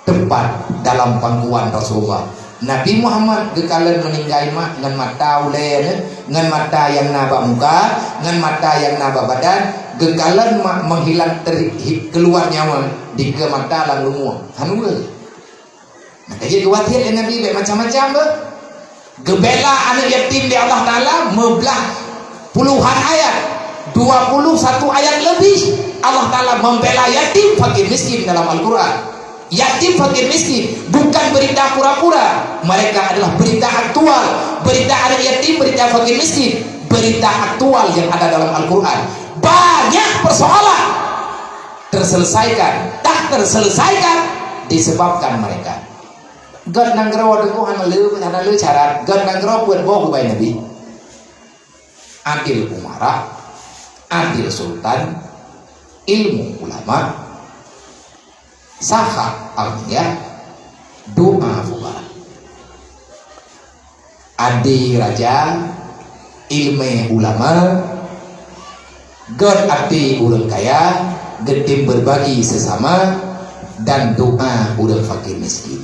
Teumpat dalam pangkuan Rasulullah. Nabi Muhammad geukalon meuninggai mak ngon mata ulèe nyan, ngon mata nyang na bak muka, ngon mata nyang na bak badan, geukalon mak menghilang teri-, hi-, keluar nyawa dikeue mata lam lumueng. Hana weueh. Maka jih geuwasiet lé Nabi bèk macam-macam beuh. Geubela aneuk yatim di Allah Taala meublah puluhan ayat, dua puluh satu ayat lebih Allah Taala membela yatim fakir miskin dalam Al-Quran. Yatim fakir miskin bukan berita pura-pura, mereka adalah berita aktual. Berita aneuk yatim, berita fakir miskin, berita aktual yang ada dalam Al-Quran. Banyak persoalan terselesaikan, tak terselesaikan disebabkan mereka. Gét nanggroe teuh hana le, hana le syarat. Gét nanggroe peuet boh geubai Nabi. Adil umara, adil sultan, ilmu ulama, sakhat aghnia, doa fuqara. Adé raja, ileumèe ulama, gét até ureueng kaya, geutem berbagi sesama, dan doa ureueng fakir miskin.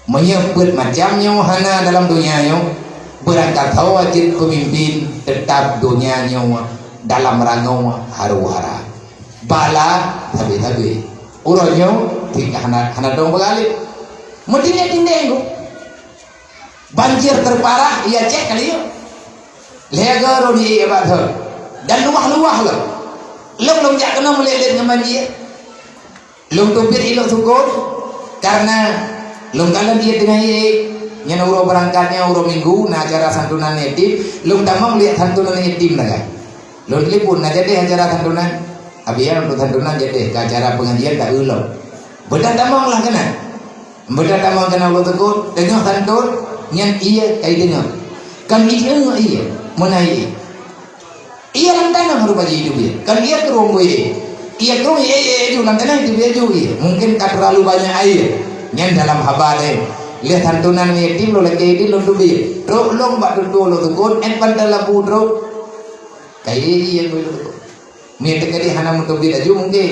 Meunyoe peuet macam nyoe hana dalam donya nyoe, beurangkat ho jeuet peumimpin, teutap donya nyoe dalam rangoe haru-hara. Bala sabe-sabe. Uroe nyoe hana, hana dong beugalak. Meutinggai-tinggai nyoe. Banjir terparah di Aceh kali nyoe. Lhèe goe rhot ié bak thon. Dan luwah-luwah lom. Lôn, lôn jak keunoe meulét-lét ngon banjir. Lôn teubiet ié lôn sukon, kareuna lôn kalon ié teungoh ié. Nyan uroe beurangkat nyan uroe Minggu, na acara santunan yatim. Lôn tamong lihat santunan yatim lagèe. Lôn telepon, na jadeh acara santunan? Abi ya, untuk santunan jadeh, ka acara pengajian tak ulok. Beudah tamong lah keunan. Beudah tamong keunan ulôn teukot, teungoh santun, nyan ié kai deungoe. Kan ié, ié, meunan ié. Ié lam tanoh rupa jih itu ié. Kan ié keurong ié. Ié keurong ié, ié, ié, ju lam tanoh itu ié ju ié. Mungkin ka terlalu banyak air. Nyan dalam haba deh. Lé santunan yatim lo lagi di lôn teubiet. Trok lôn bak tutoe lôn teukot, eh, pantai labu trok. Kai ié, ié, ié, ié. Meunyoe teukeudi hana meuteubiet laju mungken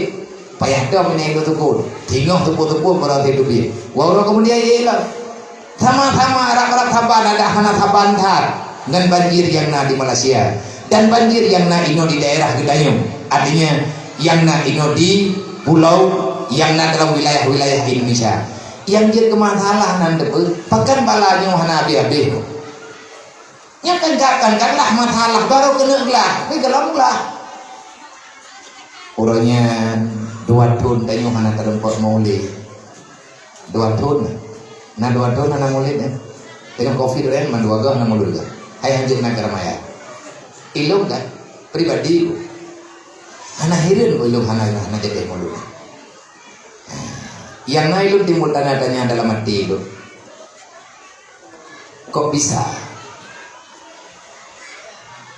payah dong meunyoe lôn teukot. Singoh teupeu-teupeu baru teubiet. Dua uroe keumudian ié lom. Sama-sama rab-rab saban adak hana saban that ngon banjir nyang na di Malaysia dan banjir nyang na inoe di daerah geutanyoe. Artinya, nyang na inoe di pulau nyang na dalam wilayah-wilayah Indonesia. Nyang jeuet keu masalah nan teupeu, pakon bala nyoe hana habéh-habéh. Nyan kan gak kan, kan lah masalah, baru keuneuk glah, tapi golom glah. Uroe nyan dua thon tanyoe hana teurumpok maulid. Dua thon. Na dua thon hana maulid, eh. Dengan covid kan, mandua goh hana maulid goh. Hai hanjeuet na keramaian. Ilong kan, pribadi. Hana hireuen ilong hana, hana jadi maulid. Nyang na ilong timbul tanya-tanya dalam hati ilong. Kok bisa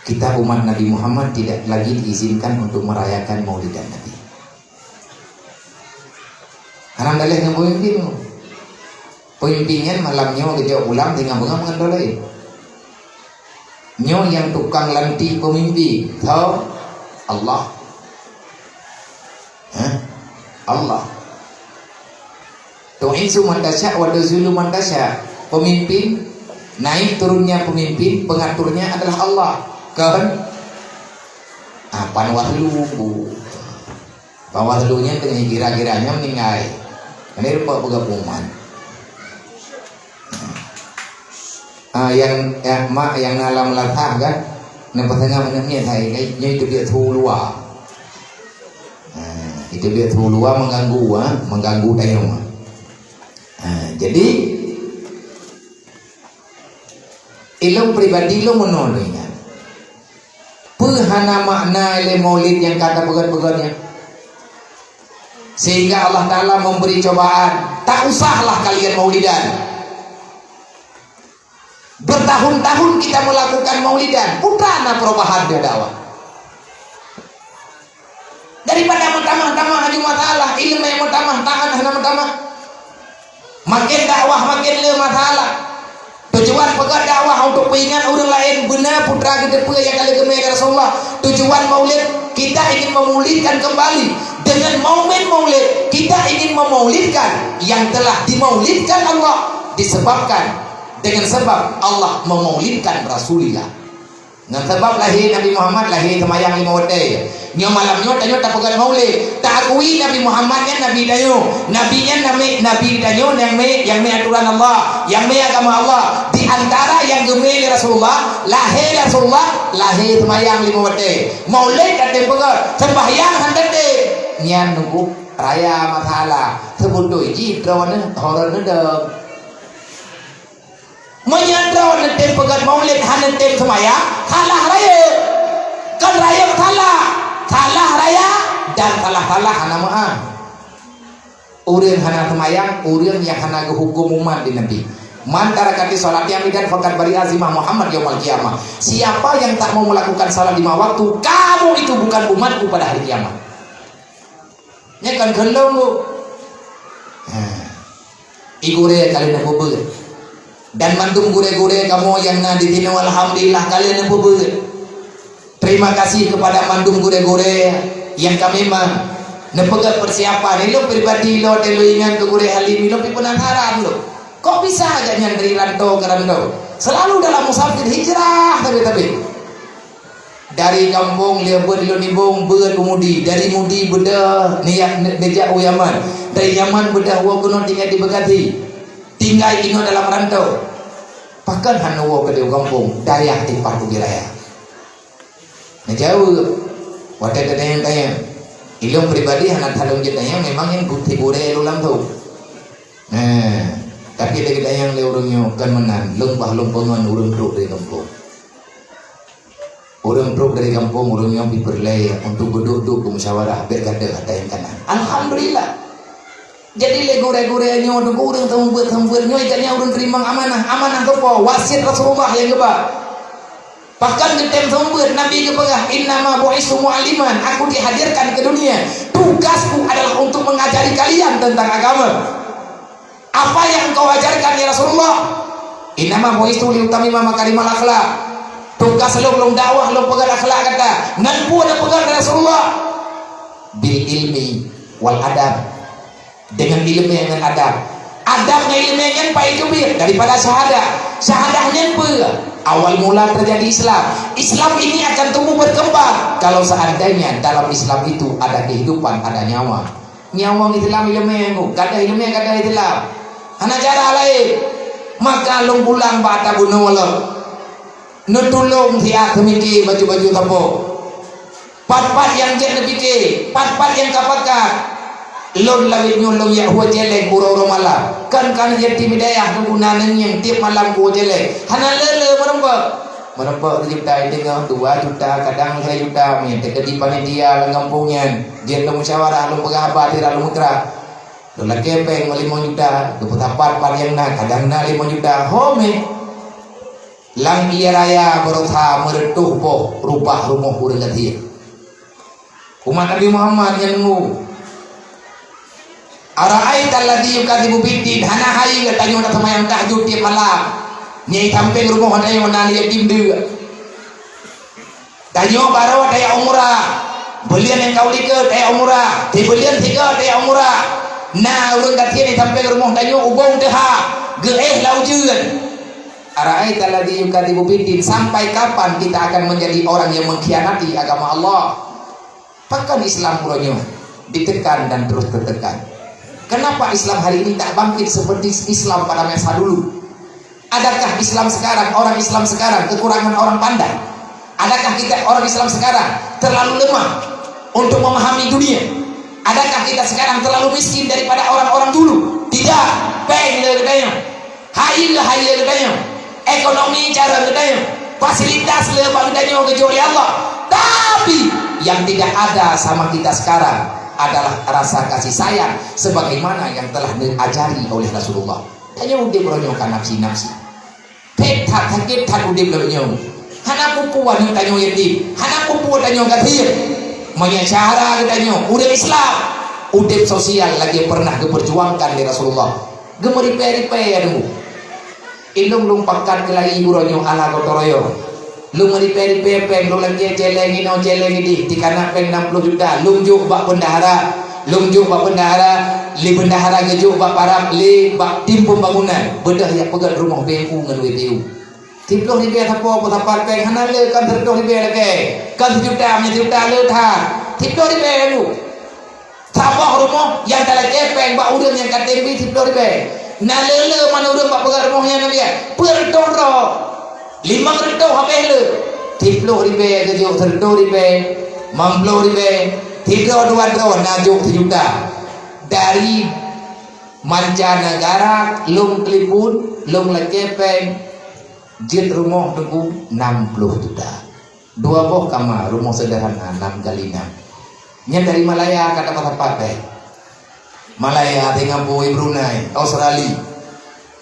kita umat Nabi Muhammad tidak lagi diizinkan untuk merayakan Maulidan Nabi? Hana daleh ngon pemimpin. Pemimpin nyan malam nyoe geujok ulam tinggai beungoh ngon droe laén. Nyoe nyang tukang lantik pemimpin, tho. Allah. Hah? Allah. Tu'izzu man tasya wa tuzillu man tasya. Pemimpin, naik turunnya pemimpin, pengaturnya adalah Allah. Kan? Ah, pan wah lu. Pan wah lu nyan teungoh gira-gira nyan meuninggai. Kan dia rupa peugah pengumuman. Ah, yang, yang mak yang na lam lasah kan? Nang pasangan aneuk miet hai, nyoe itu biasa luwa. Ah, itu biasa luwa mengganggu, ah, mengganggu tanyoe. Ah, jadi ilong pribadi lo meunoe ingat. Peue hana makna lé maulid nyang ka tapeugét-peugét nyan? Sehingga Allah Ta'ala memberi cobaan, tak usahlah kalian maulidan. Bertahun-tahun kita melakukan maulidan, putra na perubahan dia dakwah. Daripada meutamah-tamah aju masalah, ilmu meutamah, taat hana meutamah. Makin dakwah makin le masalah. Tujuan peugah dakwah untuk peuingat ureuëng laén beuna putra geuteupeue nyang ka lheueh geumé lé Rasulullah. Tujuan maulid, kita ingin memulidkan kembali. Dengan momen maulid, kita ingin memaulidkan yang telah dimaulidkan Allah, disebabkan dengan sebab Allah memaulidkan Rasulullah. Ngon sabab lahé Nabi Muhammad, lahé seumayang limong watée. Nyoe malam nyoe tanyoe tapeugah maulid. Taakui Nabi Muhammad nyan nabi tanyoe. Nabi nyan nami, nabi tanyoe nyang mé, nyang mé aturan Allah, nyang mé agama Allah. Di antara nyang geumé lé Rasulullah, lahé Rasulullah, lahé seumayang limong watée. Maulid ka teupeugah, sembahyang han teuntée. Nyan nunggu raya masalah. Seubeutoe jih droeneuh horeuh neudong. Meunyoe droeneuh tem peugét maulid hana tem seumayang, salah rayeuk. Kon rayeuk salah, salah raya dan salah-salah hana meuáh. Ureuëng hana seumayang, ureuëng nyang hana geuhuköm umat di Nabi. Man taraka sholatan 'amidan faqad bari'a zimmahu Muhammad yaumal qiyamah. Siapa yang tak mau melakukan salat lima waktu, kamu itu bukan umatku pada hari kiamat. Nyan kan kheun lôn, Bu. Ha. I gurée ka lheueh neupeubeuet. Dan mandum gurée-gurée kamoe nyang na di sinoe, alhamdulillah, ka lheueh neupeubeuet. Terima kasih kepada mandum gurée-gurée nyang ka memang neupeugét persiapan. Ilôn pribadi, ilôn teuh lôn ingat keu gurée Halim, ilôn pih penasaran lôn. Kok bisa agak nyan dari rantau ke rantau? Selalu dalam musafir hijrah tapi-tapi. Dari gampông lheueh beuet lôn nibông beuet u Mudi, dari Mudi beudôh neujak, neujak u Yaman, dari Yaman beudôh woe keunoe tinggai di Bekasi, tinggai inoe dalam rantau. Pakon hana woe keudeh u gampông, dayah ipat ubit raya. Neujaweueb, watée teutanyong-tanyong, ilôn pribadi hana that lôn jeuet tanyong, memang nyang gurée lôn langsông. Nah, tapi lagée tanyong lé ureuëng nyoe kon meunan, lôn bah lôn peungon ureuëng trok dari gampông. Ureuëng trok dari gampông, ureuëng nyoe pih peureulée untuk geuduek-duek beumusyawarah bék gadoh ata nyang kana. Alhamdulillah. Jadi lé gurée-gurée nyoe teungku ureuëng seumeubeuet-seumeubeuet nyoe, gata nyan ureuëng teurimong amanah. Amanah keupeue? Wasiet Rasulullah nyang geuba. Pakon geutem seumeubeuet, Nabi geupeugah, "Innama bu'istu mu'alliman, aku dihadirkan ke dunia. Tugasku adalah untuk mengajari kalian tentang agama." Apa yang engkau ajarkan, ya Rasulullah? Innama bu'istu liutammima makarimal akhlak. Tugas lôn, lôn dakwah, lôn peugét akhlak gata. Ngon peue neupeugét, ya Rasulullah? Bil ilmi wal adab. Dengan ilmu ngon adab. Adab ngon ilmu nyan paih teubiet daripada syahadah. Syahadah nyan peue? Awal mula terjadi Islam. Islam ini akan tumbuh berkembang kalau seandainya dalam Islam itu ada kehidupan, ada nyawa. Nyawöng Islam ileumèe, gadôh ileumèe, gadôh Islam. Hana cara laén. Maka lôn pulang bak ata bunoe lom. Neutulông siat seumike baju-baju sapo. Pat-pat nyang jeuet neupike, pat-pat nyang ka pakat. Lôn lawét nyoe lôn jak hue céléng uroe-uroe malam. Kan ka neuh yatim hidayah, guna neungieng tiep malam hue céléng. Hana le-le meureumpok. Meureumpok sijuta, teungoh dua juta, kadang lhèe juta, meunan teukeudi panitia lam gampông nyan. Jeuet lôn musyawarah, lôn peugah haba sira lôn meutra. Lôn lakèe pèng limong juta, geupeusapat pat nyang na, kadang na limong juta. Ho mè. Lam ie raya baroesa meureutoh boh rubah rumoh ureueng gasien. Umat Nabi Muhammad nyang nunggu. Ara'aital ladzi yukadzibu biddin, hana hai geutanyoe taseumayang tahajud tiep malam. Nyan sampéng rumoh tanyoe na yatim deuek. Tanyoe baroe tajak umrah. Buleuen nyang ka u likot tajak umrah, di buleuen sigoe tajak umrah. Na ureuëng gasien di sampéng rumoh tanyoe ubông teuhah, geuéh lam ujeuen. Ara'aita alladzi yukadzibu biddin, sampai kapan kita akan menjadi orang yang mengkhianati agama Allah? Pakon Islam uroe nyoe ditekan dan terus tertekan? Kenapa Islam hari ini tak bangkit seperti Islam pada masa dulu? Adakah Islam sekarang, orang Islam sekarang kekurangan orang pandai? Adakah kita orang Islam sekarang terlalu lemah untuk memahami dunia? Adakah kita sekarang terlalu miskin daripada orang-orang dulu? Tidak. Péng le geutanyoe. Hai le, hai le geutanyoe. Ekonomi cara geutanyoe. Fasilitas le bak geutanyoe geujok lé Allah. Tapi yang tidak ada sama kita sekarang adalah rasa kasih sayang sebagaimana yang telah diajari oleh Rasulullah. Tanyoe udeb uroe nyoe ka nafsi-nafsi. Phet that, sakét that udeb lagée nyoe. Hana peue-peue aneuk tanyoe yatim, hana peue-peue tanyoe gasien. Meunyoe syedara geutanyoe ureuëng Islam, udeb sosial lagée pernah geuperjuangkan lé Rasulullah. Geumeuripée-ripée aneuk. Ilong lôn pakat keulayi uroe nyoe ala gotong royong. Lôn meuripée-ripée péng, lôn lakée céléng inoe céléng ideh, dikareuna péng enam puluh juta, lôn jok bak bendahara, lôn jok bak bendahara, lé bendahara geujok bak param, lé bak tim pembangunan, beudôh jak peugét rumoh B M U ngon W T U. Siplôh ribée sapo peusapat péng hana le, kon sireutôh ribée lagée, kon sijuta, meunyoe sijuta le that, siplôh ribée lalu. Saboh rumoh nyang talakée péng bak ureuëng nyang ka tem bi siplôh ribée. Na le-le man ureuëng bak peugét rumoh nyan na biet. Peuet reutôh droe. Limong reutôh habéh le. Siplôh ribée geujok sireutôh ribée, limong ploh ribée, sidroe dua droe na jok sijuta. Dari mancanegara lôn telepon, lôn lakée péng, jeuet rumoh teungku enam ploh juta. Dua boh kama, rumoh seudeurhana, enam kali enam. Nyan dari Malaya ka dapat-dapat beh. Malaya, Singapura, Brunei, Australia.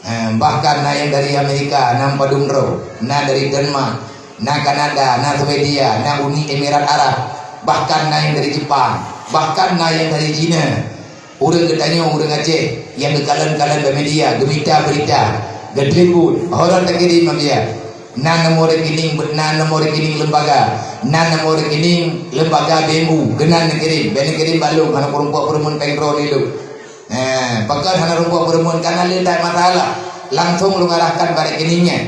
Eh, bahkan na nyang dari Amerika, na padum droe, na dari Denmark, na Kanada, na Swedia, na Uni Emirat Arab. Bahkan na nyang dari Jepang, bahkan na nyang dari China. Ureuëng geutanyoe, ureuëng Aceh nyang geukalon-kalon bak media, geumita beurita, geutelepon, horon takirém bak media. Na nomor rekening, na nomor rekening lembaga, na nomor rekening lembaga B M U, keunan neukirém, bék neukirém bak lôn, hana peurumpok peureumeun péng droe lé lôn. Eh, pakon hana rumpok peureumeun, kana le that masalah. Langsong lôn arahkan bak rekening nyan.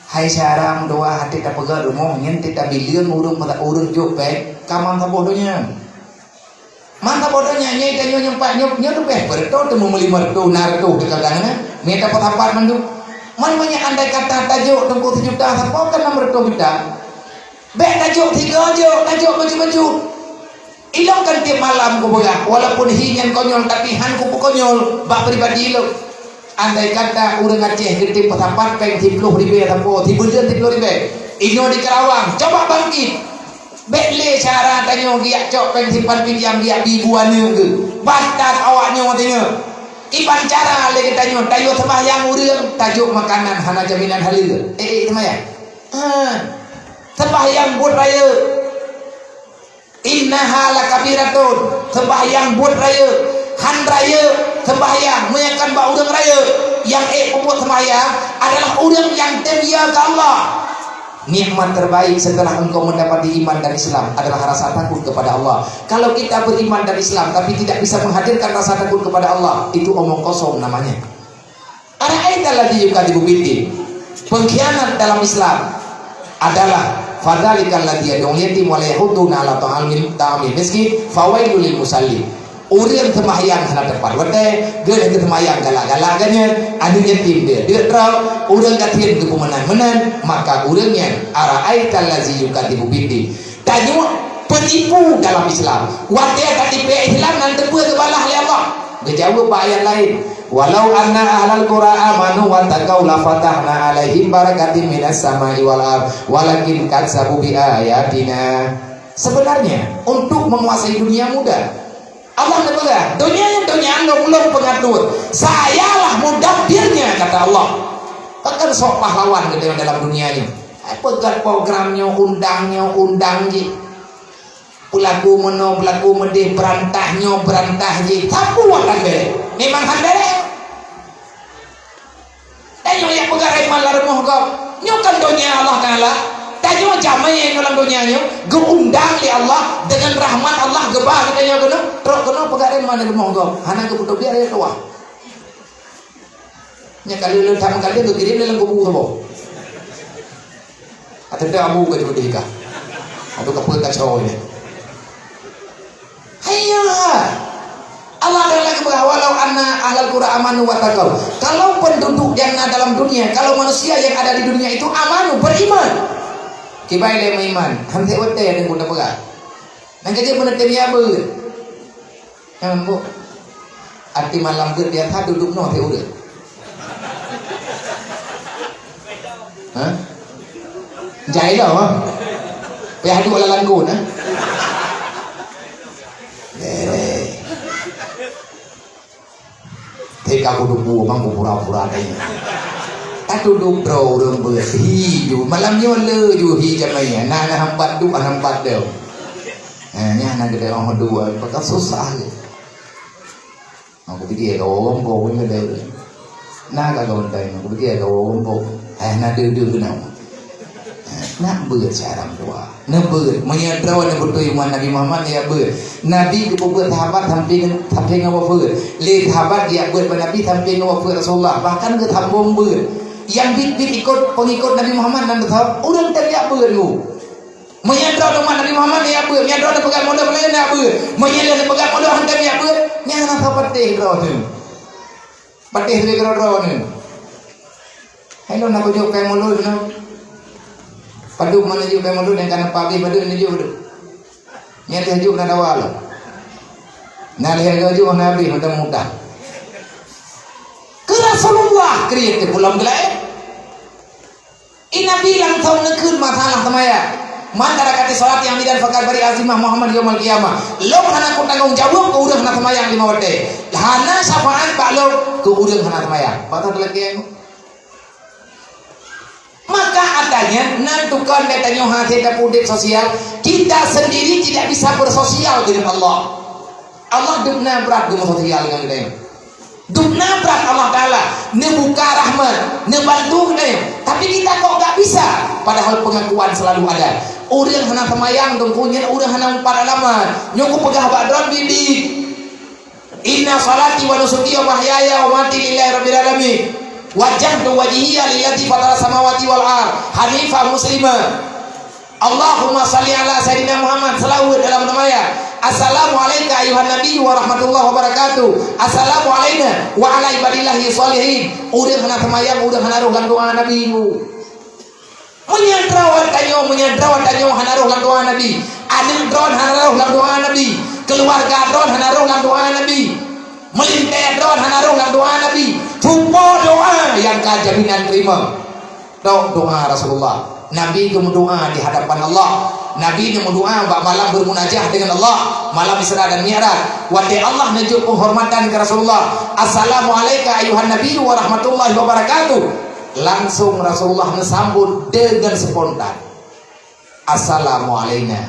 Hai syedara, dua até tapeugét rumoh nyan, teuka bileueng ureuëng mata ureuëng jok péng, ka man saboh donya. Man saboh donya, nyoe tanyoe nyoe pat nyoe, nyoe leubeh beureutoh teuma meulima reutôh, na reutôh di kadang na. Mita peusapat mandum. Man meunyoe andai kata tajok teungku sijuta, sapo kan enam reutôh juta. Bék tajok tiga jok, tajok baju-baju. Ilong kan tiep malam kupeugah, walaupun hi nyan konyol, tapi han kupeukonyol bak pribadi ilong. Andai kata ureuëng Aceh geutem peusapat péng siplôh ribée sapo, sibuleuen siplôh ribée. Inoe di Karawang, coba bangkit. Bék lé syedara tanyoe geujak cok péng simpan pinjam geujak bi bu aneuk geuh. Batat awak nyoe teungoh. Kiban cara lé geutanyoe, tayue seumayang ureuëng, tajok makanan hana jaminan haleue. Eh, eh, seumayang. Ha. Seumayang buet rayeuk. Innaha lakabiratun. Seumayang buet rayeuk. Han rayeuk seumayang, meunyoe kon bak ureuëng rayeuk. Nyang ék peubuet seumayang adalah ureuëng nyang tem ya keu Allah. Nikmat terbaik setelah engkau mendapati iman dan Islam adalah rasa takut kepada Allah. Kalau kita beriman dan Islam tapi tidak bisa menghadirkan rasa takut kepada Allah, itu omong kosong namanya. Ara'aita alladzi yukadzibu biddin. Pengkhianat dalam Islam adalah fadzalikal ladzi yad'ul yatim wa la yahuddu ala ta'amil, ta'amil miskin, fawailul lil musallin. Ureuëng seumayang hana teumpat watée, geuh geuseumayang galak-galak geuh nyan, aneuk yatim deuek-deuek droe, ureuëng gasien geupeumenan-menan, maka ureuëng nyan ara'aita alladzi yukadzibu biddin. Tanyoe peunipu dalam Islam. Watée tatipée Islam nyan teupeue geubalah lé Allah. Geujaweueb bak ayat laén, "Walau anna ahlal qura amanu wattaqau lafatahna 'alaihim barakatim minas sama'i wal ard, walakin kadzabu bi ayatina." Sebenarnya, untuk menguasai dunia mudah. Allah neupeugah, "Donya nyan donya lôn, lôn peungatur. Sayalah mudabbirnya," kata Allah. Pakon sok pahlawan geutanyoe dalam dunia nyoe. Hai peugét program nyoe, undang nyoe, undang jih. Peulaku meunoe, peulaku meudeh, beurantah nyoe, beurantah jih. Sapeue akan béreh? Memang han béreh. Tanyoe nyang peugah iman lam rumoh gob. Nyoe kan donya Allah Taala. Tanyoe jamé nyang lam donya nyoe geuundang lé Allah, deungon rahmat Allah geuba geutanyoe keunoe, trok keunoe peugah, "Eh, mana rumoh gob?" Hana geupeuduek biar ya tuah. Nyan ka lheueh that meukaleuh geukirém lé lam kubu saboh. Ateueh abu ka jeuet dihika. Aduh, ka peue kacau nyan. Hai ya. Allah Taala geupeugah, "Walau anna ahlal qura amanu wattaqau." Kalau penduduk yang na dalam dunia, kalau manusia yang ada di dunia itu amanu, beriman. Kiban lé meuiman, han sép watèe ada guna peugah. Nang kajeuet meuneutem ya beuet. Nyan bu. Arti malam beuet biasa duduk noh sép ureueng. Hah? Jai lah, ha? Payah duek lam langgon, ha? Bereh. Teuka kudu bu, mang ku pura-pura tanya. Tatudok droe ureueng beuet. Hi ju. Malam nyoe le ju hi jamai. Na, na hambat duek, na hambat deuh. Ha, nyan na geudeh orang dua. Pakai susah je. Aku pikir kau rombong ni ada. Nah, kagak untai, aku pikir kau rombong. Eh, na deuh-deuh kena. Nak beuet cara dua. Na beuet. Meunyoe droe na beutôi umat Nabi Muhammad, ya beuet. Nabi geupeubuet sahabat sampai, sampai ngon wafeuet. Lé sahabat ya beuet bak Nabi sampai ngon wafeuet Rasulullah. Bahkan geusambong beuet. Yang bit-bit ikut pengikut Nabi Muhammad nan beutôi, ureueng teuliak beuet lu. Meunyoe droe umat Nabi Muhammad, ya beuet. Meunyoe droe neupeugah muda, ya beuet. Meunyoe lé neupeugah muda, hantom ya beuet. Nyan rasa peuteh droe tu. Patéh lé keudroe-droe nyoe. Hai lôn, na kujok péng mulod nyoe. Padub mana jok péng mulod nyang ka na pabéh padub na jok padub. Nyan teuh jok na dawa lom. Na lheueh jok na habéh mantong mudah. Keu Rasulullah kriet teuh pulang geulaén. Nabi langsung neukheun masalah seumayang. "Man taraka sholatan 'amidan faqad bari'a zimmahu Muhammad yaumal qiyamah." Lôn hana kutanggong jaweueb keu ureueng hana seumayang lima watèe. Hana syafaat bak lôn keu ureueng hana seumayang. Patah teulakée. Maka adanya nan tukang geutanyoe hase tapeuudép sosial, kita sendiri tidak bisa bersosial dengan Allah. Allah dubna brat geumeusoe tinggai ngon geutanyoe. Dubna brat Allah Taala neubuka rahmat, neubantu geutanyoe. Tapi kita kok gak bisa? Padahal pengakuan selalu ada. Ureueng hana seumayang, teungku, nyan ureueng hana meupat alamat. Nyoe kupeugah bak droe bibi. Inna salati wa nusuki wa mahyaya wa mamati lillahi rabbil alamin. Wajjahtu wajhiya lilladzi fatara samawati wal ard hanifa muslima. Allahumma shalli ala Sayyidina Muhammad, seulaweuet dalam seumayang. Assalamu alaika ayuhan nabi wa rahmatullahi wa barakatuh. Assalamu alaina wa ala ibadillahi shalihin. Ureueng hana seumayang, ureueng hana roh lam doa Nabi. Meunyoe droe tanyoe, meunyoe droe tanyoe hana roh lam doa Nabi. Aneuk droe hana roh lam doa Nabi. Keuluwarga droe hana roh lam doa Nabi. Meulintèe droe hana roh lam doa Nabi. Tupo doa nyang ka jaminan teurimong. Tok doa Rasulullah. Nabi geumeudoa di hadapan Allah. Nabi geumeudoa bak malam bermunajah dengan Allah, malam Isra dan Mi'raj. Watèe Allah neujok penghormatan keu Rasulullah, "Assalamu alaika ayuhan nabi wa rahmatullahi wa barakatuh." Langsung Rasulullah neusambot dengan spontan. "Assalamu alaina."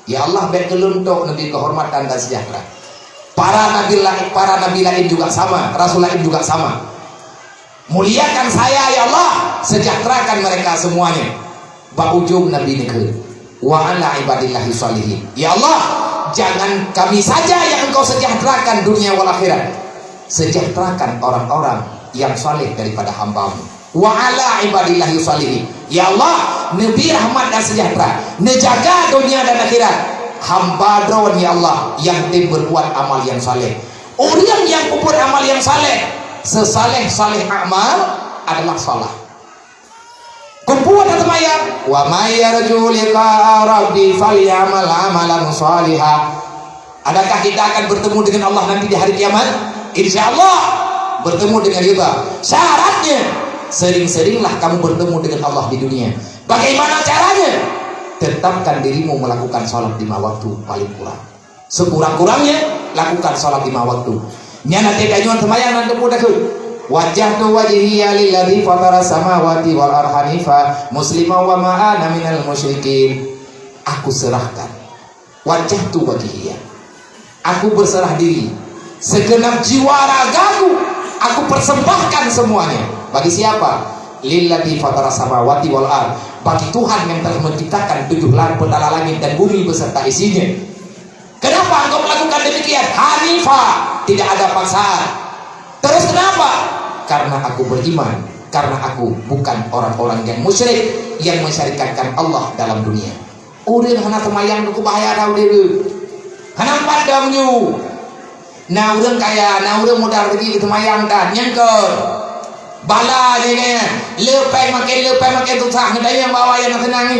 Ya Allah, bèk keu lôn tok neubri keuhormatan dan sejahtera. Para nabi laén, para nabi laén juga sama, rasul laén juga sama. Muliakan saya, ya Allah, sejahterakan mereka semuanya. Bak ujong Nabi neukheun, "Wa ala ibadillahi shalihin." Ya Allah, jangan kami saja yang Engkau sejahterakan dunia wal akhirat. Sejahterakan orang-orang yang saleh daripada hamba-Mu. "Wa ala ibadillahi shalihin." Ya Allah, neubri rahmat dan sejahtera, neujaga dunia dan akhirat hamba Droe, ya Allah, nyang tem berbuat amal nyang saleh. Ureueng nyang peubuet amal nyang saleh, seusaleh-saleh amal adalah shalah. Keupeue taseumayang? "Wa may yarju liqa'a rabbih falyamal amalan shaliha." Adakah kita akan bertemu dengan Allah nanti di hari kiamat? Insya Allah, bertemu dengan ridha. Syaratnya, sering-seringlah kamu bertemu dengan Allah di dunia. Bagaimana caranya? Tetapkan dirimu melakukan salat lima waktu paling kurang. Sekurang-kurangnya, lakukan salat lima waktu. Nyan até tanyoe seumayang nan teupeu takheun, "Wajjahtu wajhiya lilladzi fatara samawati wal ardha hanifa muslima wa ma ana minal musyrikin." Aku serahkan. "Wajjahtu wajhiya." Aku berserah diri. Segenap jiwa ragaku, aku persembahkan semuanya. Bagi siapa? "Lilladzi fatara samawati wal ardh." Bagi Tuhan yang telah menciptakan tujuh la-, petala langit dan bumi beserta isinya. Kenapa engkau melakukan demikian? Hanifa, tidak ada paksaan. Terus kenapa? Karena aku beriman, karena aku bukan orang-orang yang musyrik yang mensyarikatkan Allah dalam dunia. Ureuëng hana seumayang tu bahaya dah udeb. Hana pandang nyu. Na ureuëng kaya, na ureuëng mudah rezeki seumayang dan nyangkon. Bala je kan. Lepeng makin lepeng makin susah ngeudayang bawa yang senang ni.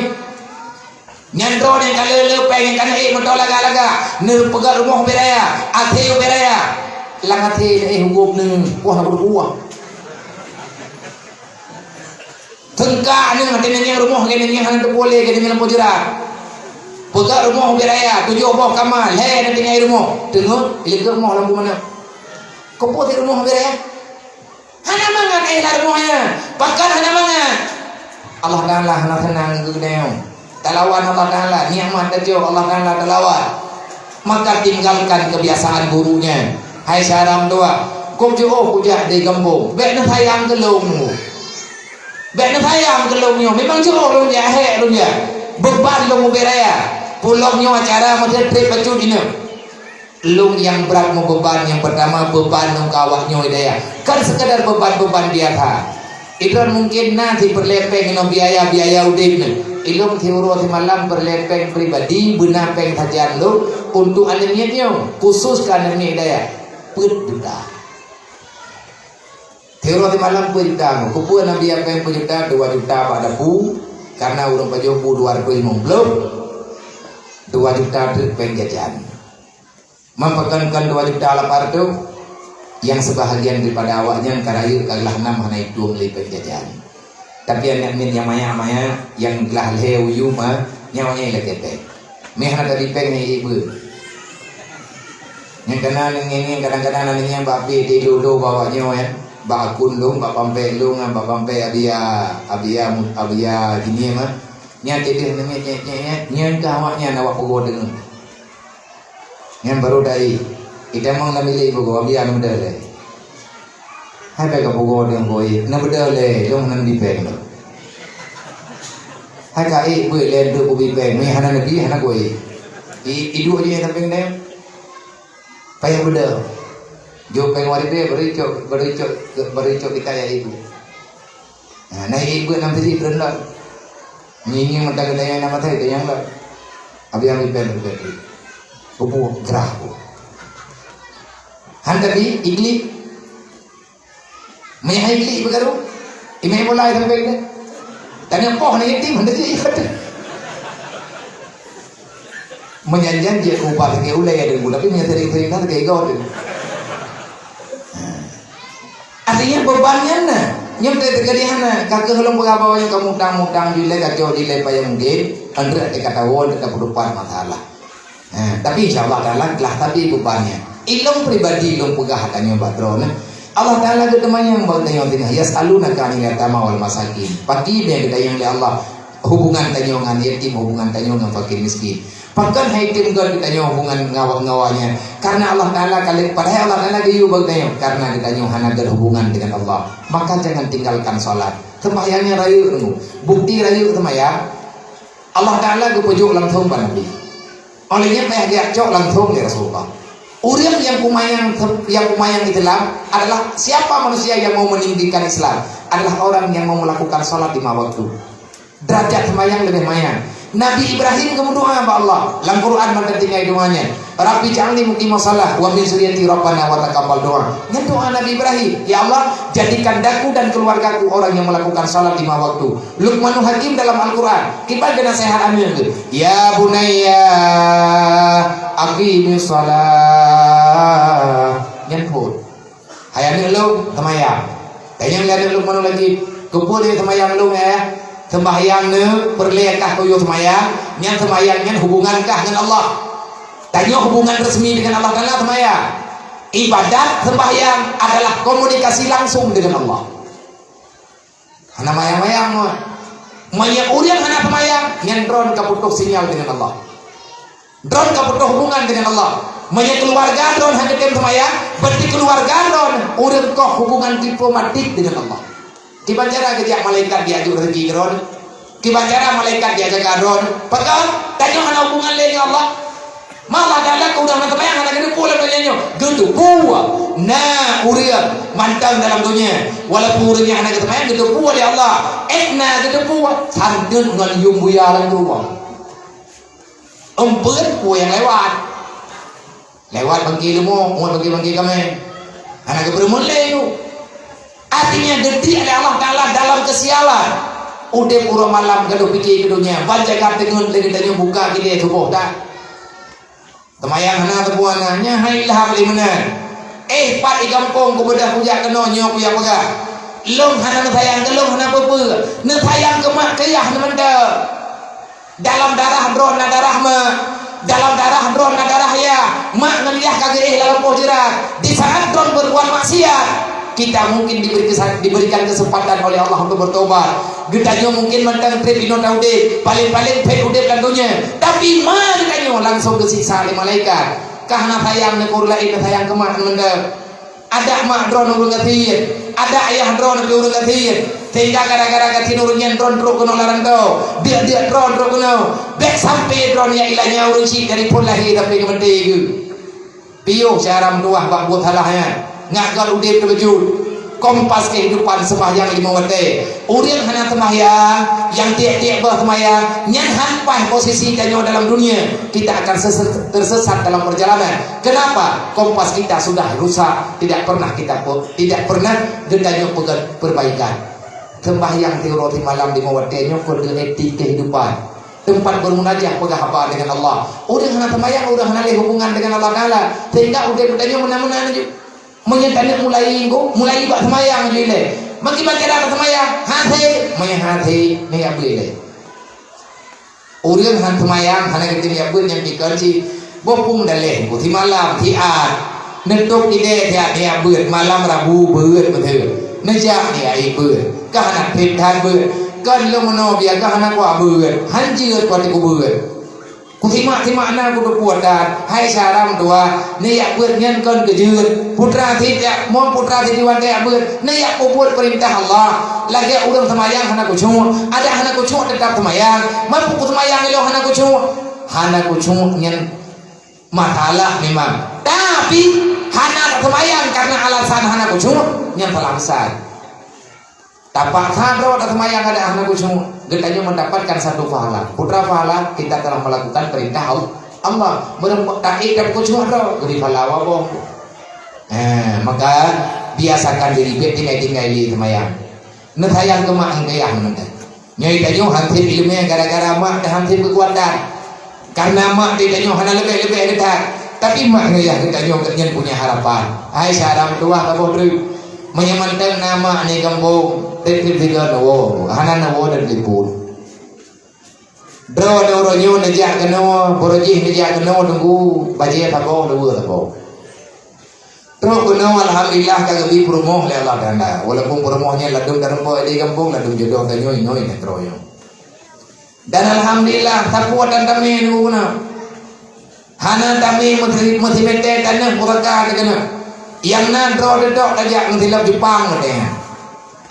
Nyan droe nyang ka le-, le péng nyang ka na ék meutoe lagak-lagak, neupeugah rumoh ubé raya, até ubé raya. Lam até na éh huköm neu, wah, na buah. Teungka neu, até na nyang rumoh, keu na nyang hana teupeue lé, keu na nyang lampu jeurat. Peugah rumoh ubé raya, tujoh boh kama, lhée na tinggai rumoh. Teungeut, ileukeue rumoh lampu manök. Keupeue rumoh ubé raya? Hana mangat, eh, lam rumoh nyan. Pakon hana mangat? Allah Taala hana seunang keu geutanyoe. Talawan Allah Taala, nikmat tacok Allah Taala talawan. Maka tinggalkan kebiasaan buruknya. Hai syedara meutuah, kop jiôh kujak di gampông. Bék neusayang keu lôn. Bék neusayang keu lôn nyoe. Memang jiôh lôn jak, hék lôn jak. Beuban lôn ubé raya. Pulom nyoe acara meuteutret bacut inong. Lôn nyang brat meubeuban nyang peurtama beuban lôn keu awak nyoe dayah. Kon sekadar beuban-beuban biasa. Idroen mungken na sipeureulée péng ngon biaya-biaya udeb nyoe. Ilôn siuroe simalam peureulée péng pribadi beuna péng sajan lôn untuk aneuk miet nyoe, khusos keu aneuk miet dayah. Peuet juta. Siuroe simalam peuet juta nyoe. Keupeue na biaya péng peuet juta, dua juta bak dapu, karena ureuëng pajoh bu dua ratus lima puluh, dua juta treuk péng jajan. Meupakonkan dua juta lapan ratus, nyang seubahagian daripada awaknyan ka rayeuk ka glah nam hana itueng lé péng jajan. Tapi aneuk miet nyang manyak-manyak, nyang glah lhée u yum, ha, nyan awaknyan ilakée péng. Meuhana tabi péng nyang ié beuet. Nyang kana ngieng-ngieng kadang-kadang na ngieng bak pih di lolo bak awaknyoe, ya. Bak akun lôn, bak pampék lôn, bak pampék Abia, Abia, Abia Jinie mah. Nyan teuh aneuk miet nyek-nyek, nyang ka awaknyan awak peugoe deungon. Nyan baru dai. Itamong lam bilik ibu gua biar muda lé. Hai bèk ka peugoe deungon koi, na beudôh lé, lôn hana bi péng lôn. Hai ka ék beuet lé deuh kubi péng, meuhana neubi hana koi. I, iduek jih sampéng deh. Payah beudôh. Jok péng warit deh, baru icok, baru icok, baru icok kita ya ibu. Ha, na ék beuet nam siji treun lom. Ngieng-ngieng mata geutanyoe na mata geutanyoe lom. Abi-abi péng lôn péng. Kubu grah ku. Han tabi, iklik. Meuhai klik beukaru. Imé bola sampai ke. Tanya poh ni yatim, hana jeuet ikot. Meunyan-nyan jeuet keu ubat sakét ulée deungon, tapi meunyan sering-sering na sakét gob deungon. Artinya beban nyan na. Nyoe teuka di hana, ka keuh lôn peugah bahwa nyoe ka mutang-mutang dilée, kacok dilée payah mungkin, andrek teuka tawon, teuka peudupat masalah. Ha, tapi insya Allah Taala glah tabi beban nyan. Ilôn pribadi lôn peugah tanyoe bak droeneuh. Allah Taala geuteumanyong bak tanyoe singoh, "Yas'alunaka 'anil yatama wal masakin." Paki deh geutanyong lé Allah hubungan tanyoe ngon yatim, hubungan tanyoe ngon fakir miskin. Pakon hai tem göt geutanyoe hubungan ngawa-ngawa nyan? Karena Allah Taala kali, padahai Allah Taala geuyue bak tanyoe, karena geutanyoe hana göt hubungan dengan Allah. Maka jangan tinggalkan salat. Sembahyang nyan rayeuk deungon. Bukti rayeuk sembahyang. Allah Taala geupeujok langsong bak Nabi. Óh lheueh nyan payah geujak cok langsong lé Rasulullah. Ureuëng nyang peumayang, nyang peumayang Islam adalah siapa manusia yang mau meninggikan Islam, adalah orang yang mau melakukan salat lima waktu. Derajat seumayang leubeh manyang. Nabi Ibrahim geumeudoá bak Allah. Lam Quran mantong tinggai doá nyan. "Rabbi ja'alni muqimas shalah wa min dzurriyyati rabbana wa taqabbal du'a." Nyan doá Nabi Ibrahim, "Ya Allah, jadikan daku dan keluargaku orang yang melakukan salat lima waktu." Luqmanul Hakim dalam Al-Quran, kiban geunasehat aneuëk geuh, "Ya bunayya, aqimis shalah." Nyan phon. "Hai aneuëk lôn, seumayang." Tanyong lé aneuëk Luqmanul Hakim, "Keupeue lé seumayang lôn, eh?" "Seumayang neu peureulée kah kuyue seumayang, nyan seumayang nyan hubungan kah ngon Allah." Tanyoe hubungan resmi dengan Allah Taala seumayang. Ibadat seumayang adalah komunikasi langsung dengan Allah. Hana mayang-mayang, mah. Meunyoe ureuëng hana seumayang, nyan droen ka putôh sinyal dengan Allah. Droen ka putôh hubungan dengan Allah. Meunyoe keuluwarga droen hana tem seumayang, berarti keuluwarga droen ureuëng koh hubungan diplomatik dengan Allah. Kiban cara geujak malaikat geujak jok rezeki keu droen? Kiban cara malaikat jak jaga droe. Pakon? Tanyoe hana hubungan lé ngon Allah. Ma Allah Taala keu ureuëng hana seumayang hana geuteupeue lam donya nyoe. Geuteupeue. Na ureuëng mantong dalam donya, walaupun ureuëng nyan hana geuseumayang, geuteupeue lé Allah. Ék na geuteupeue, santeuet ngon yum buya lam rumoh. Umpeuet peue nyang lewat. Lewat bangke leumo, muat bangke-bangke kamé. Hana geupeureumeun lé nyoe. Artinya, geutiek lé Allah Taala dalam keusialan. Udeb uroe malam ka lheueh pike keu donya, ban jaga teungeut lé geutanyoe buka kidée tuboh that. Seumayang hana teupeue hana, nyan hai ilham lé meunan. Eh, pat i gampông kubeudôh kujak keunoe nyoe kujak peugah. Lôn hana neusayang keu lôn hana peue-peue. Neusayang keu mak keu yah neumantong. Dalam darah droe na darah mak. Dalam darah droe na darah yah. Mak ngon yah ka geuéh lam lampôh jeurat. Di saat droe berbuat maksiat, kita mungkin diberi kesa-, diberikan kesempatan oleh Allah untuk bertobat. Geutanyoe mungkin mantong treb inoe taudeb, paléng-paléng phét udeb lam donya. Tapi ma geutanyoe langsung geusiksa lé malaikat. Ka hana sayang neu keu ureuëng laén, sayang keu mak ngon deuh. Adak mak droe ureuëng gasien, adak ayah droe ureuëng gasien. Sehingga gara-gara gasien ureuëng nyan droe trok keunoe lam rantau. Diek-diek droe trok keunoe. Bèk sampai droe nyang ilanya ureuëng syik dari phon lahé sampai keu maté geuh. Piôh cara meutuwah bak buet salah nyan. Ngat got udeb teubeujeuet. Kompas kehidupan sembahyang lima watèe. Ureuëng hana sembahyang, nyang tiek-tiek boh sembahyang, nyan han paih posisi tanyoe dalam dunia. Kita akan ses-, tersesat dalam perjalanan. Kenapa? Kompas kita sudah rusak, tidak pernah kita pe-, tidak pernah geutanyoe peugah perbaikan. Sembahyang tiep uroe tiep malam lima watèe nyoe keuh etik kehidupan. Tempat bermunajat, peugah haba dengan Allah. Ureuëng hana sembahyang, ureuëng hana lé hubungan dengan Allah Taala. Sehingga udeb geutanyoe meunan-meunan ju. Meunyoe tanyoe mulai, mulai bak sembahyang ju ilèe. Meukiban cara sembahyang, hase, meunyoe hase, neujak beuet ilèe. Ureuëng han seumayang, hana geutem jak beuet nyang dikon cit. Boh peue meudaléh, boh simalam, siat. Neutôp idéh siat neujak beuet, malam Rabu beuet beutôi. Neujak neujak beuet. Ka hana treb that beuet. Kon lôn meunoe biasa ka hana kuat beuet. Han jeuet kuat teuk beuet. Kusimak-simak na kuteupeue that, hai syara meutuwah, neujak beuet nyan kon keu jeuet. Putra sit jak, mon putra sit iwan jak beuet, neujak peubuet peurintah Allah. Lagèe ureuëng seumayang hana khusyuk, adak hana khusyuk teutap seumayang. Man peue seumayang ilôn hana khusyuk? Hana khusyuk nyan masalah memang. Tapi, hana seumayang karena alasan hana khusyuk, nyan salah besar. Tapaksa droe taseumayang adak hana khusyuk, geutanyoe mendapatkan satu pahala. Peue pahala? Kita telah melakukan perintah Al-, Allah. Meureumpok taat dan khusyuk droe, geubri pahala waboh. Eh, maka biasakan diri, bèk tinggai-tinggai lé seumayang. Neusayang keu mak ngon ayah mantong. Nyoe tanyoe han treb ileumèe gara-gara mak, han treb keukuatan. Karena mak di tanyoe hana leubeh-leubeh geutan, tapi mak ngon ayah geutanyoe geuh nyan punya harapan. Hai syara meutuwah saboh treuk. Meunyoe mantong na mak di gampông, treb-treb sigoe neuwoe, hana neuwoe dan telepon. Droe uroe nyoe neujak keunoe, barô jih neujak keunoe teunggu, bajèe saboh, luweue saboh. Trok keunoe alhamdulillah ka geubri peurumoh lé Allah Taala. Walaupun peurumoh nyan ladôm tarumpok di gampông, ladôm jodoh tanyoe inoe nyan droe nyoe. Dan alhamdulillah, sapeue tan tamé nunggu na. Hana tamé meusi-, meusimeté taneuh puraka teukeunong. Nyang na droe deudok tajak meusilap Jepang watèe nyan.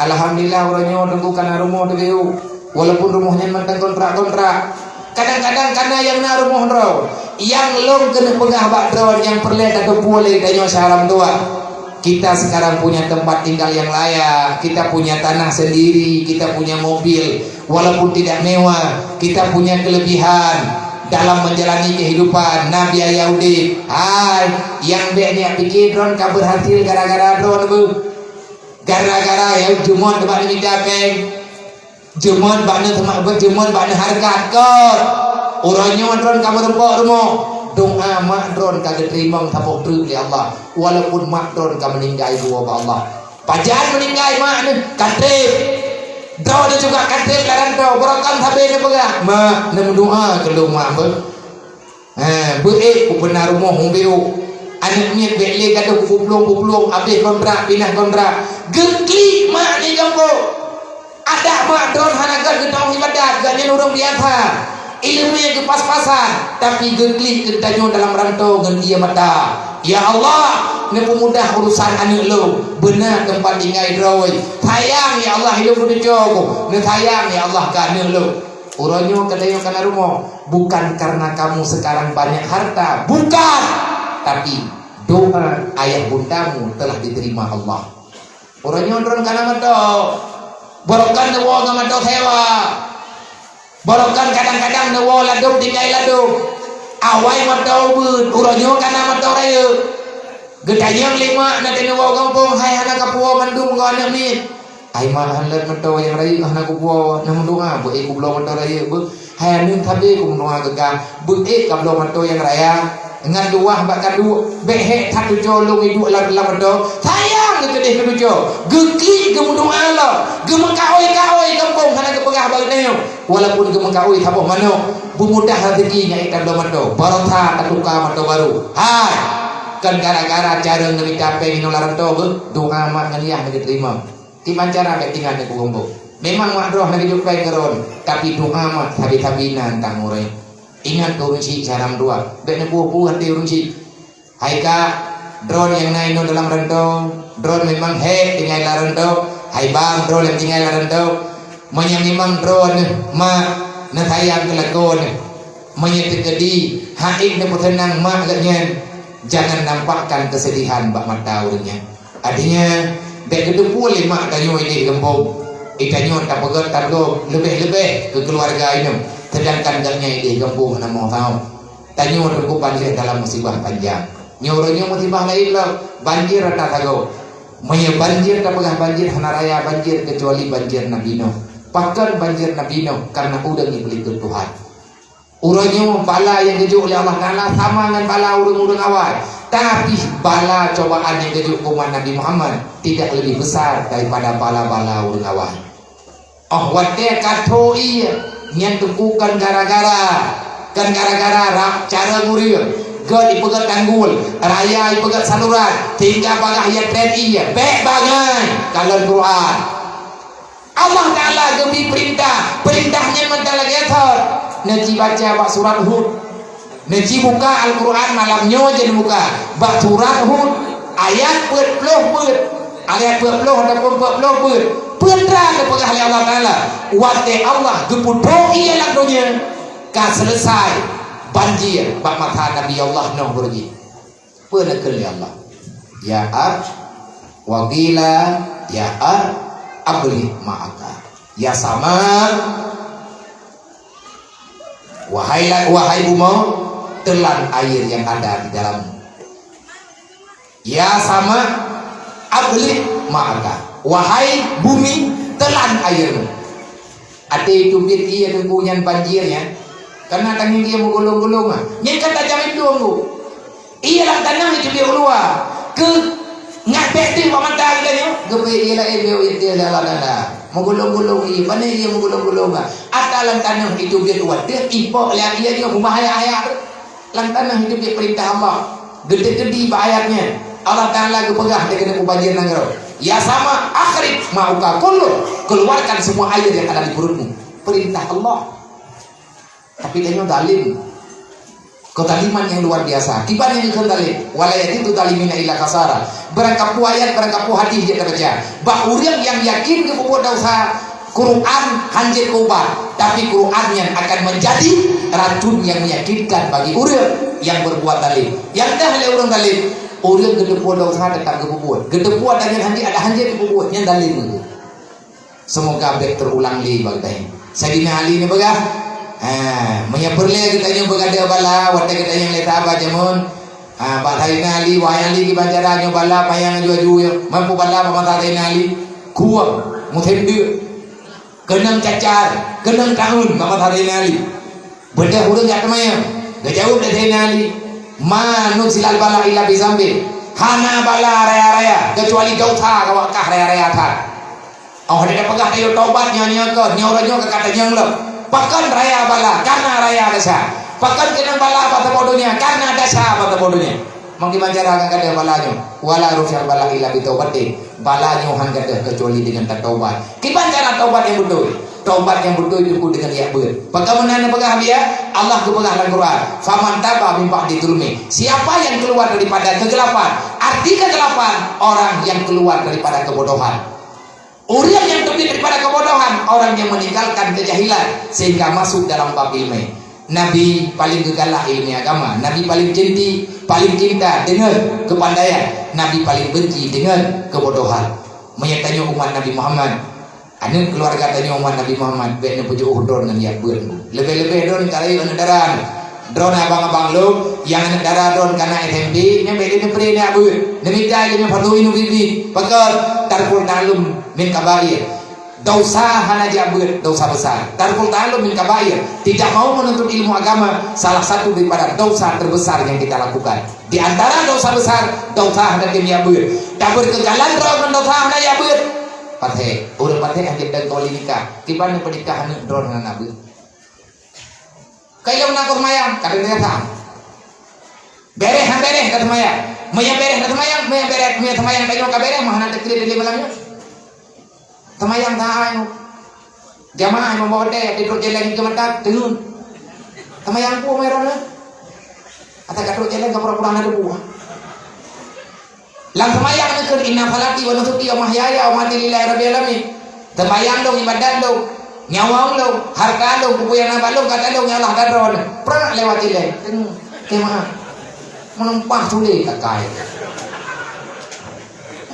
Alhamdulillah, uroe nyoe teungku kana rumoh teubiu. Walaupun rumoh nyan mantong kontrak-kontrak. Kadang-kadang kana nyang na rumoh droe. Nyang lôn keuneuk peugah bak droe nyang peureulèe tateupeue lé tanyoe syara meutuwah. Kita sekarang punya tempat tinggal yang layak, kita punya tanah sendiri, kita punya mobil, walaupun tidak mewah, kita punya kelebihan dalam menjalani kehidupan, na biaya udép. Hai, nyang bèk neujak pike droen ka berhasil gara-gara droen beuh. Gara-gara nyang jumôt bak neumita péng. Jumôt bak neuseumah, jumôt bak neuhareukat kon. Uroe nyoe droen ka meurumpok rumoh. Doa mak droen ka geuteurimong saboh treuk lé Allah, walaupun mak droen ka meuninggai bunoe bak Allah. Pajan meuninggai mak neuh? Ka treb. Droeneuh juga ka treb lam rantau, barokon sabe neupeugah, "Mak, neumeudoa keu lôn mak beuh." Ha, beuék kupeuna rumoh mubiôk. Aneuk miet bèk lé gadôh kuplueng-kuplueng, abéh kontrak, pinah kontrak. Geuklik mak di gampông. Adak mak droen hana gèt geutawöng ibadat, gobnyan ureueng biasa. Ileumèe geupas-pasan, tapi geuklik geutanyoe dalam rantau ngon ié mata. Ya Allah, neupeumudah urusan aneuk lôn. Beuna teumpat tinggai droe. Sayang ya Allah, ilôn meutuco ku. Neusayang ya Allah keu aneuk lôn. Uroe nyoe ka tanyoe kana rumoh, bukan karena kamu sekarang banyak harta, bukan. Tapi doa ayah bundamu telah diterima Allah. Uroe nyoe droen kana moto. Barokon neuwoe ngon moto sewa. Barokon kadang-kadang neuwoe ladôm tinggai ladôm. Awai moto ubeut, uroe nyoe kana moto rayeuk. Geutanyong lé mak na teuh neuwoe gampông, hai hana kapuwoe mandum ngon aneuk miet. Ai mak, han lôn moto nyang rayeuk hana kupuwoe, na meudoa beu ék kubloe moto rayeuk beu. Hai aneuk, sabe kumeudoa keu kah, beu ék kabloe moto nyang raya. Ngon luwah bak kanduk, bék hék that tuco lôn iduek lam, lam moto. Sayang geukeudeh keu tuco, geuklik geumeudoa lom, geumeukaôi-kaôi gampông hana geupeugah bak geutanyoe. Walaupun geumeukaôi saboh manok, beumudah raseuki nyan ék tabloe moto, barosa tatuka moto barô. Hai, kon gara-gara cara ngeumita péng inoe lam moto beuh, doa mak ngon yah hana geuteurimong. Kiban cara bék tinggai neuk peugombong. Memang mak droe hana geujok péng keu droen, tapi doa mak sabe-sabe na tang ureueng. Ingat keu ureueng chik cara meudoa, bék neupeue-peue até ureueng chik. Hai kak, droen nyang na inoe dalam rantô, droen memang hék tinggai lam rantô. Hai bang, droen nyang tinggai lam rantô, meunyoe memang droen mak neusayang keu lakoe neuh, meunyoe teukeudi hana neupeuseunang mak geuh nyan, jangan nampakkan kesedihan bak mata ureueng nyan. Artinya, bék geuteupeue lé mak tanyoe idéh gampông, i tanyoe tapeugét tabloe leubeh-leubeh keu keuluwarga inong, seudangkan gobnyan idéh gampông hana meusaho. Tanyoe teukuban lé dalam musibah panjang. Nyoe uroe nyoe musibah laén lom, banjir rata sagoe. Meunyoe banjir tapeugah banjir hana raya banjir keucuali banjir Nabi Nuh. Pakon banjir Nabi Nuh? Karena ureueng nyang peulikot Tuhan. Uroe nyoe bala nyang geujok lé Allah Taala sama ngon bala ureueng-ureueng awai. Tapi bala cobaan nyang geujok keu umat Nabi Muhammad tidak lebih besar daripada bala-bala ureueng awai. Óh watée ka tho ié, nyan teungku kon gara-gara, kon gara-gara rab cara ureueng, gét ipeugét tanggul, raya ipeugét saluran, sehingga bagaih ia treb ié, bék bangai, kalon Quran. Allah Taala geubri peurintah, peurintah nyan mantong lagée thot. Neuci baca bak surat Hud. Neuci buka Al-Quran malam nyoe jeuet buka. Bak surat Hud, ayat peuet ploh peuet. Ayat peuet ploh ataupun peuet ploh peuet. Peue teuma geupeugah lé Allah Taala. Watée Allah geupeutrok ié lam donya, ka selesai banjir bak masa Nabi Allah Nuh beureugi. Peue neukheun lé Allah? Ya ar, wa qila, ya ar, aghliq ma'aka. Ya sama, wahai la-, wahai bumoe, teulan air yang ada di dalammu. Ya sama, aghliq ma'aka. Wahai bumi, teulan airmu. Até teubiet ié teungku nyan banjir nyan. Kana tangieng ié meugulong-gulong ah. Nyan ka tajam itu teungku. Ié lam tanoh itu biet uluwa. Keu ngat bék teuh bak mata geutanyoe, geubri ié laén biet ié dalam tanda. Meugulong-gulong ié, bani ié meugulong-gulong ah. Ata lam tanoh itu biet watée ipok lé ié nyoe meuhaya-haya. Lam tanoh itu biet peurintah Allah. Geuteuk keudi bak ayat nyan. Allah Taala geupeugah lé keuneuk mubanjir nanggroe. Ya sama, akhrij ma'uka kullu, keluarkan semua air yang ada di perutmu. Perintah Allah. Tapi tanyoe zalim. Kezaliman yang luar biasa. Kiban nyang dikheun zalim. Wala yazidu zalimina illa khasara. Barangkapeue ayat, barangkapeue hadis jeuet tabaca. Bak ureueng nyang yakin geupeubuet desya, Quran hanjeuet ubat, tapi Quran nyan akan menjadi racun yang menyakitkan bagi ureueng nyang berbuat zalim. Nyang deuh lé ureueng zalim, ureueng geuteupeue desya teutap geupeubuet. Geuteupeue dan nyan hanjeuet, ada hanjeuet geupeubuet, nyan zalim. Semoga bék teurulang lé bak geutanyoe. Saidina Ali neupeugah, ha, meunyoe peureulée geutanyoe beugadôh bala, watée geutanyoe lé sahabat jameun, ha, bak Saidina Ali, wahai Ali, kiban cara nyoe bala payang aju-aju nyoe. Mampu bala bak mata Saidina Ali, kueng, musém deuk. Keunong cacar, keunong taun bak mata Saidina Ali. Beudôh ureueng jak teumanyong. Geujaweueb lé Saidina Ali, "Ma nuzilal bala illa bizambin." Hana bala raya-raya, keucuali desya ka wakah raya-raya that. Oh, dia peugah ayo taubat nyoe, nyoe keuh, nyoe uroe nyoe ka katanyong lom. Pakon raya bala, karena raya desya. Pakon keunong bala bak saboh donya, karena desya bak saboh donya. Mangkeuman cara ngon gadôh bala nyoe, "Wala rufi'al bala illa bitaubatin." Bala nyoe han gadôh keucuali deungon tataubat. Kiban cara taubat nyang beutôi? Taubat nyang beutôi teungku deungon jak beuet. Bagaimana neupeugah biya? Allah geupeugah lam Quran, "Faman taba min ba'di zulmi." Siapa yang keluar daripada kegelapan? Arti kegelapan, orang yang keluar daripada kebodohan. Ureuëng nyang teubiet daripada kebodohan, orang yang meninggalkan kejahilan sehingga masuk dalam bab ilmu. Nabi paling geugalah ilmu agama, Nabi paling cinti, paling cinta dengan kepandaian, Nabi paling benci dengan kebodohan. Meunyoe tanyoe umat Nabi Muhammad, aneuk keluarga tanyoe umat Nabi Muhammad, bék neupeujeuôh droeneuh ngon jak beuet. Leubeh-leubeh droeneuh ka rayeuk aneuk dara. Droeneuh abang-abang lôn, nyang aneuk dara droeneuh ka na S M P, nyan bék lé neupreh ngon jak beuet. Neumita ilmu fardu ain bit-bit. Pakon? Tarkul ta'allum min kabair. Dosa hana jak beuet, dosa besar. Tarkul ta'allum min kabair. Tidak mau menuntut ilmu agama, salah satu daripada dosa terbesar yang kita lakukan. Di antara dosa besar, dosa hana jak beuet. Tabeurkeugalan droe ngon dosa hana jak beuet. Patéh, ureuëng patéh hana jak deuh kali nikah. Kiban peunikah aneuk droeneuh hana beuet. Ka ilôn na keu seumayang, ka teubiasa. Bereh han bereh ka seumayang. Meunyo bereh ka seumayang, meunyo bereh, meunyo seumayang tanyoe ka bereh, mah hana teukreueh lé malam nyoe. Seumayang saai nyoe. Jamaah nyang bawa watèe, di trok jalan ke mata, teun. Seumayang peue meurah nyoe? Ata ka trok jalan ka pura-pura hana teupeue. Lam seumayang neukheun, "Inna salati wa nusuki wa mahyaya wa mamati lillahi rabbil alamin." Seumayang lôn, ibadat lôn, nyawöng lôn, hareuta lôn, peue nyang na bak lôn, gata lôn, ya Allah, gata droeneuh. Prak lewat ilèe. Tengok, jamaah. Meunumpah sulet takai.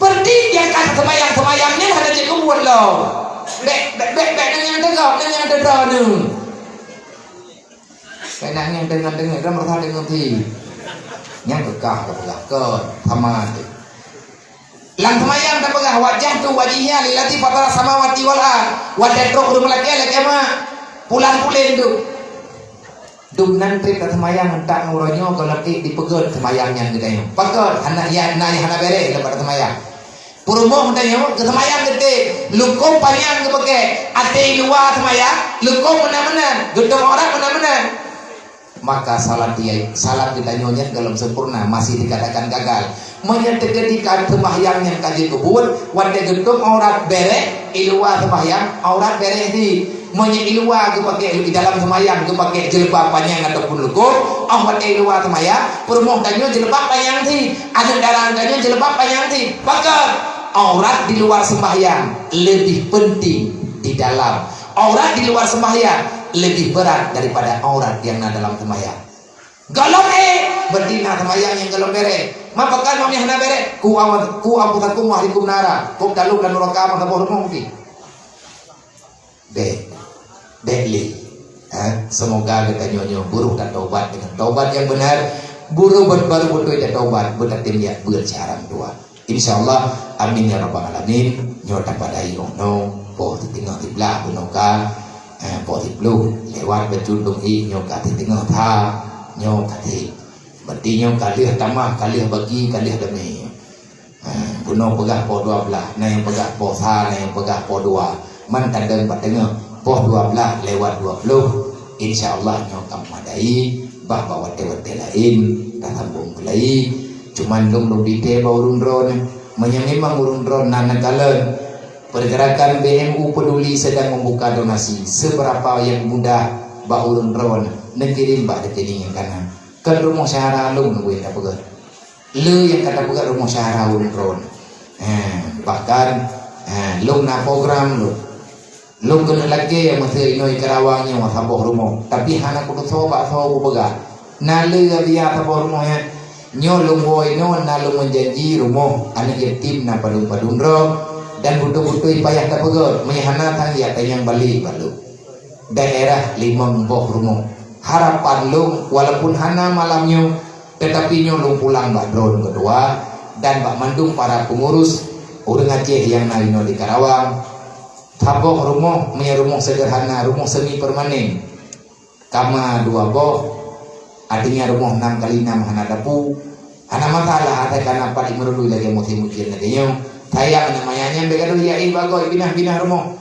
Berarti nyang ka seumayang-seumayang nyan hana jeuet keu buet lom. Bèk, bèk, bèk, bèk, nyan nyang teugob, nyan nyang teugob nyoe. Keunan nyang deungon-deungon, ram rasa deungon phi. Nyang keu kah tapeugah kon, sama teuh. Lam seumayang tapeugah, "Wajjahtu wajhiya lillati fatara samawati wal ard." Watèe trok ureueng lakèe, lakèe mak. Pulan pulen tu. Dum nan trép taseumayang, tak ngon uroe nyoe goh lom ék dipeugöt seumayang nyan geutanyoe. Pakon? Hana, ya, na nyang hana bèrèh lam bak taseumayang. Peurumoh tanyoe geuseumayang geuté, lukôm panyang geupakè, até i luwa seumayang, lukôm meunan-meunan, geutôp aurat meunan-meunan. Maka salat dia, salat geutanyoe nyan goh lom sempurna, masih dikatakan gagal. Meunyoe teukeudika seumayang nyan ka jeuet keu buet, watèe geutôp aurat bèrèh, i luwa seumayang, aurat bèrèh di. Meunyoe i luwa geupakè, i dalam seumayang geupakè jeuleuba panyang ataupun lukôm, 'oh watèe i luwa seumayang, peurumoh tanyoe jeuleuba panyang di, aneuk dara tanyoe jeuleuba panyang di. Pakon? Aurat di luar sembahyang lebih penting di dalam. Aurat di luar sembahyang lebih berat daripada aurat yang na dalam sembahyang. Goh lom ék, beudina seumayang nyang goh lom bèrèh. Ma pakon mak meuh hana bèrèh? Ku awa-, ku anfusakum wa ahlikum nara. Kôb talup lam nuraka meusaboh rumoh pih. Bèk. Bèk lé. Ha? Semoga geutanyoe nyoe beurôh tataubat dengan taubat nyang beunar. Beurôh bet-, baru beutôi tataubat, beutatem jak beuet siharang dua. Insya Allah, amin ya rabbal alamin. Nyoe tapadai 'oh noe, poh siteungoh siblaih bunoe ka, eh, poh siploh lewat bacut dong ék nyoe ka siteungoh that, nyoe ka sép. Berarti nyoe ka lheueh tamah, ka lheueh bagi, ka lheueh damé. Eh, bunoe peugah poh dua blaih, na nyang peugah poh sa, na nyang peugah poh dua. Man tadong bak teungoh, poh dua blaih lewat dua ploh. Insya Allah nyoe ka memadai, bah bak watèe-watèe laén tasambong keulai. Cuman lôn lôn bri teuh bak ureueng droeneuh, meunyoe memang ureueng droeneuh na neukalon, Pergerakan B M U Peduli sedang membuka donasi. Seberapa yang mudah bak ureueng droeneuh, neukirém bak rekening nyang ka na. Kon rumoh syahara lôn nyang tapeugah. Le nyang ka tapeugah rumoh syahara ureueng droeneuh. Eh, bahkan, eh, lôn na program lôn. Lôn keuneuk lakèe masa inoe i Karawang nyoe saboh rumoh, tapi hana kutusoe bak soe kupeugah. Na le Rabia saboh rumoh nyan. Nyoe lôn woe inoe na lôn meujanji rumoh aneuk yatim na padum-padum droe dan beutôi-beutôi payah tapeugöt, meunyo hana sang jak tanyong balek bak lôn. Daerah limong boh rumoh. Harapan lôn, walaupun hana malam nyoe, tetapi nyoe lôn pulang bak droeneuh keudua dan bak mandum para pengurus ureueng Aceh nyang na inoe di Karawang. Saboh rumoh, meunyo rumoh sederhana, rumoh semi permanen. Kama dua boh, artinya rumoh nam kali nam hana dapu. Hana masalah, asai ka na pat imeurului lagèe musém ujeuen lagèe nyoe. Sayang aneuk manyak nyan bèk gadôh jak éh bak gob, pinah-pinah rumoh.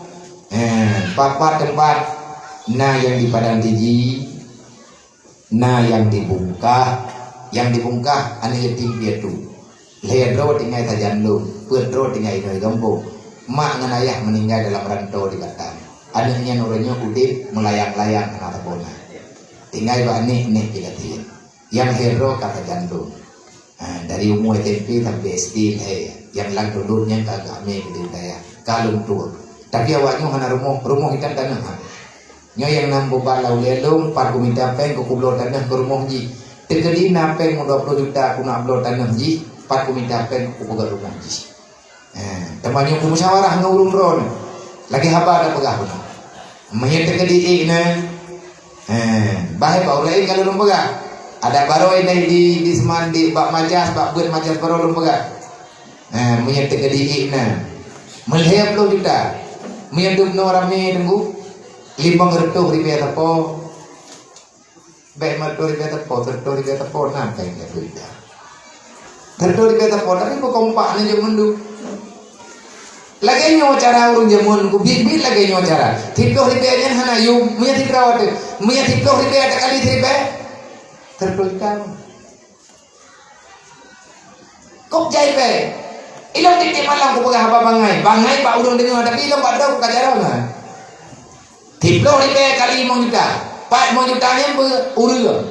Eh, pat-pat teumpat na nyang di Padang Tiji, na nyang di Bungkah, nyang di Bungkah aneuk yatim piatu. Lhèe droe tinggai sajan lôn, peuet droe tinggai inoe gampông. Mak ngon ayah meuninggai dalam rantô di Batam. Aneuk nyan uroe nyoe udeb meulayang-layang hana saboh na. Tinggai bak nek, nek pih gasien. Nyang lhèe droe ka sajan lôn. Ha, dari umu S M P sampai S D lhèe. Nyang lam tulôn nyan ka agak mé keudéh budaya. Ka lôn tueng. Tapi awak nyoe hana rumoh, rumoh itam tanoh ha. Nyoe nyang nam beubalah ulèe lôn, pat kumita péng keu kubloe tanoh keu rumoh jih. Teukeudi na péng meudua ploh juta kuneuk bloe tanoh jih, pat kumita péng kupeugöt rumoh jih. Eh, teuma nyoe kumusyawarah ngon ureueng droeneuh. Lagèe haba tapeugah bunoe. Meunyoe teukeudi ék na, eh, bah bak ureueng laén ka lôn peugah. Adak baroe di, di, di Seumandi, bak Majas, bak beuet Majas baroe lôn peugah. Eh, meunyoe teukeudi ék na. Meulhèe ploh juta. Meunyoe dum noe ramé teunggu, limong reutôh ribèe sapo. Bèk meuturi bèk teupot, teuturi bèk teupot, na péng lé beuda. Teuturi bèk teupot, tapi beukompak ni jeuet mandum. Lagèe nyoe cara ureueng jameun, kubiet-biet lagèe nyoe cara. Siploh ribèe nyan hana yum, meunyo siploh ribèe, meunyo siploh ribèe takali siribèe. Teuturi tam. Kok jai bèe? Ilôn tiep-tiep malam kupeugah haba bangai. Bangai bak ureueng deungoe, tapi ilôn bak droe ka jaroe na. Siploh ribèe kali limong juta. Pat limong juta nyan beu ureueng.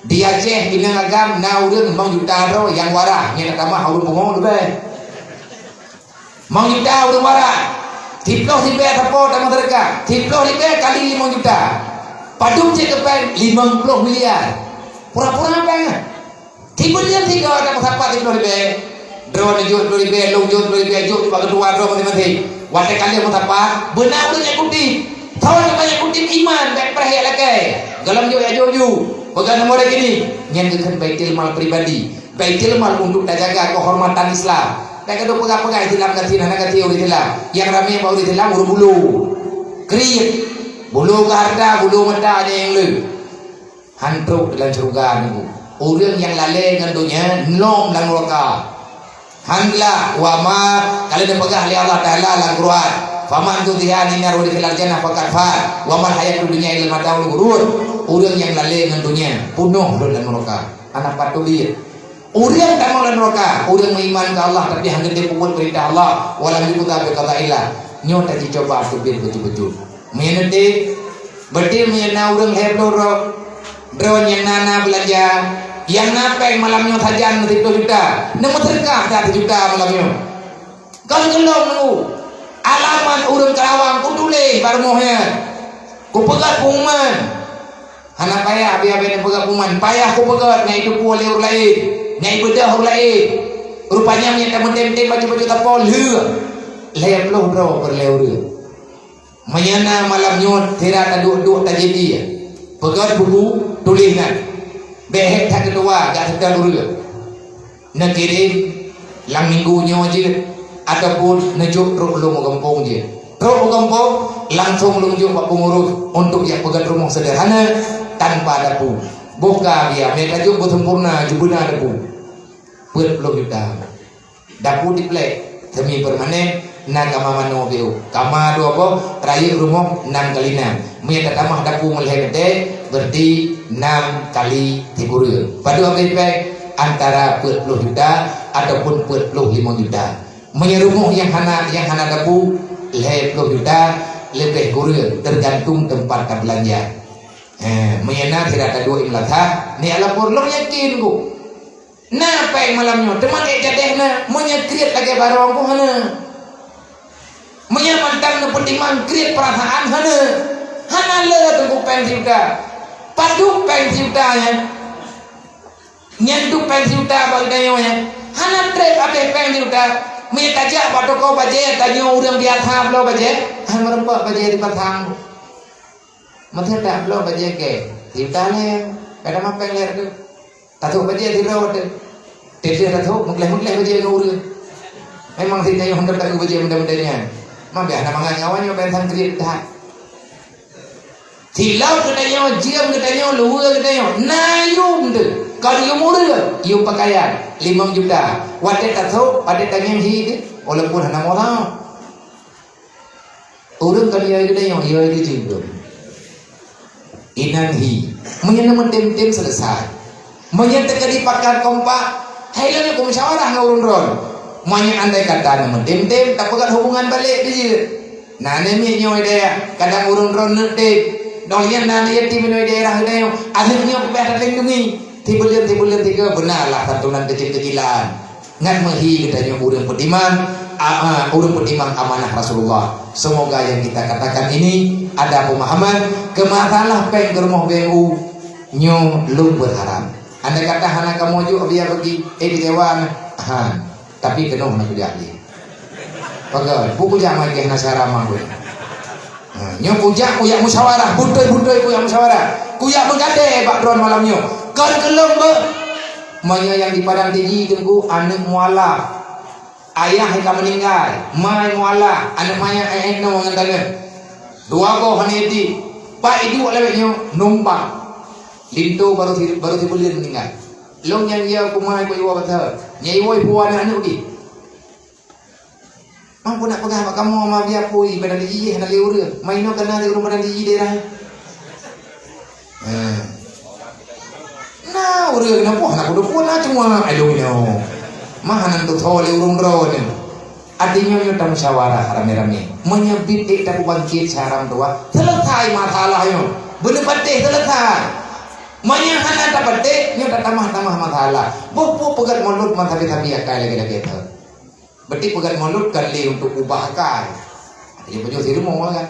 Di Aceh, inong agam na ureueng limong juta droe nyang waras, nyang tamah ureueng pungo leubeh. Limong juta ureueng waras. Siploh ribèe sapo tameuseudekah. Siploh ribèe kali limong juta. Padum cit keu péng? Limong ploh miliar. Pura-pura péng. Timbul nyan tiga ada meusapat di ploh ribèe. Droe neujok ploh ribèe, lôn jok ploh ribèe, jok bak keudua droe maséng-maséng. Watèe ka lheueh meusapat, beuna ureueng nyang kutém. Soe nyang banyak kutém iman, bèk preh jak lakèe. Gohlom jok jak jok ju. Peugah nomor rekening. Nyan geukheun baitul mal pribadi. Baitul mal untuk tajaga kehormatan Islam. Bèk keuneuk peugah-peugah Islam gasien, hana gasien ureueng Islam. Nyang ramé bak ureueng Islam ureueng bulo. Kriet. Bulo keu hareuta, bulo meuta nyan nyang le. Han trok dalam syeuruga Teungku. Ureueng nyang lalè ngon donya, lom lam nuraka. Han glak, wa ma, ka lheueh neupeugah lé Allah Taala lam Quran, "Faman zuhziha 'anin nar wa udkhilal jannah faqad faz, wa mal hayatud dunya illa mata'ul ghurur." Ureueng nyang lalè ngon donya, peunoh rhot lam nuraka. Hana pat teubiet. Ureueng tamong lam nuraka, ureueng meuiman keu Allah tapi han geutem peubuet peurintah Allah, wa lam yurda bi qada'illah. Nyoe tajicoba teubiet beujeuet-beujeuet. Meunyoe neutem, berarti meunyoe na ureueng lhèe ploh droe, droe nyang na, na beulanja, nyang na péng malam nyoe sajan siploh juta, neumeuseudeukah dah sijuta malam nyoe. Kon keulom nunggu. Alamat ureueng Karawang kutuléh bak rumoh nyan. Kupeugöt pengumuman. Hana payah abéh-abéh neupeugöt pengumuman. Payah kupeugöt, nyang itupeue lé ureueng laén, nyang ibeudôh ureueng laén. Rupanya meunyoe tameutem-tem baju-baju tapol, lheueh. Lhèe ploh droe peureulèe ureueng. Meunyoe na malam nyoe sira taduek-duek tajadi, peugöt buku, tuléh nan. Bèk hék that keudua, jak seutôt ureueng. Neukirém lam minggu nyoe jeuet, ataupun neujok trok lôn u gampông jeuet. Trok u gampông, langsông lôn jok bak peungurus untuk jak peugöt rumoh seuderhana tanpa dapu. Boh ka biaya, meutajok beusempurna, jeuet beuna dapu. Peuet ploh juta. Dapu diplek, semi permanen, na kama manoe beu. Kama dua boh, rayeuk rumoh nam kali nam. Meunyoe tatamah dapu meulhèe meuté, berarti nam kali sikureueng. Padub abéh péng? Antara peuet ploh juta ataupun peuet ploh limong juta. Meunyoe rumoh nyang hana, nyang hana dapu, lhèe ploh juta leubeh kureueng, tergantung teumpat tabeulanja. Eh, meunyoe na sira taduek i meulasah, neujak lapor, lôn yakin ku. Na péng malam nyoe, teuma ék jadeh na, meunyoe kriet lagèe barô ku hana. Meunyoe mantong neupeutimang kriet peurasaan hana. Hana le teungku péng sijuta. Padub péng sijuta nyan? Nyan dum péng sijuta bak geutanyoe nyan. Hana trép abéh péng sijuta. Meunyoe tajak bak toko bajèe, tanyoe ureueng biasa bloe bajèe, han meureumpok bajèe dipasang. Meuteumé bloe bajèe kèe, sijuta lé, kadang mapéng lé tu. Tathok bajèe sidroe watèe. Teuh tathok, meugleh-meugleh bajèe ngon ureueng. Memang si tanyoe hana taeu bajèe muda-muda nyan. Mabeh hana mangat ngon awak nyoe, ban sang kriet that. Silop geutanyoe, jeuem geutanyoe, luweue geutanyoe. Na yum teuh. Kon yum ureueng, yum pakaian. Limong juta. Watèe tathok, watèe tangieng hi teuh. Walaupun hana murah. Ureueng kon yue geutanyoe, yue geutanyoe. Inan hi. Meunyoe neumeutem-tem, selesai. Meunyoe teuka dipakat kompak, hai lôn nyoe kumusyawarah ngon ureueng droe. Meunyoe andai kata neumeutem-tem, tapeugöt hubungan balek di jeuet. Na aneuk miet nyoe di daerah, kadang ureuëng droeneuh teb. Dong nyan na aneuk yatim nyoe di daerah, di daerah. Aneuk nyoe payah tateuntungi. Tibuleuen-tibuleuen tiga beuna lah santunan kecil-kecilan. Ngat meuhi geutanyoe ureuëng peutimang, a, a, ureuëng peutimang amanah Rasulullah. Semoga yang kita katakan ini ada pemahaman ke masalah péng keu rumoh B M U nyoe lôn berharap. Andai kata hana kamoe jok biaya bagi, eh, kecewa na. Ha, tapi keunoe hana kujak lé. Pagai, bu kujak mai keu hana syara ma gue. Ha, nyoe kujak, kujak musyawarah, beutôi-beutôi kujak musyawarah. Kujak meugadée bak droen malam nyoe. Kon keu lôn beuh. Meunyoe nyang di Padang Tiji teungku aneuk mualaf. Ayah ka meuninggai, mai mualaf, aneuk manyak eh eh noe ngon taneuh. Dua boh aneuk yatim. Pak iduek lawét nyoe numpang. Linto baru si, baru sibuleuen meuninggai. Lôn nyang jiyue keu mai keu iwoe basa. Nyang iwoe ipuwoe aneuk-aneuk di. Mampu nak peugah bak kamoe ma biar pui Padang Tiji hana lé ureuëng. Mai inoe kana lé ureuëng Padang Tiji daerah. Eh. Na ureuëng na poh na kudu pun na cuma aduh nyoe. Mah nan tu tho lé ureuëng droe ni. Artinya nyoe tamusyawarah ramé-ramé. Meunyoe bit ék tapubangkit saram dua, selesai masalah nyoe. Beuneupatéh selesai. Meunyoe hana tapatéh, nyoe tatamah-tamah masalah. Boh peue peugét mulod meusabi-sabi akai lagée-lagée that. Berarti peugét mulod kan lé untuk ubah akai. Jadi pajoh di rumoh kan.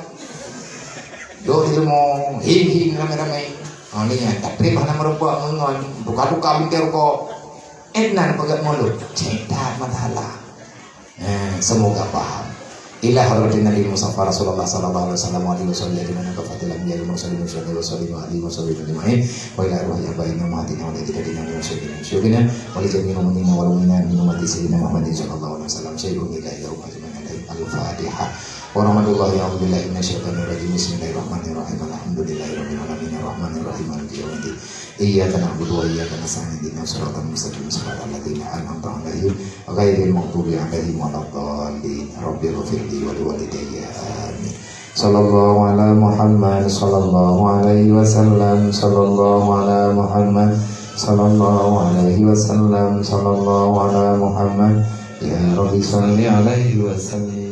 Dok di rumoh, hing-hing ramé-ramé. Ha, ni nyan, tapi mana meureumpok ngon, buka-buka bingkai rukok. Eh, nan peugét mulod. Cek that masalah. Eh, semoga paham. Ila hadratin Nabi Mustafa Rasulullah sallallahu alaihi wasallam wa alihi wasallam wa alihi wasallam wa alihi wasallam wa alihi wasallam wa alihi wasallam ajma'in. Wa ila arwahi abaina wa ummahatina wa ila ajdadina wa syuyukhina wa syuyukhina wa li jami'il mu'minina wal mu'minat min ummati sayyidina Muhammadin sallallahu alaihi wasallam. Syai'un lillahi wa rahmatullahi wa barakatuh. Al-Fatihah. Wa rahmatullahi, a'udzu billahi minasyaitonir rajim. Bismillahirrahmanirrahim. Alhamdulillahi rabbil alamin. Arrahmanirrahim. Maliki yaumiddin. Iyyaka na'budu wa iyyaka nasta'in. Ihdinas siratal mustaqim. Siratal ladzina an'amta 'alaihim ghairil maghdubi 'alaihim waladdallin. Rabbighfirli wa liwalidayya. Amin. Sallallahu ala Muhammad, sallallahu alaihi wasallam, sallallahu ala Muhammad, sallallahu alaihi wasallam, sallallahu ala Muhammad. Ya Rabbi salli alaihi wa sallim.